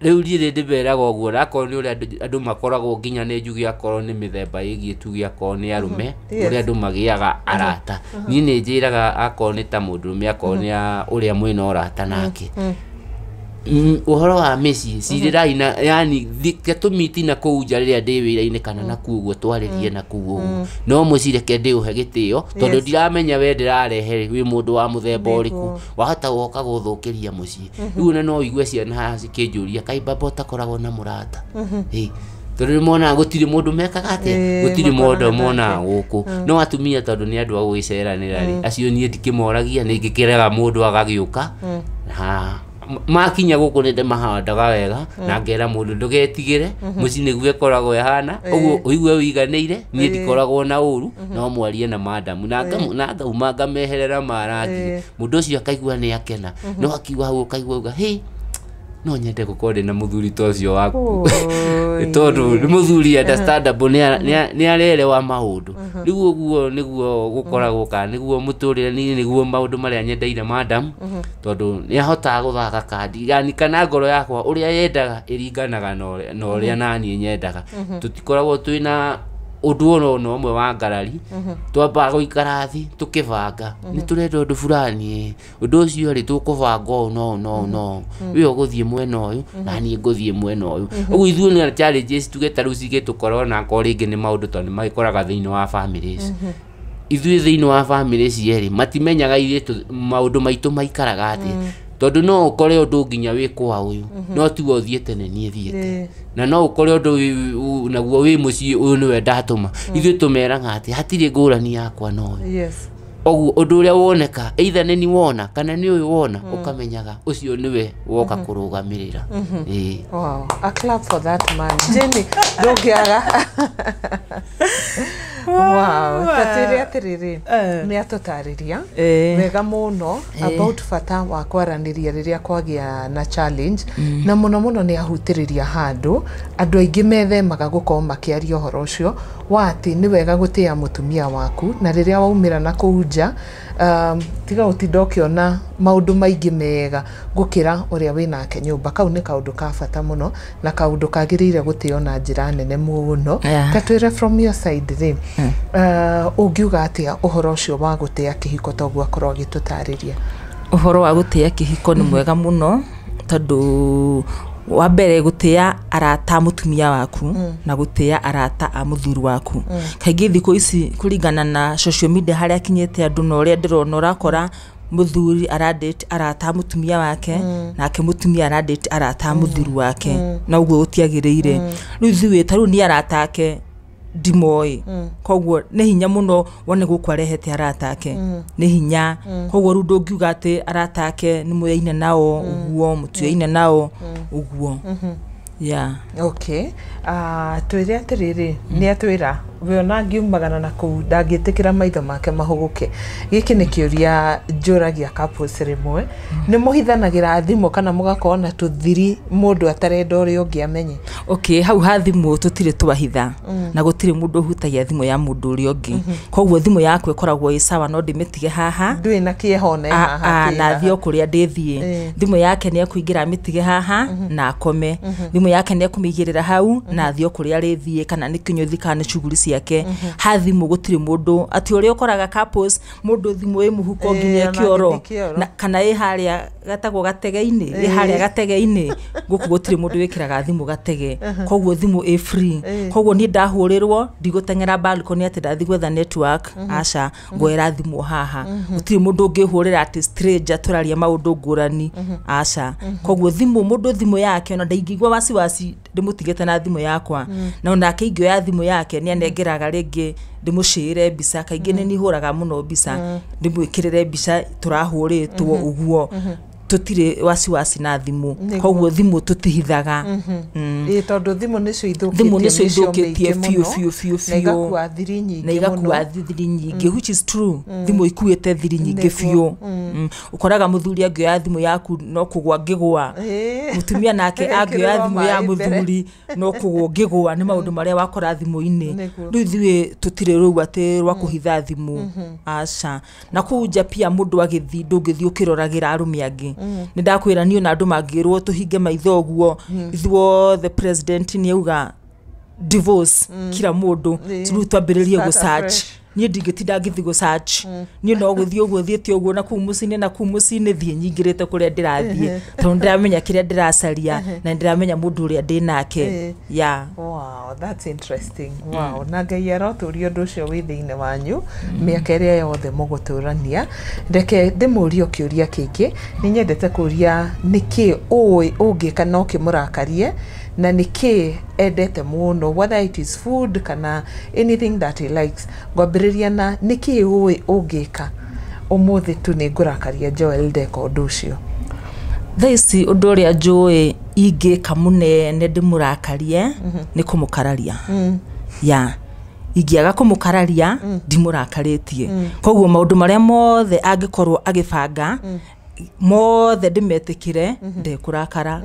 Rĩu niĩ nĩ ndĩmeraga ũguo, na akorwo nĩ ũrĩa andũ makoragwo, nginya nĩ njuge akorwo nĩ mĩthemba ĩgiĩ tuge akorwo nĩ arũme, ũrĩa andũ magĩaga arata, niĩ nĩ njĩraga akorwo nĩ ta mũndũrũme, akorwo nĩ ũrĩa mwĩna ũrata nake, ũhoro wa mĩciĩ cirĩrai na yani reke tũmiti na kũu nja rĩrĩa ndĩ wĩra-inĩ kana na kũu ũguo twarĩrie na kũu ũguo, no mũciĩ reke ndĩũhe gĩtĩo tondũ ndiramenya we ndĩrarehe wĩ mũndũ wa mũthemba ũrĩkũ, wahota woka gũthũkĩria mũciĩ. Rĩu ona no ũigue ciana haha cikĩnjũria, kaĩ baba ũtakoragwo na mũrata? Tondũ nĩ monaga gũtirĩ mũndũ mekaga atĩa, gũtirĩ mũndũ monaga gũkũ. No atumia tondũ nĩ andũ a gũgĩceranĩra rĩ, acio niĩ ndikĩmoragia, nĩ ngĩkĩrega mũndũ agagĩũka ha makinya gũkũ nĩ ndĩmahandaga wega na ngera mũndũ ndũgetigĩre, mũciĩ nĩguo ĩkoragwo ĩhana ũguo, ũigue ũiganĩire, niĩ ndikoragwo na ũru, no mwarie na madamu na ngauma ngameherera marangi, mũndũ ũcio akaigua nĩ akena. No akiuga hau ũkaigua uga hĩ, no nyende gũkorwo ndĩ na mũthuri ta ũcio waku, tondũ nĩ mũthuri understandable, nĩ arerewa maũndũ. Rĩu ũguo nĩguo gũkoragwo, kana nĩguo mũtũrĩre, niĩ nĩguo maũndũ marĩa nyendeire madam, tondũ nĩ ahotaga gũthaka kandi, yani kana ngoro yakwa ũrĩa yendaga ĩringanaga na ũrĩa naniĩ nyendaga. Tũtikoragwo twĩna ũndũ ona ũmwe wa ngarari, twambaga gũikara thĩ tũkĩbanga nĩ tũrenda ũndũ fulani, ũndũ ũcio rĩ tũkũbanga ũũ no no no, we ũgũthiĩ mwena ũyũ na niĩ ngũthiĩ mwena ũyũ. Ũguo ithuĩ nĩ challenges tuge ta rĩu cigĩtũkora, ona akorwo rĩngĩ nĩ maũndũ tondũ nĩ magĩkoraga thĩinĩ wa families. Ithuĩ thĩinĩ wa family cierĩ matimenyaga ithuĩ maũndũ maitũ maikaraga atĩa, tondũ no ũkore ũndũ nginya wĩ kwa ũyũ no tiwe ũthiĩte nĩ niĩ thiĩte, na no ũkore ũndũ naguo wĩ mũciĩ ũyũ nĩwe ndatũma. Ithuĩ tũmeraga atĩ hatirĩ ngũrani yakwa na ũyũ. Ũguo ũndũ ũrĩa woneka either nĩ ni wona kana nĩ ũyũ wona, ũkamenyaga ũcio nĩwe woka kũrũgamĩrĩra. Wow, a clap for that man. Jenny, ndũngĩaga. Wow, tatwĩre atĩrĩrĩ, nĩ atũtarĩria wega mũno about bata wa kwaranĩria rĩrĩa kwagĩa na challenge, na mũno mũno nĩ ahutĩrĩria handũ andũ aingĩ methemaga gũkorwo makĩaria ũhoro ũcio wa atĩ nĩ wega gũtĩa mũtumia waku, na rĩrĩa waumĩra na kũu nja tiga gũtinda ũkĩona maũndũ maingĩ mega gũkĩra ũrĩa wĩnake nyũmba. Kau nĩ kaũndũ ka bata mũno na kaũndũ kagĩrĩire gũtĩo na njĩra nene mũno. Ta twĩre from your side rĩ, ũngiuga atĩa ũhoro ũcio wa gũtĩa kĩhiko toguo akorwo agĩtũtarĩria? Ũhoro wa gũtĩa kĩhiko nĩ mwega mũno, tondũ wa mbere gũtĩa arata a mũtumia waku na gũtĩa arata a mũthuri waku. Kaingĩ thikũ ici kũringana na social media harĩa akinyĩte andũ na ũrĩa ndĩrona, ũrakora mũthuri aradate arata a mũtumia wake, nake mũtumia aradate arata a mũthuri wake, na ũguo gũtiagĩrĩire. Rĩu ithuĩ ta rĩu niĩ arata ake ndimoĩ, koguo nĩ hinya mũno wone gũkũ arehete arata ake, nĩ hinya. Koguo rĩu ndũngiuga atĩ arata ake nĩ mũyaine nao ũguo, mũtuyaine nao ũguo. Yeah. Okay. Twĩre atĩrĩrĩ, nĩ atwĩra we ona angiumagana na kũu ndangĩtĩkĩra maitho make mahũgũke. Gĩkĩ nĩ kĩũria njũragia couples rĩmwe, nĩ mũhithanagĩra thimũ kana mũgakorwo na tũthiri mũndũ atarenda ũrĩa ũngĩ amenye? Okay, hau ha thimũ tũtirĩ twahitha, na gũtirĩ mũndũ ũhutagia thimũ ya mũndũ ũrĩa ũngĩ. Koguo thimũ yaku ĩkoragwo ĩ sawa, no ndĩmĩtige haha, ndũĩ na kĩeha ona ĩ haha, na thiĩ o kũrĩa ndĩthiĩ. Thimũ yake nĩ ekũingĩra amĩtige haha na akome. Thimũ yake nĩ ekũmĩigĩrĩra hau na athiĩ o kũrĩa arĩthiĩ, kana nĩ kĩnyũthi kana nĩ shughuli ciake. Ha thimũ gũtirĩ mũndũ atĩ ũrĩa ũkoraga couples mũndũ thimũ ĩ mũhuko nginya kĩoro, kana ĩ harĩa gatagwo gatege-inĩ, ĩ harĩa gatege-inĩ. Gũkũ gũtirĩ mũndũ wĩkĩraga thimũ gatege, koguo thimũ ĩ free. Koguo niĩ ndahũrĩrwo ndigũteng'era balcony atĩ ndathiĩ gwetha network, aca, ngoera thimũ haha. Gũtirĩ mũndũ ũngĩhũrĩra atĩ stranger tũraria maũndũ ngũrani, aca. Koguo thimũ mũndũ thimũ yake ona ndaingĩigua wasiwasi ndĩmũtigĩte na thimũ yakwa, na onake ingĩoya thimũ yake nĩ anengeraga rĩngĩ ndĩmũcĩĩre mbica. Kaingĩ nĩ nihũraga mũno mbica, ndĩmwĩkĩrĩre mbica tũrahũrĩtwo ũguo, Tũtirĩ wasiwasi na thimũ, koguo thimũ tũtihithaga. Ĩĩ, tondũ thimũ nĩcio ithũkĩtie Thimũ nĩcio mĩciĩ ithũkĩtie mĩingĩ biũ, mũno, biũ, biũ, na biũ. igakua thiri nyingĩ Na igakua mũno. thiri nyingĩ, which is true. Thimũ ikuĩte thiri nyingĩ biũ. Ũkoraga mũthuri angĩoya thimũ yaku no kũgwa ngĩgwa, mũtumia nake angĩoya Agekĩrĩrwo thimũ ya maĩ mbere. Mũthuri no kũgwa ũngĩgwa nĩ maũndũ marĩa wakora thimũ-inĩ. Rĩu ithuĩ tũtirĩ rũu atĩ rwa kũhitha thimũ, aca. Na kũu nja pia mũndũ agĩthiĩ, ndũngĩthiĩ ũkĩroragĩra arũme angĩ. Nĩ ndakwĩra niĩ ona andũ mangĩrwo tũhinge maitho ũguo ithuothe, president nĩ auga divorce kila mũndũ, rĩu twambĩrĩrie Start gũ search. afresh. Niĩ ndingĩtinda ngĩthiĩ gũ search. Niĩ no gũthiĩ ũguo thiĩte ũguo na kũu mũciĩ-inĩ, na kũu mũciĩ-inĩ thiĩ nyingĩrĩte kũrĩa ndĩrathiĩ, tondũ ndĩramenya kĩrĩa ndĩracaria na ndĩramenya mũndũ ũrĩa ndĩ nake ya. Wow, that's interesting. Wow. Na Ngai arotũria ũndũ ũcio wĩ thĩinĩ wanyu mĩaka ĩrĩa yothe mũgũtũrania. Reke ndĩmũrie kĩũria kĩngĩ. Nĩ nyendete kũria nĩkĩ ũĩ ũngĩka no kĩmũrakarie na nĩkĩ endete mũno, whether it is food kana anything that he likes. Ngwambĩrĩria na nĩkĩ ũĩ ũngĩka ũmũthĩ tu nĩ ngũrakaria Joel ndeka ũndũ ũcio. Thaa ici ũndũ ũrĩa njũĩ ingĩka mũnene ndĩmũrakarie nĩ kũmũkararia. Ya ingĩaga kũmũkararia, ndimũrakarĩtie. Koguo maũndũ marĩa mothe angĩkorwo agĩbanga mothe ndĩmetĩkĩre, ndekũrakara.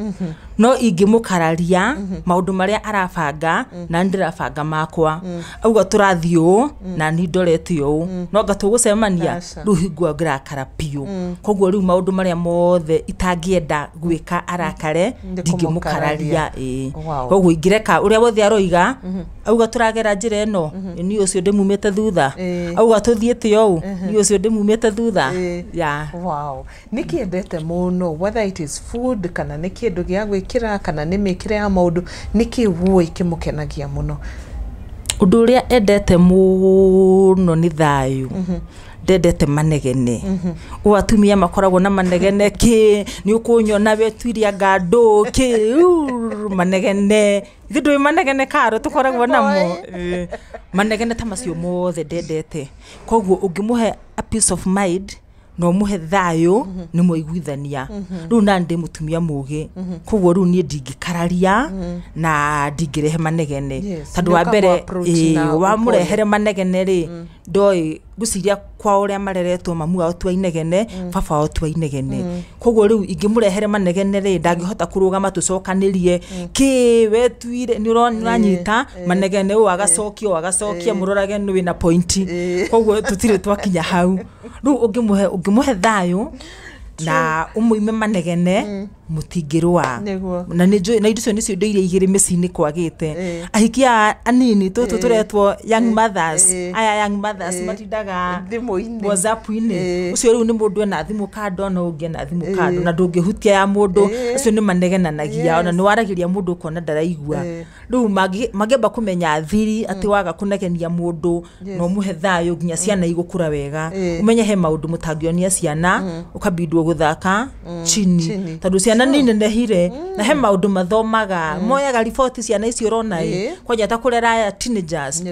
No ingĩmũkararia maũndũ marĩa arabanga na nĩ ndĩrabanga makwa, auga tũrathiĩ ũũ na ni ndorete ũũ, no anga tũgũcemania. Aca. Rĩu hingo ngĩrakara biũ. Koguo rĩu maũndũ marĩa mothe itangĩenda gwĩka arakare, Nĩ ndingĩmũkararia, ĩĩ. Wow. Koguo ingĩreka ũrĩa wothe aroiga, auga tũragera njĩra ĩno, niĩ ũcio ndĩmumĩte thutha. Auga tũthiĩte ũũ, niĩ ũcio ndĩmumĩte thutha. Ya. Wow. Nĩ kĩendete mũno, whether it is food kana nĩ kĩndũ gĩa gwĩkĩra kana nĩ mĩkĩre ya maũndũ, nĩ kĩ wũĩ kĩmũkenagia mũno? Ũndũ ũrĩa endete mũno nĩ thayũ. Ndendete manegene. Ũũ atumia makoragwo na manegene, kĩ nĩ ũkũnyona wetuiria ngandũ kĩ manegene. Ithuĩ ndũĩ manegene karo tũkoragwo namo. Manegene ta macio mothe ndendete. Koguo ũngĩmũhe a peace of mind na ũmũhe thayũ, nĩ mwaiguithania. Rĩu nani ndĩ mũtumia mũgĩ, koguo rĩu niĩ ndingĩkararia na ndingĩrehe manegene, tondũ wa nĩ mbere ũkamũ-approach na wamũrehere manegene rĩ, ndoĩ ngwĩciria kwa ũrĩa mareretwo, mamu wao tua inegene, baba wao tua inegene. Koguo rĩu ingĩmũrehere manegene rĩ, ndangĩhota kũrũgama tũcokanĩrie kĩ wetuire nĩ ũranyita manegene ũũ agacokia ũũ agacokia, mũrorage nĩ wĩna pointi. Koguo tũtirĩ twakinya hau. Rĩu ũngĩmũhe thayũ na ũmũime manegene, mũtingĩrũa. Na nĩ njũĩ na indo icio nĩcio indo iria igĩrĩ mĩciĩ-inĩ kwagĩte. Ahiki aya anini tũtũ tũretwo young mothers, aya young mothers matindaga Thimũ-inĩ. WhatsApp-inĩ. Ũcio rĩu nĩ mũndũ ena thimũ kando na ũngĩ ena thimũ kando, na ndũngĩhutia ya mũndũ. Acio nĩ manegenanagia, ona nĩ waragĩria mũndũ ũkona ndaraigua. Rĩu mangĩamba kũmenya thiri atĩ waga kũnegenia mũndũ na ũmũhe thayũ, nginya ciana igũkũra wega. Ũmenye he maũndũ mũtangĩonia ciana, ũkambindwo gũthaka chini, Chini. tondũ ciana nĩ inenehire na he maũndũ mathomaga, moyaga riboti ciana icio ũrona ĩ, kwanja ta kũrera aya teenagers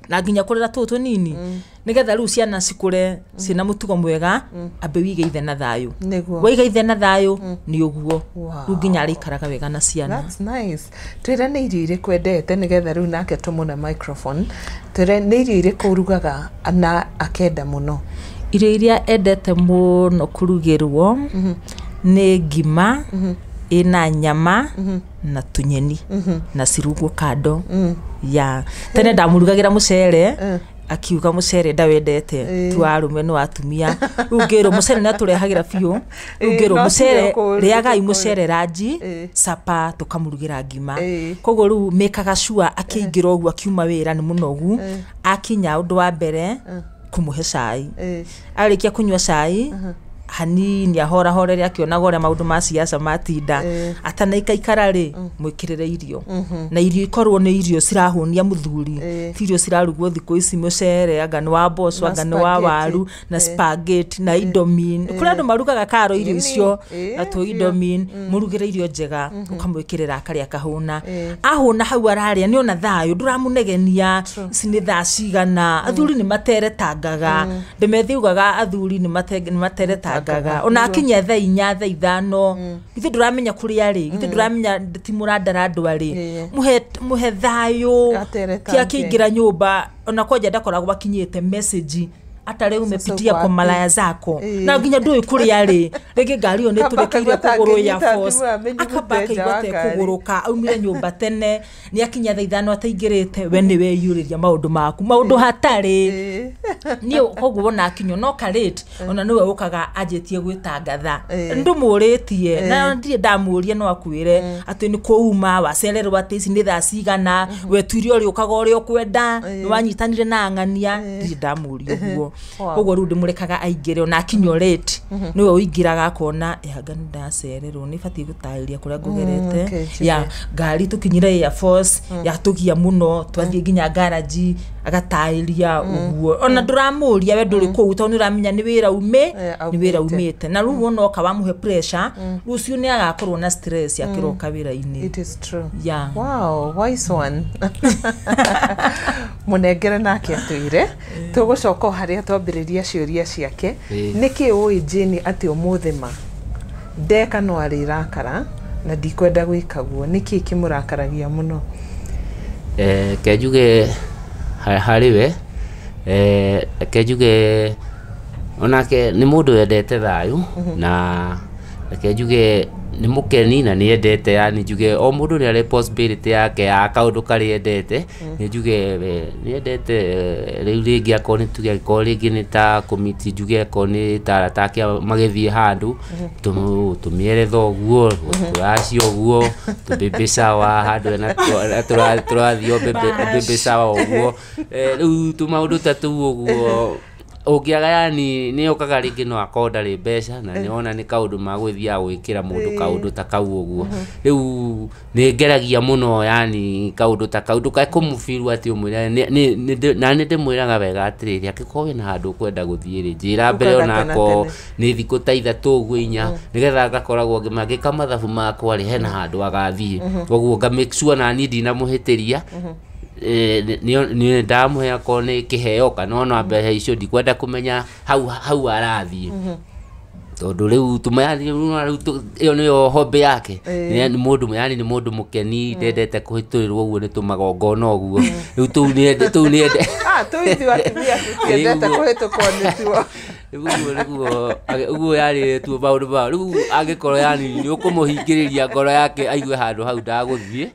na nginya kũrera tũũ tũnini, nĩgetha rĩu ciana cikũre ciĩna mũtugo mwega. Ambe wige ithe na thayũ. Waiga ithe na thayũ nĩ ũguo. Rĩu nginya arĩikaraga wega na ciana. That's nice. Twĩre nĩ irio irĩkũ endete, nĩgetha rĩu nake tũmũne microphone. Twĩre nĩ irio irĩkũ ũrugaga na akenda mũno. Irio iria endete mũno kũrugĩrwo nĩ ngima ĩna nyama na tũnyeni na cirugwo kando. Ya tene ndamũrugagĩra mũcere, akiuga mũcere ndawendete, ti wa arũme nĩ wa atumia. Rĩu ngĩrwo mũcere nĩ atũrehagĩra biũ. Rĩu ngĩrwo no mũcere tiwe ũkũũruga, rĩagai ũkũũruga. Mũcere ranji, sapa tũkamũrugĩra ngima. Koguo rĩu mĩkaga sure akĩingĩra ũguo akiuma wĩra nĩ mũnogu, akinya ũndũ wa mbere kũmũhe cai. Arĩkia kũnyua cai hanini, ahorahorere akĩonaga ũrĩa maũndũ ma siasa matinda, atanaikaikara rĩ, mwĩkĩrĩre irio, na irio ikorwo nĩ irio cirahũnia mũthuri, ti irio cirarugwo thikũ ici, mũcere anga nĩ wa mboco, Na anga nĩ wa spaghetti. Waru na spaghetti na indomie. Kũrĩ andũ marugaga karo irio icio na tũ indomie. Mũrugĩre irio njega, ũkamwĩkĩrĩra akarĩa akahũna. Ahũna hau ararĩa nĩ ona thayũ, ndũramũnegenia ici nĩ thaa cigana. Athuri nĩ materetangaga, ndĩmethi ugaga athuri nĩ materetangaga. Ndũbangaga ona akinyia thaa 4 thaa 5 githĩ ndũramenya kũrĩa rĩ, githĩ ndũramenya ti mũrandara andũ arĩ, muhe thayũ ti akĩingĩra nyũmba ona kwanja ndakoragwo akinyĩte message ata rĩu umepitia kwa malaya zako na nginya ndũĩ kũrĩa rĩ, rĩngĩ ngari ĩyo nĩtũrĩkĩire kũgũrũ ya force akamba akaigua te kũgũrũka aumire nyũmba tene nĩ akinya thaa 5 ataingĩrĩte, we nĩ weyurĩria maũndũ maku maũndũ hatarĩ niĩ koguo wona akinywo no karate ona nĩwe ũkaga anjĩtie gwĩtangatha ndũmũrĩtie na ndirĩ ndamũria no akwĩre atĩ nĩ kũuma wacererwo atĩ ici nĩ thaa cigana wetuire ũrĩa ũkaga ũrĩa ũkwenda nĩ wanyitanire na ng'ania ndirĩ ndamũria ũguo. Koguo rĩu ndĩmũrekaga aingĩre ona akinywo late nĩwe ũingĩraga akona anga nĩ ndacererwo nĩ batiĩ gũtarĩria kũrĩa ngũgerete ya ngari tũkinyire Air Force yatũgia mũno twathiĩ nginya garaji agatarĩria ũguo ona ndũramũria we ndũrĩ kũu tondũ nĩ ũramenya nĩ wĩra ume nĩ wĩra umĩte na rĩu wona oka wamũhe pressure rũciũ nĩ agakorwo na stress akĩroka wĩra-inĩ. It is true. Yeah. Wow, wise one. Mũnengere nake atwĩre tũgũcoka o harĩa twambĩrĩria ciũria ciake nĩkĩ ũĩ Jane atĩ ũmũthĩ ma ndeka no arĩrakara na ndikwenda gwĩka guo, nĩkĩ kĩmũrakaragia mũno? Ke njuge harĩ we ke njuge onake nĩ mũndũ wendete thayũ na reke njuge nĩ mũkeni na nĩ endete, yani njuge o mũndũ nĩ arĩ possibility yake ya kaũndũ karĩa endete, nĩ njuge nĩ endete rĩu rĩngĩ akorwo nĩ tuge akorwo rĩngĩ nĩ ta komiti njuge akorwo nĩ ta arata ake magĩthiĩ handũ tũmĩeretha ũguo tũracio ũguo tũbaby shower handũ hena tũrathiĩ o baby shower ũguo rĩu tũmaũndũ ta tũu ũguo ũngĩaga yani nĩ okaga rĩngĩ no akorwo ndarĩ mbeca na nĩwona nĩ kaũndũ magũgĩthiaga gwĩkĩra mũndũ kaũndũ ta kau ũguo rĩu nĩ ngeragia mũno yani kaũndũ ta kau ndũkae kũmũbiru atĩ ũmwĩre na nĩ ndĩmwĩraga wega atĩrĩrĩ angĩkorwo wĩna handũ ũkwenda gũthiĩ rĩ njĩra mbere onako nĩ thikũ ta 3 ũguo 4 nĩgetha ngakoragwo ngĩka mathabu makwa rĩ hena handũ agathiĩ koguo nga make sure na niĩ ndinamũhĩtĩria nĩ ndamũhe akorwo nĩ kĩheo kana ona mbeca icio ndikwenda kũmenya hau arathiĩ tondũ rĩu ĩyo nĩyo hobby yake nĩ mũndũ yani nĩ mũndũ mũkeni ndendete kũhĩtũrĩrwo ũguo nĩ tũmagongona ũguo rĩu tũu nĩ ende tũu ithuĩ atumia tũtiendete kũhĩtũkwo nĩtuo rĩu ũguo yani tuo maũndũ mao rĩu angĩkorwo yani nĩ ũkũmũhingĩrĩria ngoro yake aigue handũ hau ndagũthiĩ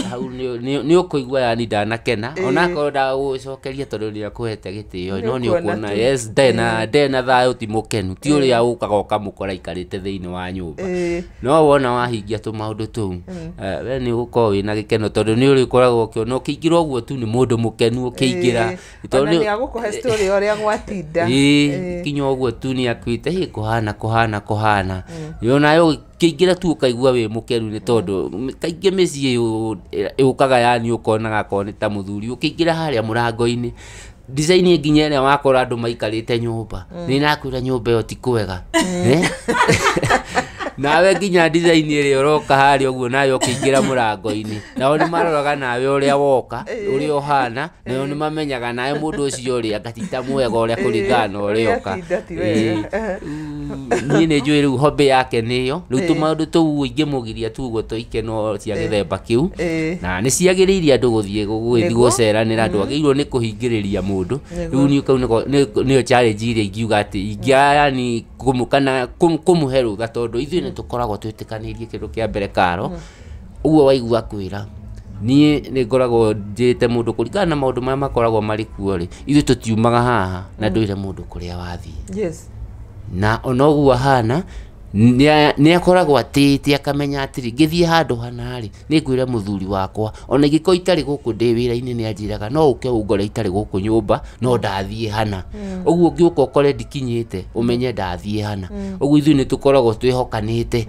hau nĩ ũkũigua yani ndanakena onakorwo ndagũgũcokeria tondũ nĩ akũhete gĩtĩo no nĩ ũkuona yes ndena thayũ ti mũkenu ti ũrĩa ũkaga ũkamũkora aikarĩte thĩinĩ wa nyũmba no wona wahingia tũmaũndũ tũu we nĩ ũgũkorwo wĩna gĩkeno tondũ nĩ ũrĩkoragwo ũkĩona ũkĩingĩra ũguo tu nĩ mũndũ mũkenu ũkĩingĩra tondũ nĩ agũkũhe story ũrĩa gwatinda kinya ũguo tu nĩ akuĩte hĩ kũhana yonayo kĩingĩra tu ũkaigua wĩ mũkenu nĩ tondũ kaingĩ mĩciĩ yũkaga yani ũkonaga akorwo nĩ ta mũthuri ũkĩingĩra harĩa mũrango-inĩ design nginya ĩrĩa wakora andũ maikarĩte nyũmba nĩ nakwĩra nyũmba ĩyo ti kwega nawe nginya design ĩrĩa ũroka harĩa ũguo nawe ũkĩingĩra mũrango-inĩ nao nĩ maroraga nawe ũrĩa woka ũrĩa ũhana nao nĩ mamenyaga nawe mũndũ ũcio ũrĩa ngatita mwega ũrĩa kũringana na ũrĩa ũka niĩ nĩ njũĩ rĩu hobby yake nĩyo rĩu tũmaũndũ tũu ingĩmũgiria tu ũguo twa ikeno cia gĩthemba kĩu na nĩ ciagĩrĩire andũ gũthiĩ gũceranĩra andũ agĩrĩirwo nĩ kũhingĩrĩria mũndũ rĩu niĩ kau nĩyo challenge ĩrĩa ingiuga atĩ ingĩa yani kana kũmũhe rũtha tondũ ithuĩ nĩ tũkoragwo twĩtĩkanĩirie kĩndũ kĩa mbere karo ũguo waigua kwĩra niĩ nĩ ngoragwo njĩrĩte mũndũ kũringana na maũndũ marĩa makoragwo marĩ kuo rĩ ithuĩ tũtiumaga haha na ndwĩre mũndũ kũrĩa wathiĩ yes na ona ũguo ahana nĩ akoragwo atĩĩte akamenya atĩrĩ ngĩthiĩ handũ hana rĩ nĩ ngwĩra mũthuri wakwa ona ingĩkorwo itarĩ gũkũ ndĩ wĩra-inĩ nĩ anjĩraga no ũke ũngore itarĩ gũkũ nyũmba no ndathiĩ hana ũguo ũngĩũka ũkore ndikinyĩte ũmenye ndathiĩ hana ũguo ithuĩ nĩ tũkoragwo twĩhokanĩte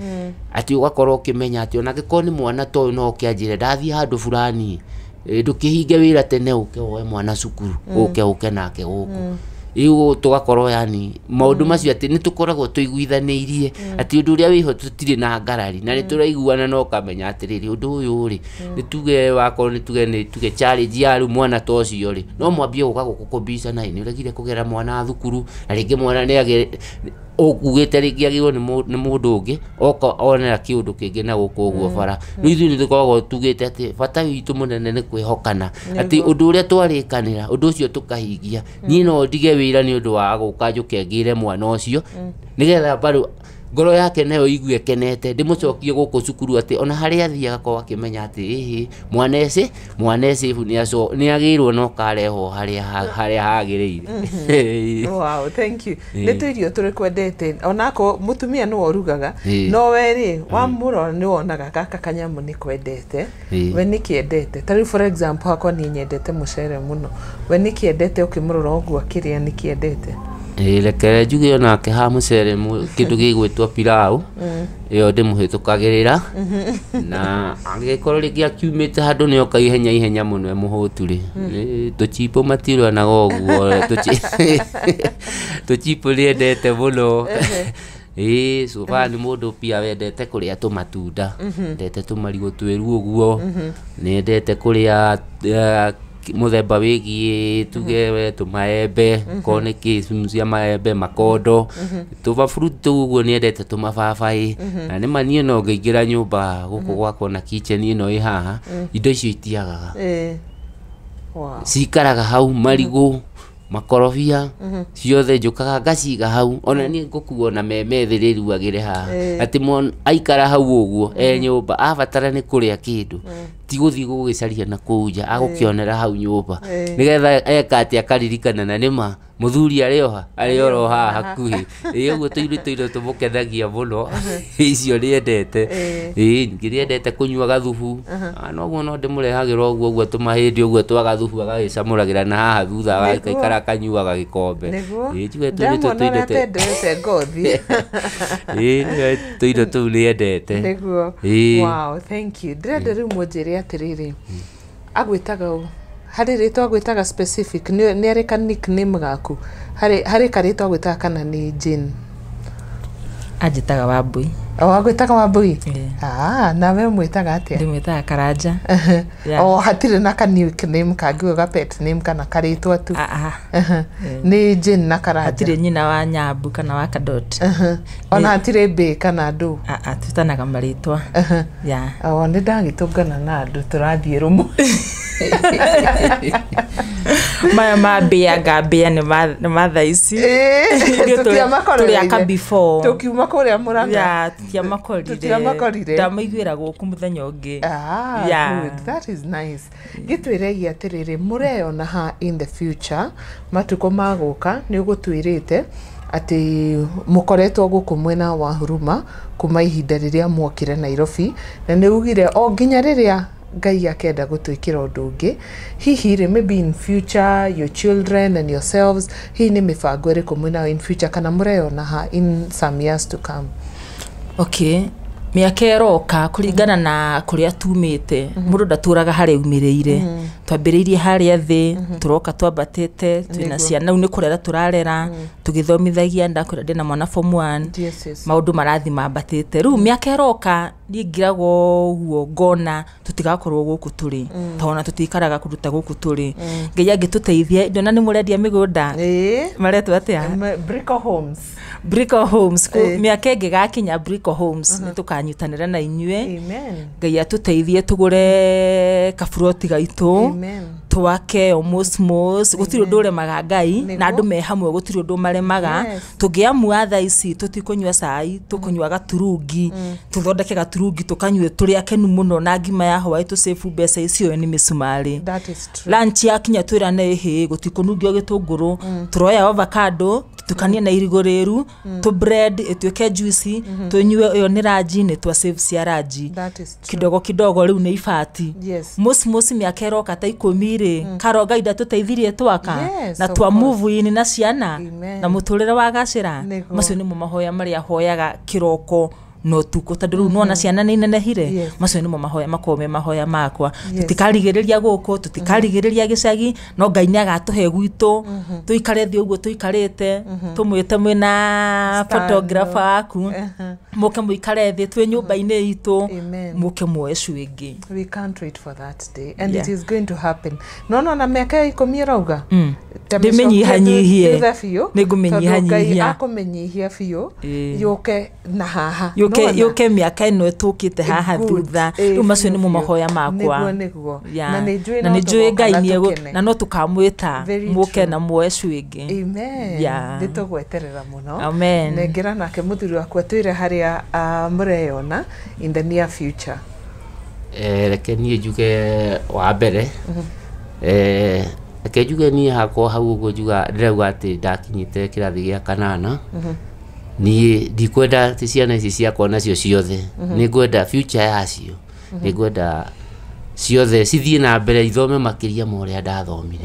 atĩ ũgakorwo ũkĩmenya atĩ ona angĩkorwo nĩ mwana ta ũyũ no ũke anjĩre ndathiĩ handũ fulani ndũkĩhinge wĩra tene ũke woe mwana cukuru ũke nake gũkũ rĩu tũgakorwo yani maũndũ macio atĩ nĩ tũkoragwo tũiguithanĩirie atĩ ũndũ ũrĩa wĩho tũtirĩ na ngarari na nĩ tũraiguana na ũkamenya atĩrĩrĩ ũndũ ũyũ rĩ nĩ tuge wakorwo nĩ tuge challenge ya rĩu mwana ta ũcio rĩ no mwambie gũka gũkũ kũmbicana nĩ ũregire kũgera mwana thukuru na rĩngĩ mwana nĩ Ũkugĩte rĩngĩ agĩrwo nĩ mũndũ ũngĩ oka onera kĩũndũ kĩngĩ na gũkũ ũguo bara. Rĩu ithuĩ nĩ tũkoragwo tugĩte atĩ bata witũ mũnene nĩ kwĩhokana, atĩ ũndũ ũrĩa twarĩkanĩra ũndũ ũcio tũkahingia. Niĩ no ndige wĩra nĩ ũndũ wa gũka njũke ngĩre mwana ũcio, nĩgetha bado ngoro yake nayo igue kenete, ndĩmũcokie gũkũ cukuru, atĩ ona harĩa athiĩ agakorwo akĩmenya atĩ ĩhĩ, mwana ecĩbu nĩ agĩrwo na ũkarehwo harĩa hagĩrĩire. Wow, thank you. Nĩ tũirio tũrĩkũ onako mũtumia nĩwe ũrugaga? No we rĩ, wamũrora nĩ wonaga gaka kanyamũ nĩ kwendete? We nĩ kĩendete? Ta rĩu for example, hakwa niĩ nyendete mũcere mũno. We nĩ kĩendete? Ũkĩmũrora ũguo akĩrĩa, nĩ kĩendete? Ĩĩ, reke njuge onake ha mũcere, kĩndũ gĩgwĩtwo pilau ĩyo ndĩmũhĩtũkagĩrĩra, na angĩkorwo rĩngĩ akiumĩte handũ nĩ oka ihenya ihenya mũno e mũhũtu rĩ, tũchipo matirwanaga ũguo, tũchipo nĩendete mũno. Ĩĩ, cuba nĩ mũndũ pia wendete kũrĩa tũmatunda, endete tũmarigũ twĩru ũguo, nĩendete kũrĩa mũthemba wĩgiĩ tuge we tũmaembe, korwo nĩ kĩ cia maembe, makondo, tũma fruit tũu ũguo nĩendete, tũmababaĩ. Na nĩma niĩ no ngĩingĩra nyũmba gũkũ gwakwa na kitchen ĩno ĩ haha, indo icio itiagaga. Wow. Cikaraga hau, marigũ, makorobia, ciothe njũkaga ngaciga hau. Ona niĩ ngũkuo na meme thĩ rĩruagĩre haha, atĩ mwana aikara hau ũguo e nyũmba, abatara nĩ kũrĩa kĩndũ, ti gũthiĩ gũgĩcaria na kũu nja, agũkĩonera hau nyũmba, nĩgetha eka atĩ akaririkana na nĩma mũthuri arĩ oha, arĩ oro haha hakuhĩ. Ĩ, ũguo tũirio tũirio tũmũkenagia mũno, icio nĩendete. Ĩĩ, ningĩ nĩendete kũnyua gathubu. Ah, noguo no ndĩmũrehagĩra ũguo ũguo tũmahĩndĩ ũguo twa gathubu, agagĩcamũragĩra na haha thutha, agaikara akanyuaga gĩkombe. Ĩĩ, njuge tũirio tũu Ndamwona ũrĩa tũindo atendete ngothi. Ĩĩ, tũindo tũu nĩendete. Nĩguo. Wow, thank you. Ndĩrenda rĩu mũnjĩre atĩrĩrĩ, agwĩtaga ũ? Harĩ rĩtwa agwĩtaga specific? Nĩ arĩ ka nickname gaku? Harĩ karĩtwa agwĩtaga kana nĩ Jane? Anjĩtaga Wambui. O agwĩtaga Wambui? Ĩĩ. Ah, nawe ũmwĩtaga atĩa? Ndĩmwĩtaga Karanja. Yeah. O hatirĩ na ka nickname kangĩ, ga pet name kana karĩtwa tu? Ah, ah. Nĩ Jane na Karanja? Hatirĩ nyina wa Nyambu kana wa Kadot. Ona hatirĩ mbĩ kana ndũ? Ah, ah, twĩtanaga marĩtwa. Yeah. O nĩ ndagĩtũngana na andũ tũrathiĩ rũmwe. Maya ma mbĩa ngambĩa nĩ ma thaa ici. Ithuĩ tũrĩ aka before. Tũkiuma kũrĩa Mũrang'a. Yeah, tũtiamakorire. Tũtiamakorire. Ndamaiguĩra gũkũ mũthenya ũngĩ. Ah, good. That is nice. Gĩtwĩregie atĩrĩrĩ, mũreyona ha in the future, matukũ magũka? Nĩ ũgũtwĩrĩte atĩ mũkoretwo gũkũ mwena wa Huruma kuma ihinda rĩrĩa mwokire Nairobi, na nĩ ugire o nginya rĩrĩa Ngai akenda gũtwĩkĩra ũndũ ũngĩ. Hihi rĩ, maybe in future, your children and yourselves, hihi nĩ mĩbango ĩrĩkũ mwĩnayo in future, kana mũreyona ha in some years to come? Okay, mĩaka ĩroka, kũringana na kũrĩa tumĩte, mũndũ ndatũraga harĩa umĩrĩire. Twambĩrĩirie harĩa thĩ, tũroka twambatĩte, twĩna ciana, rĩu nĩ kũrera tũrarera, tũgĩthomithagia. Ndakwĩra ndĩna mwana form one. Maũndũ marathiĩ mambatĩte. Rĩu mĩaka ĩroka, niĩ ngiragwo ũguo ngona tũtigakorwo gũkũ tũrĩ, tondũ tũtikaraga kũndũ ta gũkũ tũrĩ. Ngai angĩtũteithia, ndona nĩ mũrendia mĩgũnda. Maretwo atĩa? Brico Homes. Brico Homes. Mĩaka ĩngĩgakinya Brico Homes, nĩ tũkanyitanĩra na inyuĩ. Amen. Ngai atũteithie tũgũre kaburoti gaitũ, twake o mosmos. Gũtirĩ ũndũ ũremaga Ngai, na andũ me hamwe gũtirĩ ũndũ maremaga. Tũngĩamua thaa ici tũtikũnyua cai, tũkũnyua gaturungi, tũthondeke gaturungi tũkanyue tũrĩ akenu mũno na ngima ya hwaĩ, tũcĩbu mbeca icio nĩ mĩcumarĩ. That is true. Lunch yakinya, twĩrane ĩhĩ gũtikũnungio gĩtũngũrũ, tũroya avocado tũtukanie na irigũ rĩru, tũ bread ĩtuĩke juice tũnyue. Ĩyo nĩ ranji, nĩ twa save cia ranji. That is true. Kidogo kidogo rĩu nĩ ibati. Mos mĩaka ĩroka ta 10 rĩ, karo Ngai ndatũteithirie twaka na of twa course. move in na ciana Amen. na mũtũrĩre wagacĩra. Macio nĩmo mahoya marĩa hoyaga kĩroko na ũtukũ, tondũ rĩu nona ciana nĩ inenehire. Macio nĩmo mahoya makoragwo me mahoya makwa. Tũtikarigĩrĩria gũkũ, tũtikarigĩrĩria gĩcagi, no Ngai nĩ agatũhe gwitũ, tũikare thĩ ũguo tũikarĩte, tũmwĩte mwĩna Stand. photographer waku, mũke mũikare thĩ twĩ nyũmba-inĩ itũ, Amen. mũke muoe cuĩngĩ. We can't wait for that day, and it is going to happen. No na mĩaka ya 10 ĩrauga. Ndĩmĩnyihanyihie. Thutha biũ. Nĩ ngũmĩnyihanyihia. Tondũ Ngai akũmĩnyihia biũ. Ĩĩ. Yũke na haha. Yũke Nĩwona? yũke mĩaka ĩno ĩtũkĩte haha Good. thutha. Ĩĩ, Rĩu macio biũ, nĩmo biũ. mahoya makwa. Nĩguo, nĩguo. Yeah. Na nĩ njũĩ na no nĩ njũĩ tũgoka Ngai na nĩ tũkene. na no tũkamwĩta Very mũke true. na muoe cuĩngĩ. Amen. Yeah. Nĩ tũgweterera mũno. Amen. Nengera nake mũthuri waku atwĩre harĩa mũreyona in the near future. Reke niĩ njuge wa mbere, reke njuge niĩ hakwa hau ũguo njuga ndĩrauga atĩ ndakinyĩte kĩrathi gĩa kanana. Niĩ ndikwenda atĩ ciana ici ciakwa nacio ciothe, nĩ ngwenda future yacio, nĩ ngwenda ciothe cithiĩ na mbere ithome makĩria ma ũrĩa ndathomire,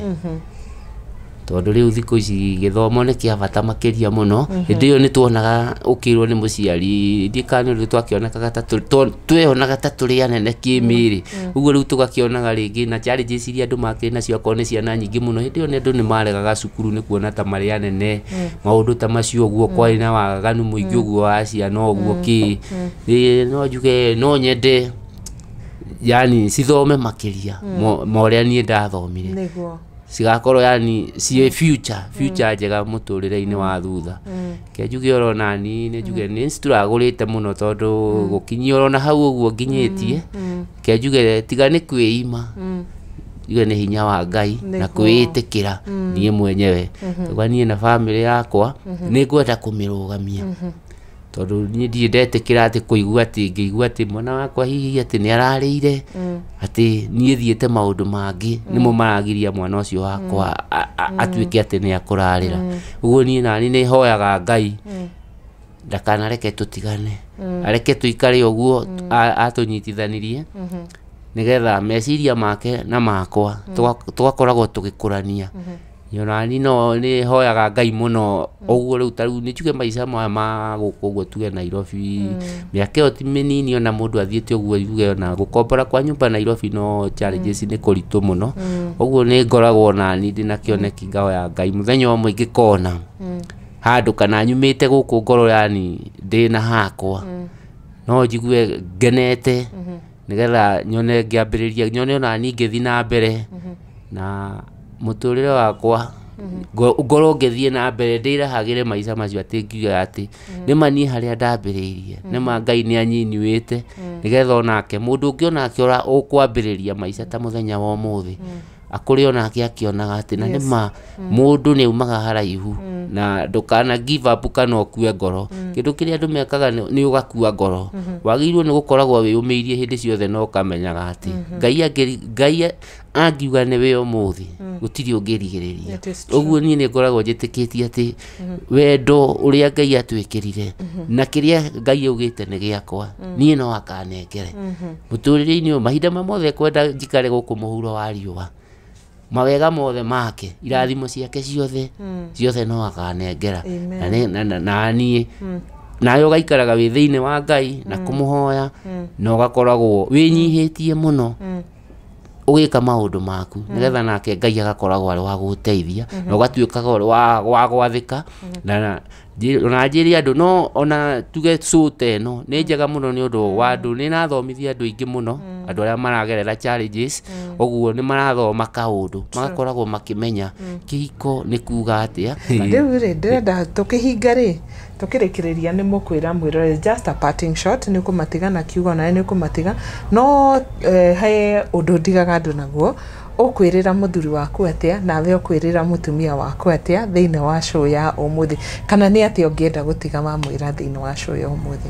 tondũ rĩu thikũ ici gĩthomo nĩ kĩa bata makĩria mũno. Hĩndĩ ĩyo nĩ tuonaga ũkĩrwo nĩ mũciari, ndiĩ kana nĩ ũndũ twakĩonekaga ta tweyonaga ta tũrĩ anene kĩmĩrĩ ũguo, rĩu tũgakĩonaga rĩngĩ na challenges iria andũ makĩrĩ nacio, akorwo nĩ ciana nyingĩ mũno. Hĩndĩ ĩyo nĩ andũ nĩ maregaga cukuru nĩ kuona ta marĩ anene, maũndũ ta macio ũguo, kwarĩ na waganu mũingĩ ũguo wa ciana ũguo kĩ. Ĩĩ, no njuge no nyende yani cithome makĩria ma ũrĩa niĩ ndathomire, cigakorwo yani ciĩ future njega mũtũrĩre-inĩ wa thutha. Ke njuge oro nani nĩ njuge nĩ struggle mũno, tondũ gũkinyia oro na hau ũguo nginyĩtie, ke njuge tiga nĩ kwĩima, njuge nĩ hinya wa Ngai na kwĩĩtĩkĩra niĩ mwenyewe. Tuga niĩ na bamĩrĩ yakwa nĩ ngwenda kũmĩrũgamia, tondũ niĩ ndirĩ ndetĩkĩra atĩ kũigua atĩ ngĩigua atĩ mwana wakwa hihi atĩ nĩ ararĩire, atĩ niĩ thiĩte maũndũ mangĩ nĩmo maragiria mwana ũcio wakwa atuĩke atĩ nĩ akũrarĩra ũguo. Niĩ nani nĩ hoyaga Ngai ndakanareke tũtigane, areke tũikare ũguo atũnyitithanirie, nĩgetha meciria make na makwa tũgakoragwo tũgĩkũrania. Onani no nĩ hoyaga Ngai mũno ũguo. Rĩu ta rĩu nĩ njuge maica maya ma gũkũ ũguo, tuge Nairobi, mĩaka ĩyo ti mĩnini, ona mũndũ athiĩte ũguo, njuge ona gũkombora kwa nyũmba Nairobi no challenges, nĩ kũritũ mũno ũguo. Nĩ ngoragwo nani ndĩna kĩoneki, ngahoya Ngai mũthenya ũmwe ingĩkona handũ kana nyumĩte gũkũ, ngorwo yani ndĩna hakwa, no njigue ngenete, nĩgetha nyone ngĩambĩrĩria, nyone ona niĩ ngĩthiĩ na mbere na mũtũrĩre wakwa, ngorwo ngĩthiĩ na mbere, ndĩrahagĩre maica macio, atĩ ngiuga atĩ nĩma niĩ harĩa ndambĩrĩirie nĩma Ngai nĩ anyinyuĩte, nĩgetha onake mũndũ ũngĩ onake ũkwambĩrĩria maica ta mũthenya wa ũmũthĩ akũrĩ onake akĩonaga atĩ na nĩma mũndũ nĩ aumaga haraihu, na ndũkana give up kana ũkue ngoro. Kĩndũ kĩrĩa andũ mekaga nĩ ũgakua ngoro. Wagĩrĩirwo nĩ gũkoragwo wĩyũmĩirie hĩndĩ ciothe na ũkamenyaga atĩ Ngai angiuga nĩwe ũmũthĩ, gũtirĩ ũngĩrigĩrĩria. It is true. Ũguo niĩ nĩ ngoragwo njĩtĩkĩtie atĩ wendo ũrĩa Ngai atwĩkĩrire na kĩrĩa Ngai augĩte nĩ gĩakwa, niĩ no akanengere mũtũrĩre-inĩ ũyũ mahinda ma mothe kwenda njikare gũkũ mũhuro wa riũa, mawega mothe make, irathimo ciake ciothe ciothe no akanengera. Amen. Na niĩ nawe ũgaikaraga wĩ thĩinĩ wa Ngai na kũmũhoya, na ũgakoragwo wĩnyihĩtie mũno ũgĩka maũndũ maku, nĩgetha nake Ngai agakoragwo arĩ wa gũgũteithia na ũgatuĩkaga ũrĩ wa gwathĩka. Na ona njĩre andũ, no ona tuge show ta ĩno nĩ njega mũno nĩ ũndũ wa andũ, nĩ ĩrathomithia andũ aingĩ mũno, andũ arĩa maragerera challenges ũguo nĩ marathoma kaũndũ, magakoragwo makĩmenya kĩhiko nĩ kuga atĩa. Rĩu rĩ, ndĩrenda tũkĩhinga rĩ, tũkĩrĩkĩrĩria, nĩ mũkwĩra mwĩrore just a parting shot, nĩ ũkũmatiga na kiugo, nawe nĩ ũkũmatiga no he ũndũ ndigaga andũ naguo. Ũkwĩrĩra mũthuri waku atĩa, nawe ũkwĩrĩra mũtumia waku atĩa thĩinĩ wa show ya ũmũthĩ, kana nĩ atĩa ũngĩenda gũtiga wamwĩra thĩinĩ wa show ya ũmũthĩ?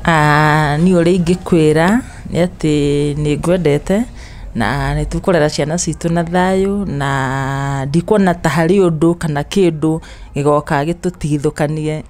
Ah, niĩ ũrĩa ingĩkwĩra nĩ atĩ nĩ ngwendete na nĩ tũkũrera ciana citũ na thayũ, na ndikuona ta harĩ ũndũ kana kĩndũ gĩgoka gĩtũtigithũkanie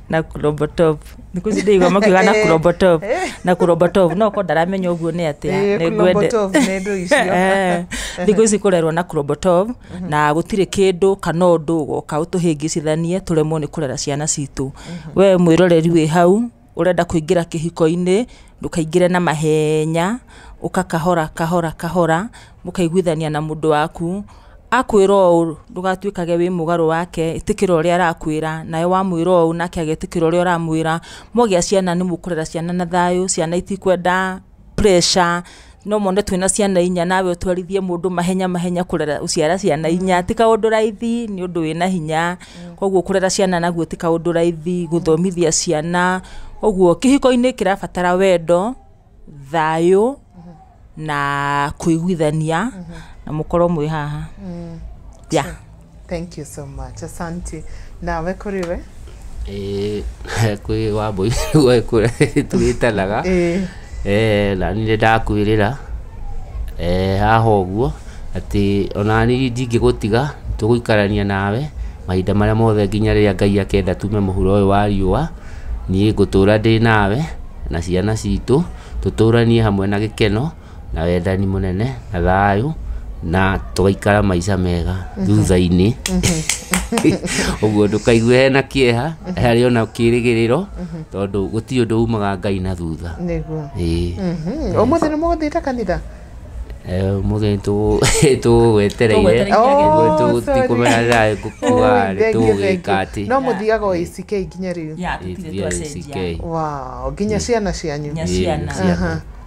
na Kulobotop. Thikũ ici ndĩigua makiuga na Kulobotop na Kulobotop, no korwo ndaramenya ũguo nĩ atĩa. Nĩ ngwende Kulobotov nĩ ndũ icio. Thikũ ici kũrerwo na Kulobotov, na gũtirĩ kĩndũ kana ũndũ ũgoka ũtũhĩngĩcithanie tũremwo nĩ kũrera ciana citũ. We mwĩroreri wĩ hau ũrenda kũingĩra kĩhiko-inĩ, ndũkaingĩre na mahenya, ũka kahora kahora kahora, mũkaiguithania na mũndũ waku. Akwĩra ũũ, ndũgatuĩkage wĩ mũgarũ wake, ĩtĩkĩra ũrĩa arakwĩra, nawe wamwĩra ũũ nake agetĩkĩra ũrĩa ũramwĩra. Mwagĩa ciana nĩ mũkũrera ciana na thayũ, ciana itikwenda pressure. No mone twina ciana inya nawe utwarithie mundu mahenya mahenya kurera uciara ciana inya ti kaundu raithi ni undu wina hinya. Koguo kurera ciana naguo ti kaundu raithi, guthomithia ciana uguo kihiko-ini kirabatara wendo, thayo na kuiguithania na mukorwo mwi haha. Yeah. Thank you so much. Asante. Nawe kuriwe? Kwi Wambui tugitanaga na nĩ ndakwĩrĩra haha ũguo atĩ ona niĩ ndingĩgũtiga, tũgũikarania nawe mahinda marĩa mothe nginya rĩrĩa Ngai akenda tume mũhuro ũyũ wa riũa. Niĩ ngũtũra ndĩ nawe na ciana citũ, tũtũranie hamwe na gĩkeno na wendani mũnene na thayũ, na tũgaikara maica mega thutha-inĩ. Ũguo ndũkaigue hena kĩeha, harĩ ona kĩrĩgĩrĩro, tondũ gũtirĩ ũndũ umaga Ngai na thutha. Nĩguo. Ũmũthĩ nĩ mũgũthiĩte kanitha? Ũmũthĩ tũgwetereire, tũtikũmenya ngũkuga tũgwĩka atĩ. No mũthiaga o ACK nginya rĩu? Wow, nginya ciana cianyu?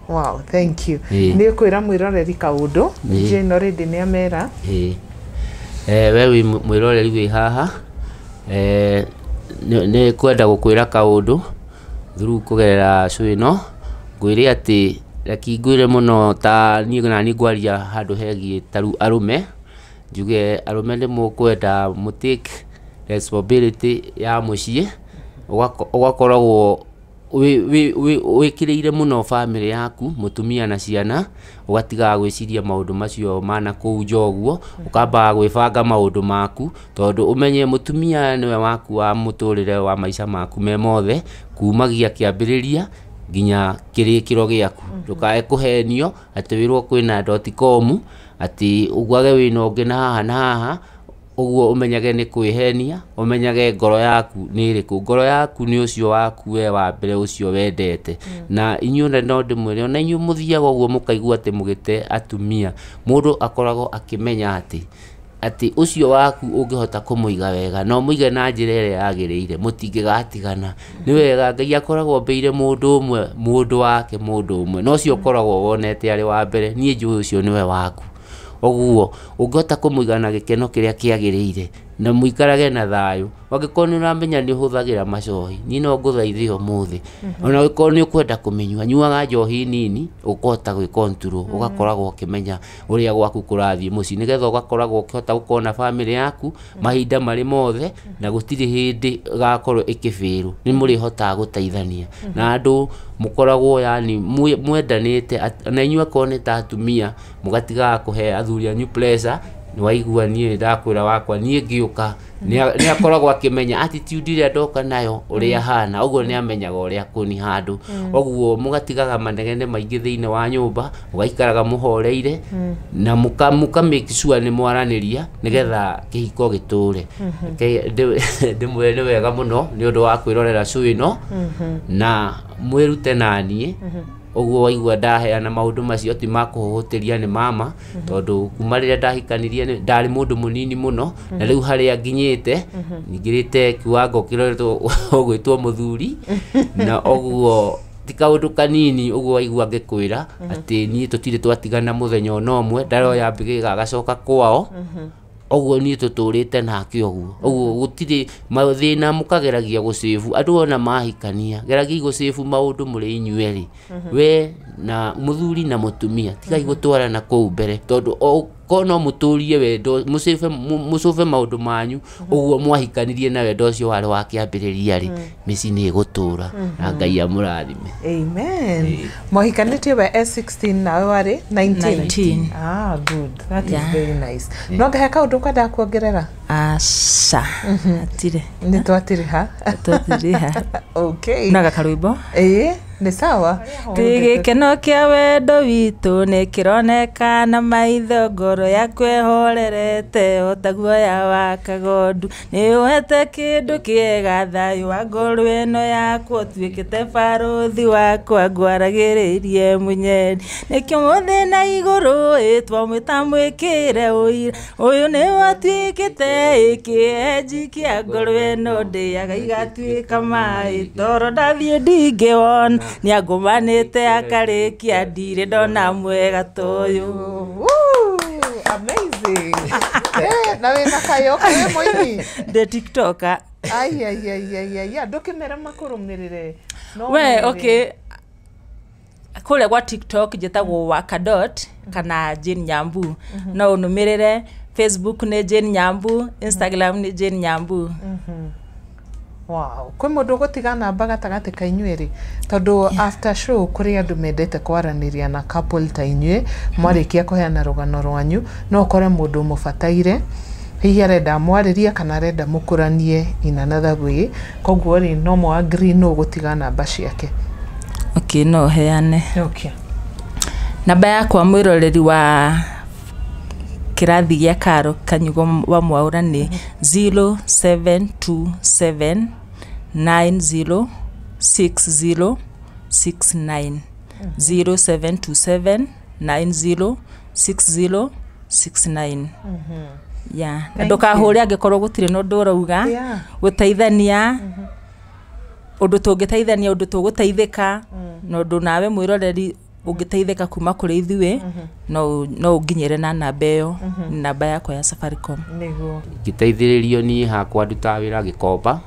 Wow, thank you. Nĩ kwĩra mwĩroreri kaũndũ, Jane already nĩ amera. We wĩ mwĩroreri wĩ haha, nĩ kwenda gũkwĩra kaũndũ through kũgerera show ĩno, ngwĩre atĩ reke ngwĩre mũno ta niĩ na niĩ ngwaria handũ hegiĩ ta rĩu arũme, njuge arũme nĩ mũkwenda mũ take responsibility ya mũciĩ, ũgakoragwo wĩkĩrĩire mũno bamĩrĩ yaku, mũtumia na ciana, ũgatigaga gwĩciria maũndũ macio ma nakũu nja ũguo, ũkambaga gwĩbanga maũndũ maku, tondũ ũmenye mũtumia nĩwe waku wa mũtũrĩre wa maica maku me mothe, kumagia kĩambĩrĩria nginya kĩrĩkĩro gĩaku. Ndũkae kũhenio atĩ wĩrwo kwĩna dot com, atĩ ũguage wĩna ũngĩ na haha na haha, ũguo ũmenyage nĩ kwĩhenia, ũmenyage ngoro yaku nĩ ĩrĩkũ. Ngoro yaku nĩ ũcio waku we wa mbere ũcio wendete. Na inyuĩ no ndĩmwĩre, ona inyuĩ mũthiaga ũguo mũkaigua atĩ mũgĩte atumia, mũndũ akoragwo akĩmenya atĩ ũcio waku ũngĩhota kũmũiga wega na ũmũige na njĩra ĩrĩa yagĩrĩire, mũtingĩgatigana. Nĩ wega Ngai akoragwo ombĩire mũndũ ũmwe mũndũ wake mũndũ ũmwe, na ũcio ũkoragwo wonete arĩ wa mbere, niĩ njũĩ ũcio nĩwe waku. Ũguo ũngĩhota kũmũiga na gĩkeno kĩrĩa kĩagĩrĩire na mũikarage na thayũ, angĩkorwo nĩ ũramenya nĩ ũhũthagĩra macohi, niĩ no ngũthaithe ũmũthĩ, ona angĩkorwo nĩ ũkwenda kũmĩnyua, nyuaga njohi nini, ũkũhota gwĩ control, ũgakoragwo ũkĩmenya ũrĩa gwaku kũrathiĩ mũciĩ, nĩgetha ũgakoragwo ũkĩhota gũkorwo na bamĩrĩ yaku mahinda marĩ mothe, na gũtirĩ hĩndĩ ĩgakorwo ĩkĩbĩrwo, nĩ mũrĩhotaga gũteithania na andũ mũkoragwo yani mwendanĩte, na inyuĩ akorwo nĩ ta atumia mũgatigaga kũhe athuri anyu pressure. Nĩwaigua niĩ ndakwĩra wakwa niĩ ngĩũka nĩ akoragwo akĩmenya attitude ĩrĩa ndoka nayo ũrĩa hana, ũguo nĩ amenyaga ũrĩa kũni handũ. Ũguo mũgatigaga manegene maingĩ thĩinĩ wa nyũmba, mũgaikaraga mũhoreire na mũka make sure nĩ mwaranĩria nĩgetha kĩhiko gĩtũre. Ndĩmwĩre nĩ wega mũno nĩ ũndũ wa kwĩrorera show ĩno, na mwĩrute naniĩ. Ũguo waigua ndaheana maũndũ macio ti ma kũhũhũtĩria nĩ mama, tondũ kuma rĩrĩa ndahikanirie ndarĩ mũndũ mũnini mũno, na rĩu harĩa nginyĩte nyingĩrĩte kiwango kĩroretwo ũgwĩtwo mũthuri, na ũguo ti kaũndũ kanini. Ũguo waigua ngĩkwĩra atĩ niĩ tũtirĩ twatigana mũthenya ona ũmwe, ndaroya mbĩgĩga agacoka kwao, ũguo niĩ tũtũrĩte nake ũguo. Ũguo gũtirĩ mathĩna mũkageragia gũcĩbu andũ ona mahikania, geragiai gũcĩbu maũndũ mũrĩ inyuĩ erĩ, we na mũthuri na mũtumia, tigai gũtwarana kũu mbere, tondũ okorwo no mũtũrie wendo, mũcũbe maũndũ manyu ũguo mwahikanirie na wendo ũcio warĩ wa kĩambĩrĩria rĩ, mĩciĩ nĩ ĩgũtũra na Ngai amũrathime. Amen. Mwahikanĩtie we S16 nawe warĩ 19? 19. Ah, good. That is very nice. No ngahe kaũndũ kwendaga kuongerera? Aca, atirĩ. Nĩ twatiriha. Twatiriha. Okay. No gakarwĩmbo? Ĩĩ, nĩ sawa. Ti gĩkeno kĩa wendo witũ nĩ kĩroneka na maitho, ngoro yaku ĩhorerete o ta guoya wa kagondu, nĩ ũhete kĩndũ kĩega thayũ wa ngoro ĩno yakwa, ũtuĩkĩte barũthi wakwa ngwaragĩrĩrie mũnyeni, nĩkĩo mũthĩ na igũrũ ĩ twamwĩta mwĩkĩre ũira, ũyũ nĩwe atuĩkĩte ĩ kĩenji kĩa ngoro ĩno ndĩaga igatuĩka maĩ, toro ndathiĩ ndingĩwona. Nĩangũmanĩte akarĩkia ndirĩ ndona mwega ta ũyũ. Woo, amazing. Na wĩna kayũ wĩ mũini? Ndĩ tiktoker. Ai ai ai ai ai, ndũkĩmere makũrũmĩrĩre. No We mere. Okay, kũrĩa gwa TikTok njĩtagwo Wakadot kana Jane Nyambu. No ũnũmĩrĩre Facebook nĩ Jane Nyambu, Instagram nĩ Jane Nyambu. Wow. Kwĩ mũndũ ũgũtiga namba gatagatĩ ka inyuĩ rĩ, tondũ after show kũrĩ andũ mendete kwaranĩria na couple ta inyuĩ mwarĩkia kũheana rũgano rwanyu, no ũkore mũndũ mũbataire hihi arenda mwarĩrie kana arenda mũkũranie in another way, koguo rĩ no mo agree no ũgũtiga namba ciake. Okay, no heane. Okay. Namba yakwa mwĩroreri wa kĩrathi gĩa Karo Kanyugo wa Mwaũra nĩ 0727 90 60 69, 0727 90 60 69. Yeah, na Thank ndũkahũre angĩkorwo gũtirĩ na ũndũ ũrauga. Gũteithania ũndũ tũngĩteithania, ũndũ tũgũteithĩka, na ũndũ nawe mwĩroreri ũngĩteithĩka kuma kũrĩ ithuĩ, no ũnginyĩre na namba ĩyo. Nĩ namba yakwa ya Safaricom. Nĩguo. Ngĩteithĩrĩrio niĩ hakwa ndutaga wĩra Gĩkomba,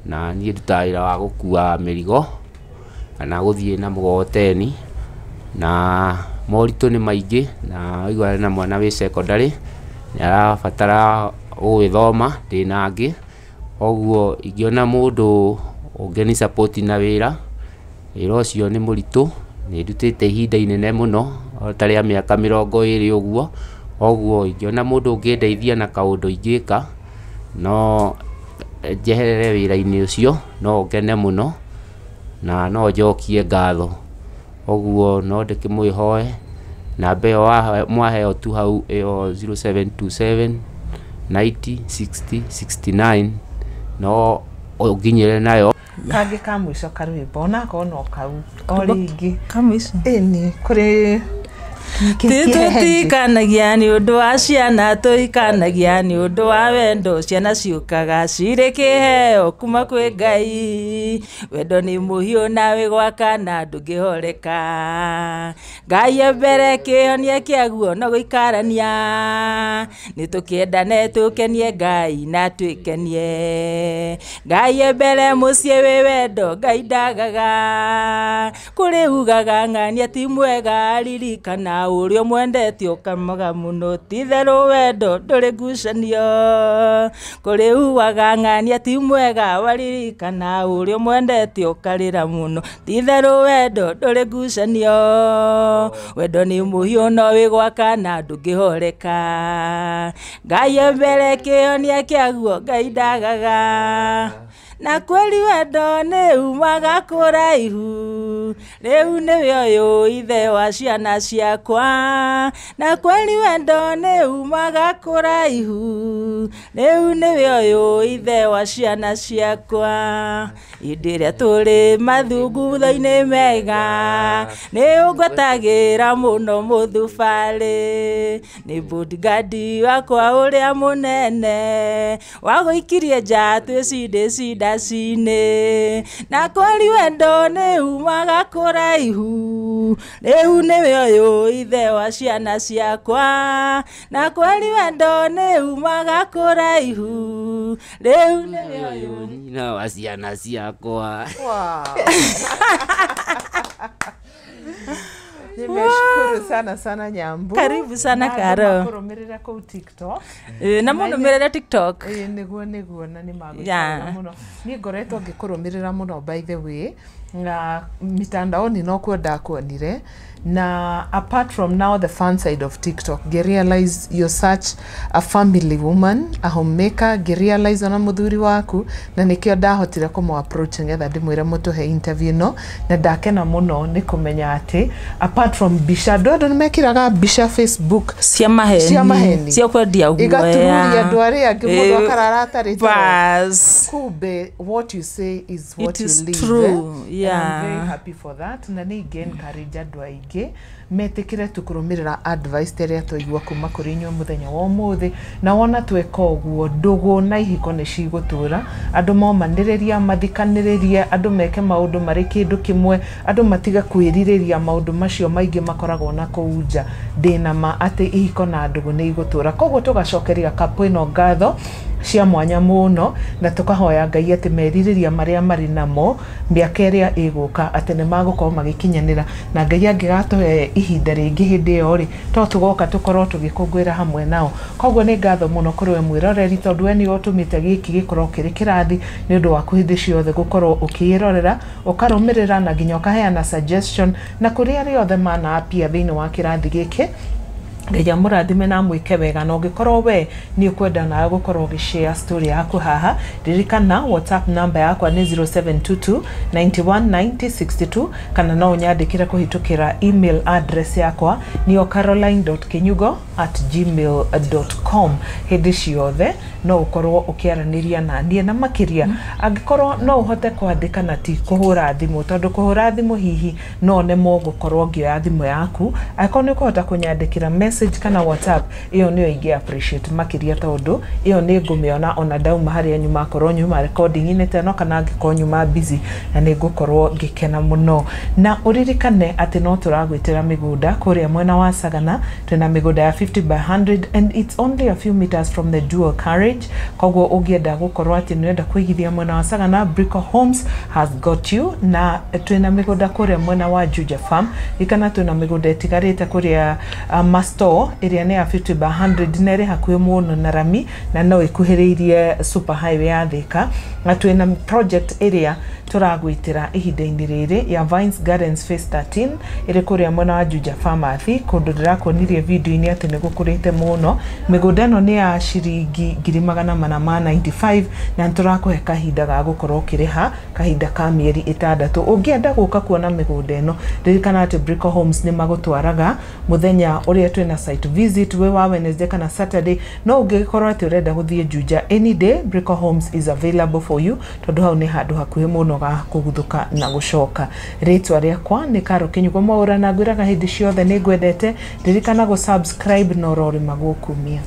na niĩ ndutaga wĩra wa gũkua mĩrigo kana gũthiĩ na mũgogoteni, na moritũ nĩ maingĩ, na waigua na mwana wĩ secondary nĩ arabatara gũgĩthoma, ndĩna angĩ, koguo ingĩona mũndũ ũngĩni support na wĩra, wĩra ũcio nĩ mũritũ, nĩ ndutĩte ihinda inene mũno ta rĩa mĩaka 20 ũguo, koguo ingĩona mũndũ ũngĩndeithia na kaũndũ ingĩka no njeherere wĩra-inĩ ũcio, no ngene mũno na no njokie ngatho, koguo no ndĩkĩmwĩhoe namba ĩyo mwaheo tu hau ĩyo 0727 90 60 69 no ũnginyĩre nayo. Kangĩ ka mũico karwĩmbo onakorwo no kau o rĩngĩ. Kamũico. Ĩni kũrĩ. Tũtikanagia nĩ ũndũ wa ciana, tũikanagia nĩ ũndũ wa wendo, ciana ciũkaga cirĩ kĩheo kuma kwĩ Ngai, wendo nĩ mũhiũ nawe gwakana ndũngĩhoreka, Ngai e mbere kĩhonia kĩaguo no gũikarania, nĩ tũkĩendane tũkenie Ngai na twĩkenie, Ngai e mbere mũciĩ wĩ wendo Ngai ndagaga, kũrĩ ugaga ng'ania ti mwega ririkana ũrĩa ũmwendete ũkamaga mũno, ti-itherũ wendo ndũrĩ ngucanio, kũrĩ ugaga ng'ania ti mwega waririkana ũrĩa ũmwendete ũkarĩra mũno, ti-itherũ wendo ndũrĩ ngucanio, wendo nĩ mũhiũ no wĩ gwakana ndũngĩhoreka, Ngai e mbere kĩhonia kĩaguo Ngai ndagaga, na kweli wendo nĩ umaga kũraihu, rĩu nĩwe ũyũ ithe wa ciana ciakwa, na kweli wendo nĩ umaga kũraihu, rĩu nĩwe ũyũ ithe wa ciana ciakwa, hĩndĩ ĩrĩa tũrĩ mathungutho-inĩ mega, nĩ ũngwatagĩra mũno mũthubarĩ, nĩ bodyguard wakwa ũrĩa mũnene, wagũikirie nja twĩ cindĩ cindacinĩ, na kweli wendo nĩ umaga kũraihu, rĩu nĩwe ũyũ ithe wa ciana ciakwa, na kweli wendo nĩ umaga kũraihu, rĩu nĩwe ũyũ nyina wa ciana ciakwa. Wow. Nimeshukuru sana sana Nyambu. Karibu sana Karo. Kũrũmĩrĩra kũu TikTok. Na mũnũmĩrĩre TikTok. Nĩguo nĩguo, na nĩ magũikara mũno. Niĩ ngoretwo ngĩkũrũmĩrĩra mũno by the way, na mitandaoni no kuo ndakuonire, na apart from now the fun side of TikTok, ngirealize you're such a family woman, a homemaker, ngirealize ona mũthuri waku, na nĩkĩo ndahotire kũmũ approach nĩgetha ndĩmwĩre mũtũhe interview no, na ndakena mũno nĩ kũmenya atĩ apart from mbica, andũ nĩ mekĩraga mbica Facebook cia maheni, cia maheni, cia kwendia guoya, igatururia andũ arĩa angĩ, mũndũ akarara atarĩ toro. Bas. Kumbe what you say is what It you is live. true, Eh? And I'm yeah. very happy for that. Na nĩ ingĩ encourage andũ aingĩ metĩkĩre tu kũrũmĩrĩra advice ta ĩrĩa twaigua kuma kũrĩ inyuĩ mũthenya wa ũmũthĩ. Na wona tweka ũguo, ndũgũ na ihiko nĩ cigũtũra. Andũ momanĩrĩria, mathikanĩrĩrie, andũ meke maũndũ marĩ kĩndũ kĩmwe, andũ matige kwĩrirĩria maũndũ macio maingĩ makoragwo na kũu nja. Ndĩna ma atĩ ihiko na ndũgũ nĩ igũtũra. Koguo tũgacokeria couple ĩno ngatho cia mwanya mũno, na tũkahoya Ngai atĩ merirĩria marĩa marĩ namo mĩaka ĩrĩa ĩgũka atĩ nĩ magũkorwo magĩkinyanĩra, na Ngai angĩgatũhe ihinda rĩngĩ hĩndĩ ĩyo rĩ, to tũgoka tũkorwo tũgĩkũngũĩra hamwe nao. Koguo nĩ ngatho mũno kũrĩ we mwĩroreri, tondũ we nĩwe ũtũmĩte gĩkĩ gĩkorwo kĩrĩ kĩrathi nĩ ũndũ waku hĩndĩ ciothe gũkorwo ũkĩĩrorera, ũkarũmĩrĩra na nginya ũkaheana suggestion na kũrĩ arĩa othe mana appear thĩinĩ wa kĩrathi gĩkĩ. Ngai amũrathime na amwĩke wega. Na ũngĩkorwo we nĩ ũkwenda nawe gũkorwo ũgĩshare story yaku haha, ririkana WhatsApp number yakwa nĩ 0722 91 90 62, kana no ũnyandĩkĩre kũhĩtũkĩra email address yakwa nĩyo caroline.kinyugo@gmail.com. Hĩndĩ ciothe no ũkorwo ũkĩaranĩria na niĩ, na makĩria angĩkorwo no ũhote kwandĩka na ti kũhũra thimũ, tondũ kũhũra thimũ hihi no nemwo gũkorwo ngĩoya thimũ yaku. Angĩkorwo nĩ ũkũhota kũnyandĩkĩra message kana WhatsApp, ĩyo nĩyo ingĩ appreciate makĩria, tondũ ĩyo nĩ ngũmĩona ona ndauma harĩa nyuma, akorwo nyuma recording-inĩ ta ĩno kana angĩkorwo nyuma busy, na nĩ ngũkorwo ngĩkena mũno. Na ũririkane atĩ no tũragwĩtĩra mĩgũnda kũrĩa mwena wa Sagana. Twĩna mĩgũnda ya 50 by 100 and it's only a few meters from the dual carriage. Koguo ũngĩenda gũkorwo atĩ nĩ ũrenda kũigithia mwena wa Sagana, Brico Homes has got you. Na twĩna mĩgũnda kũrĩa mwena wa Juja Farm. Ririkana twĩna mĩgũnda ĩtigarĩte kũrĩa Masto, ĩrĩa nĩ ya 50 by 100 na ĩrĩ hakuhĩ mũno na rami na no ĩkuhĩrĩirie super highway ya Thika. Na twĩna project ĩrĩa tũragwĩtĩra ihinda-inĩ rĩrĩ ya Vines Gardens Phase 13, ĩrĩ kũrĩa mwena wa Juja Pharmacy, kũndũ ndĩrakuonirie video-inĩ atĩ nĩ gũkũrĩte mũno. Mĩgũnda ĩno nĩ ya ciringi 495,000, na nĩ tũrakũhe kahinda ga gũkorwo ũkĩrĩha kahinda ka mĩeri 6. Ũngĩenda gũka kuona mĩgũnda ĩno, ririkana atĩ Brico Homes nĩ magũtwaraga mũthenya ũrĩa twĩna site visit, wĩ wa Wednesday kana Saturday. No ũngĩkorwo atĩ ũrenda gũthiĩ Juja any day, Brico Homes is available for you, tondũ hau nĩ handũ hakuhĩ mũno ga kũguthũka na gũcoka. Rĩtwa rĩakwa nĩ Karo Kinyugo Mwaũra, na ngwĩraga hĩndĩ ciothe nĩ ngwendete. Ririkana gũ subscribe na ũrorĩ magũkumia.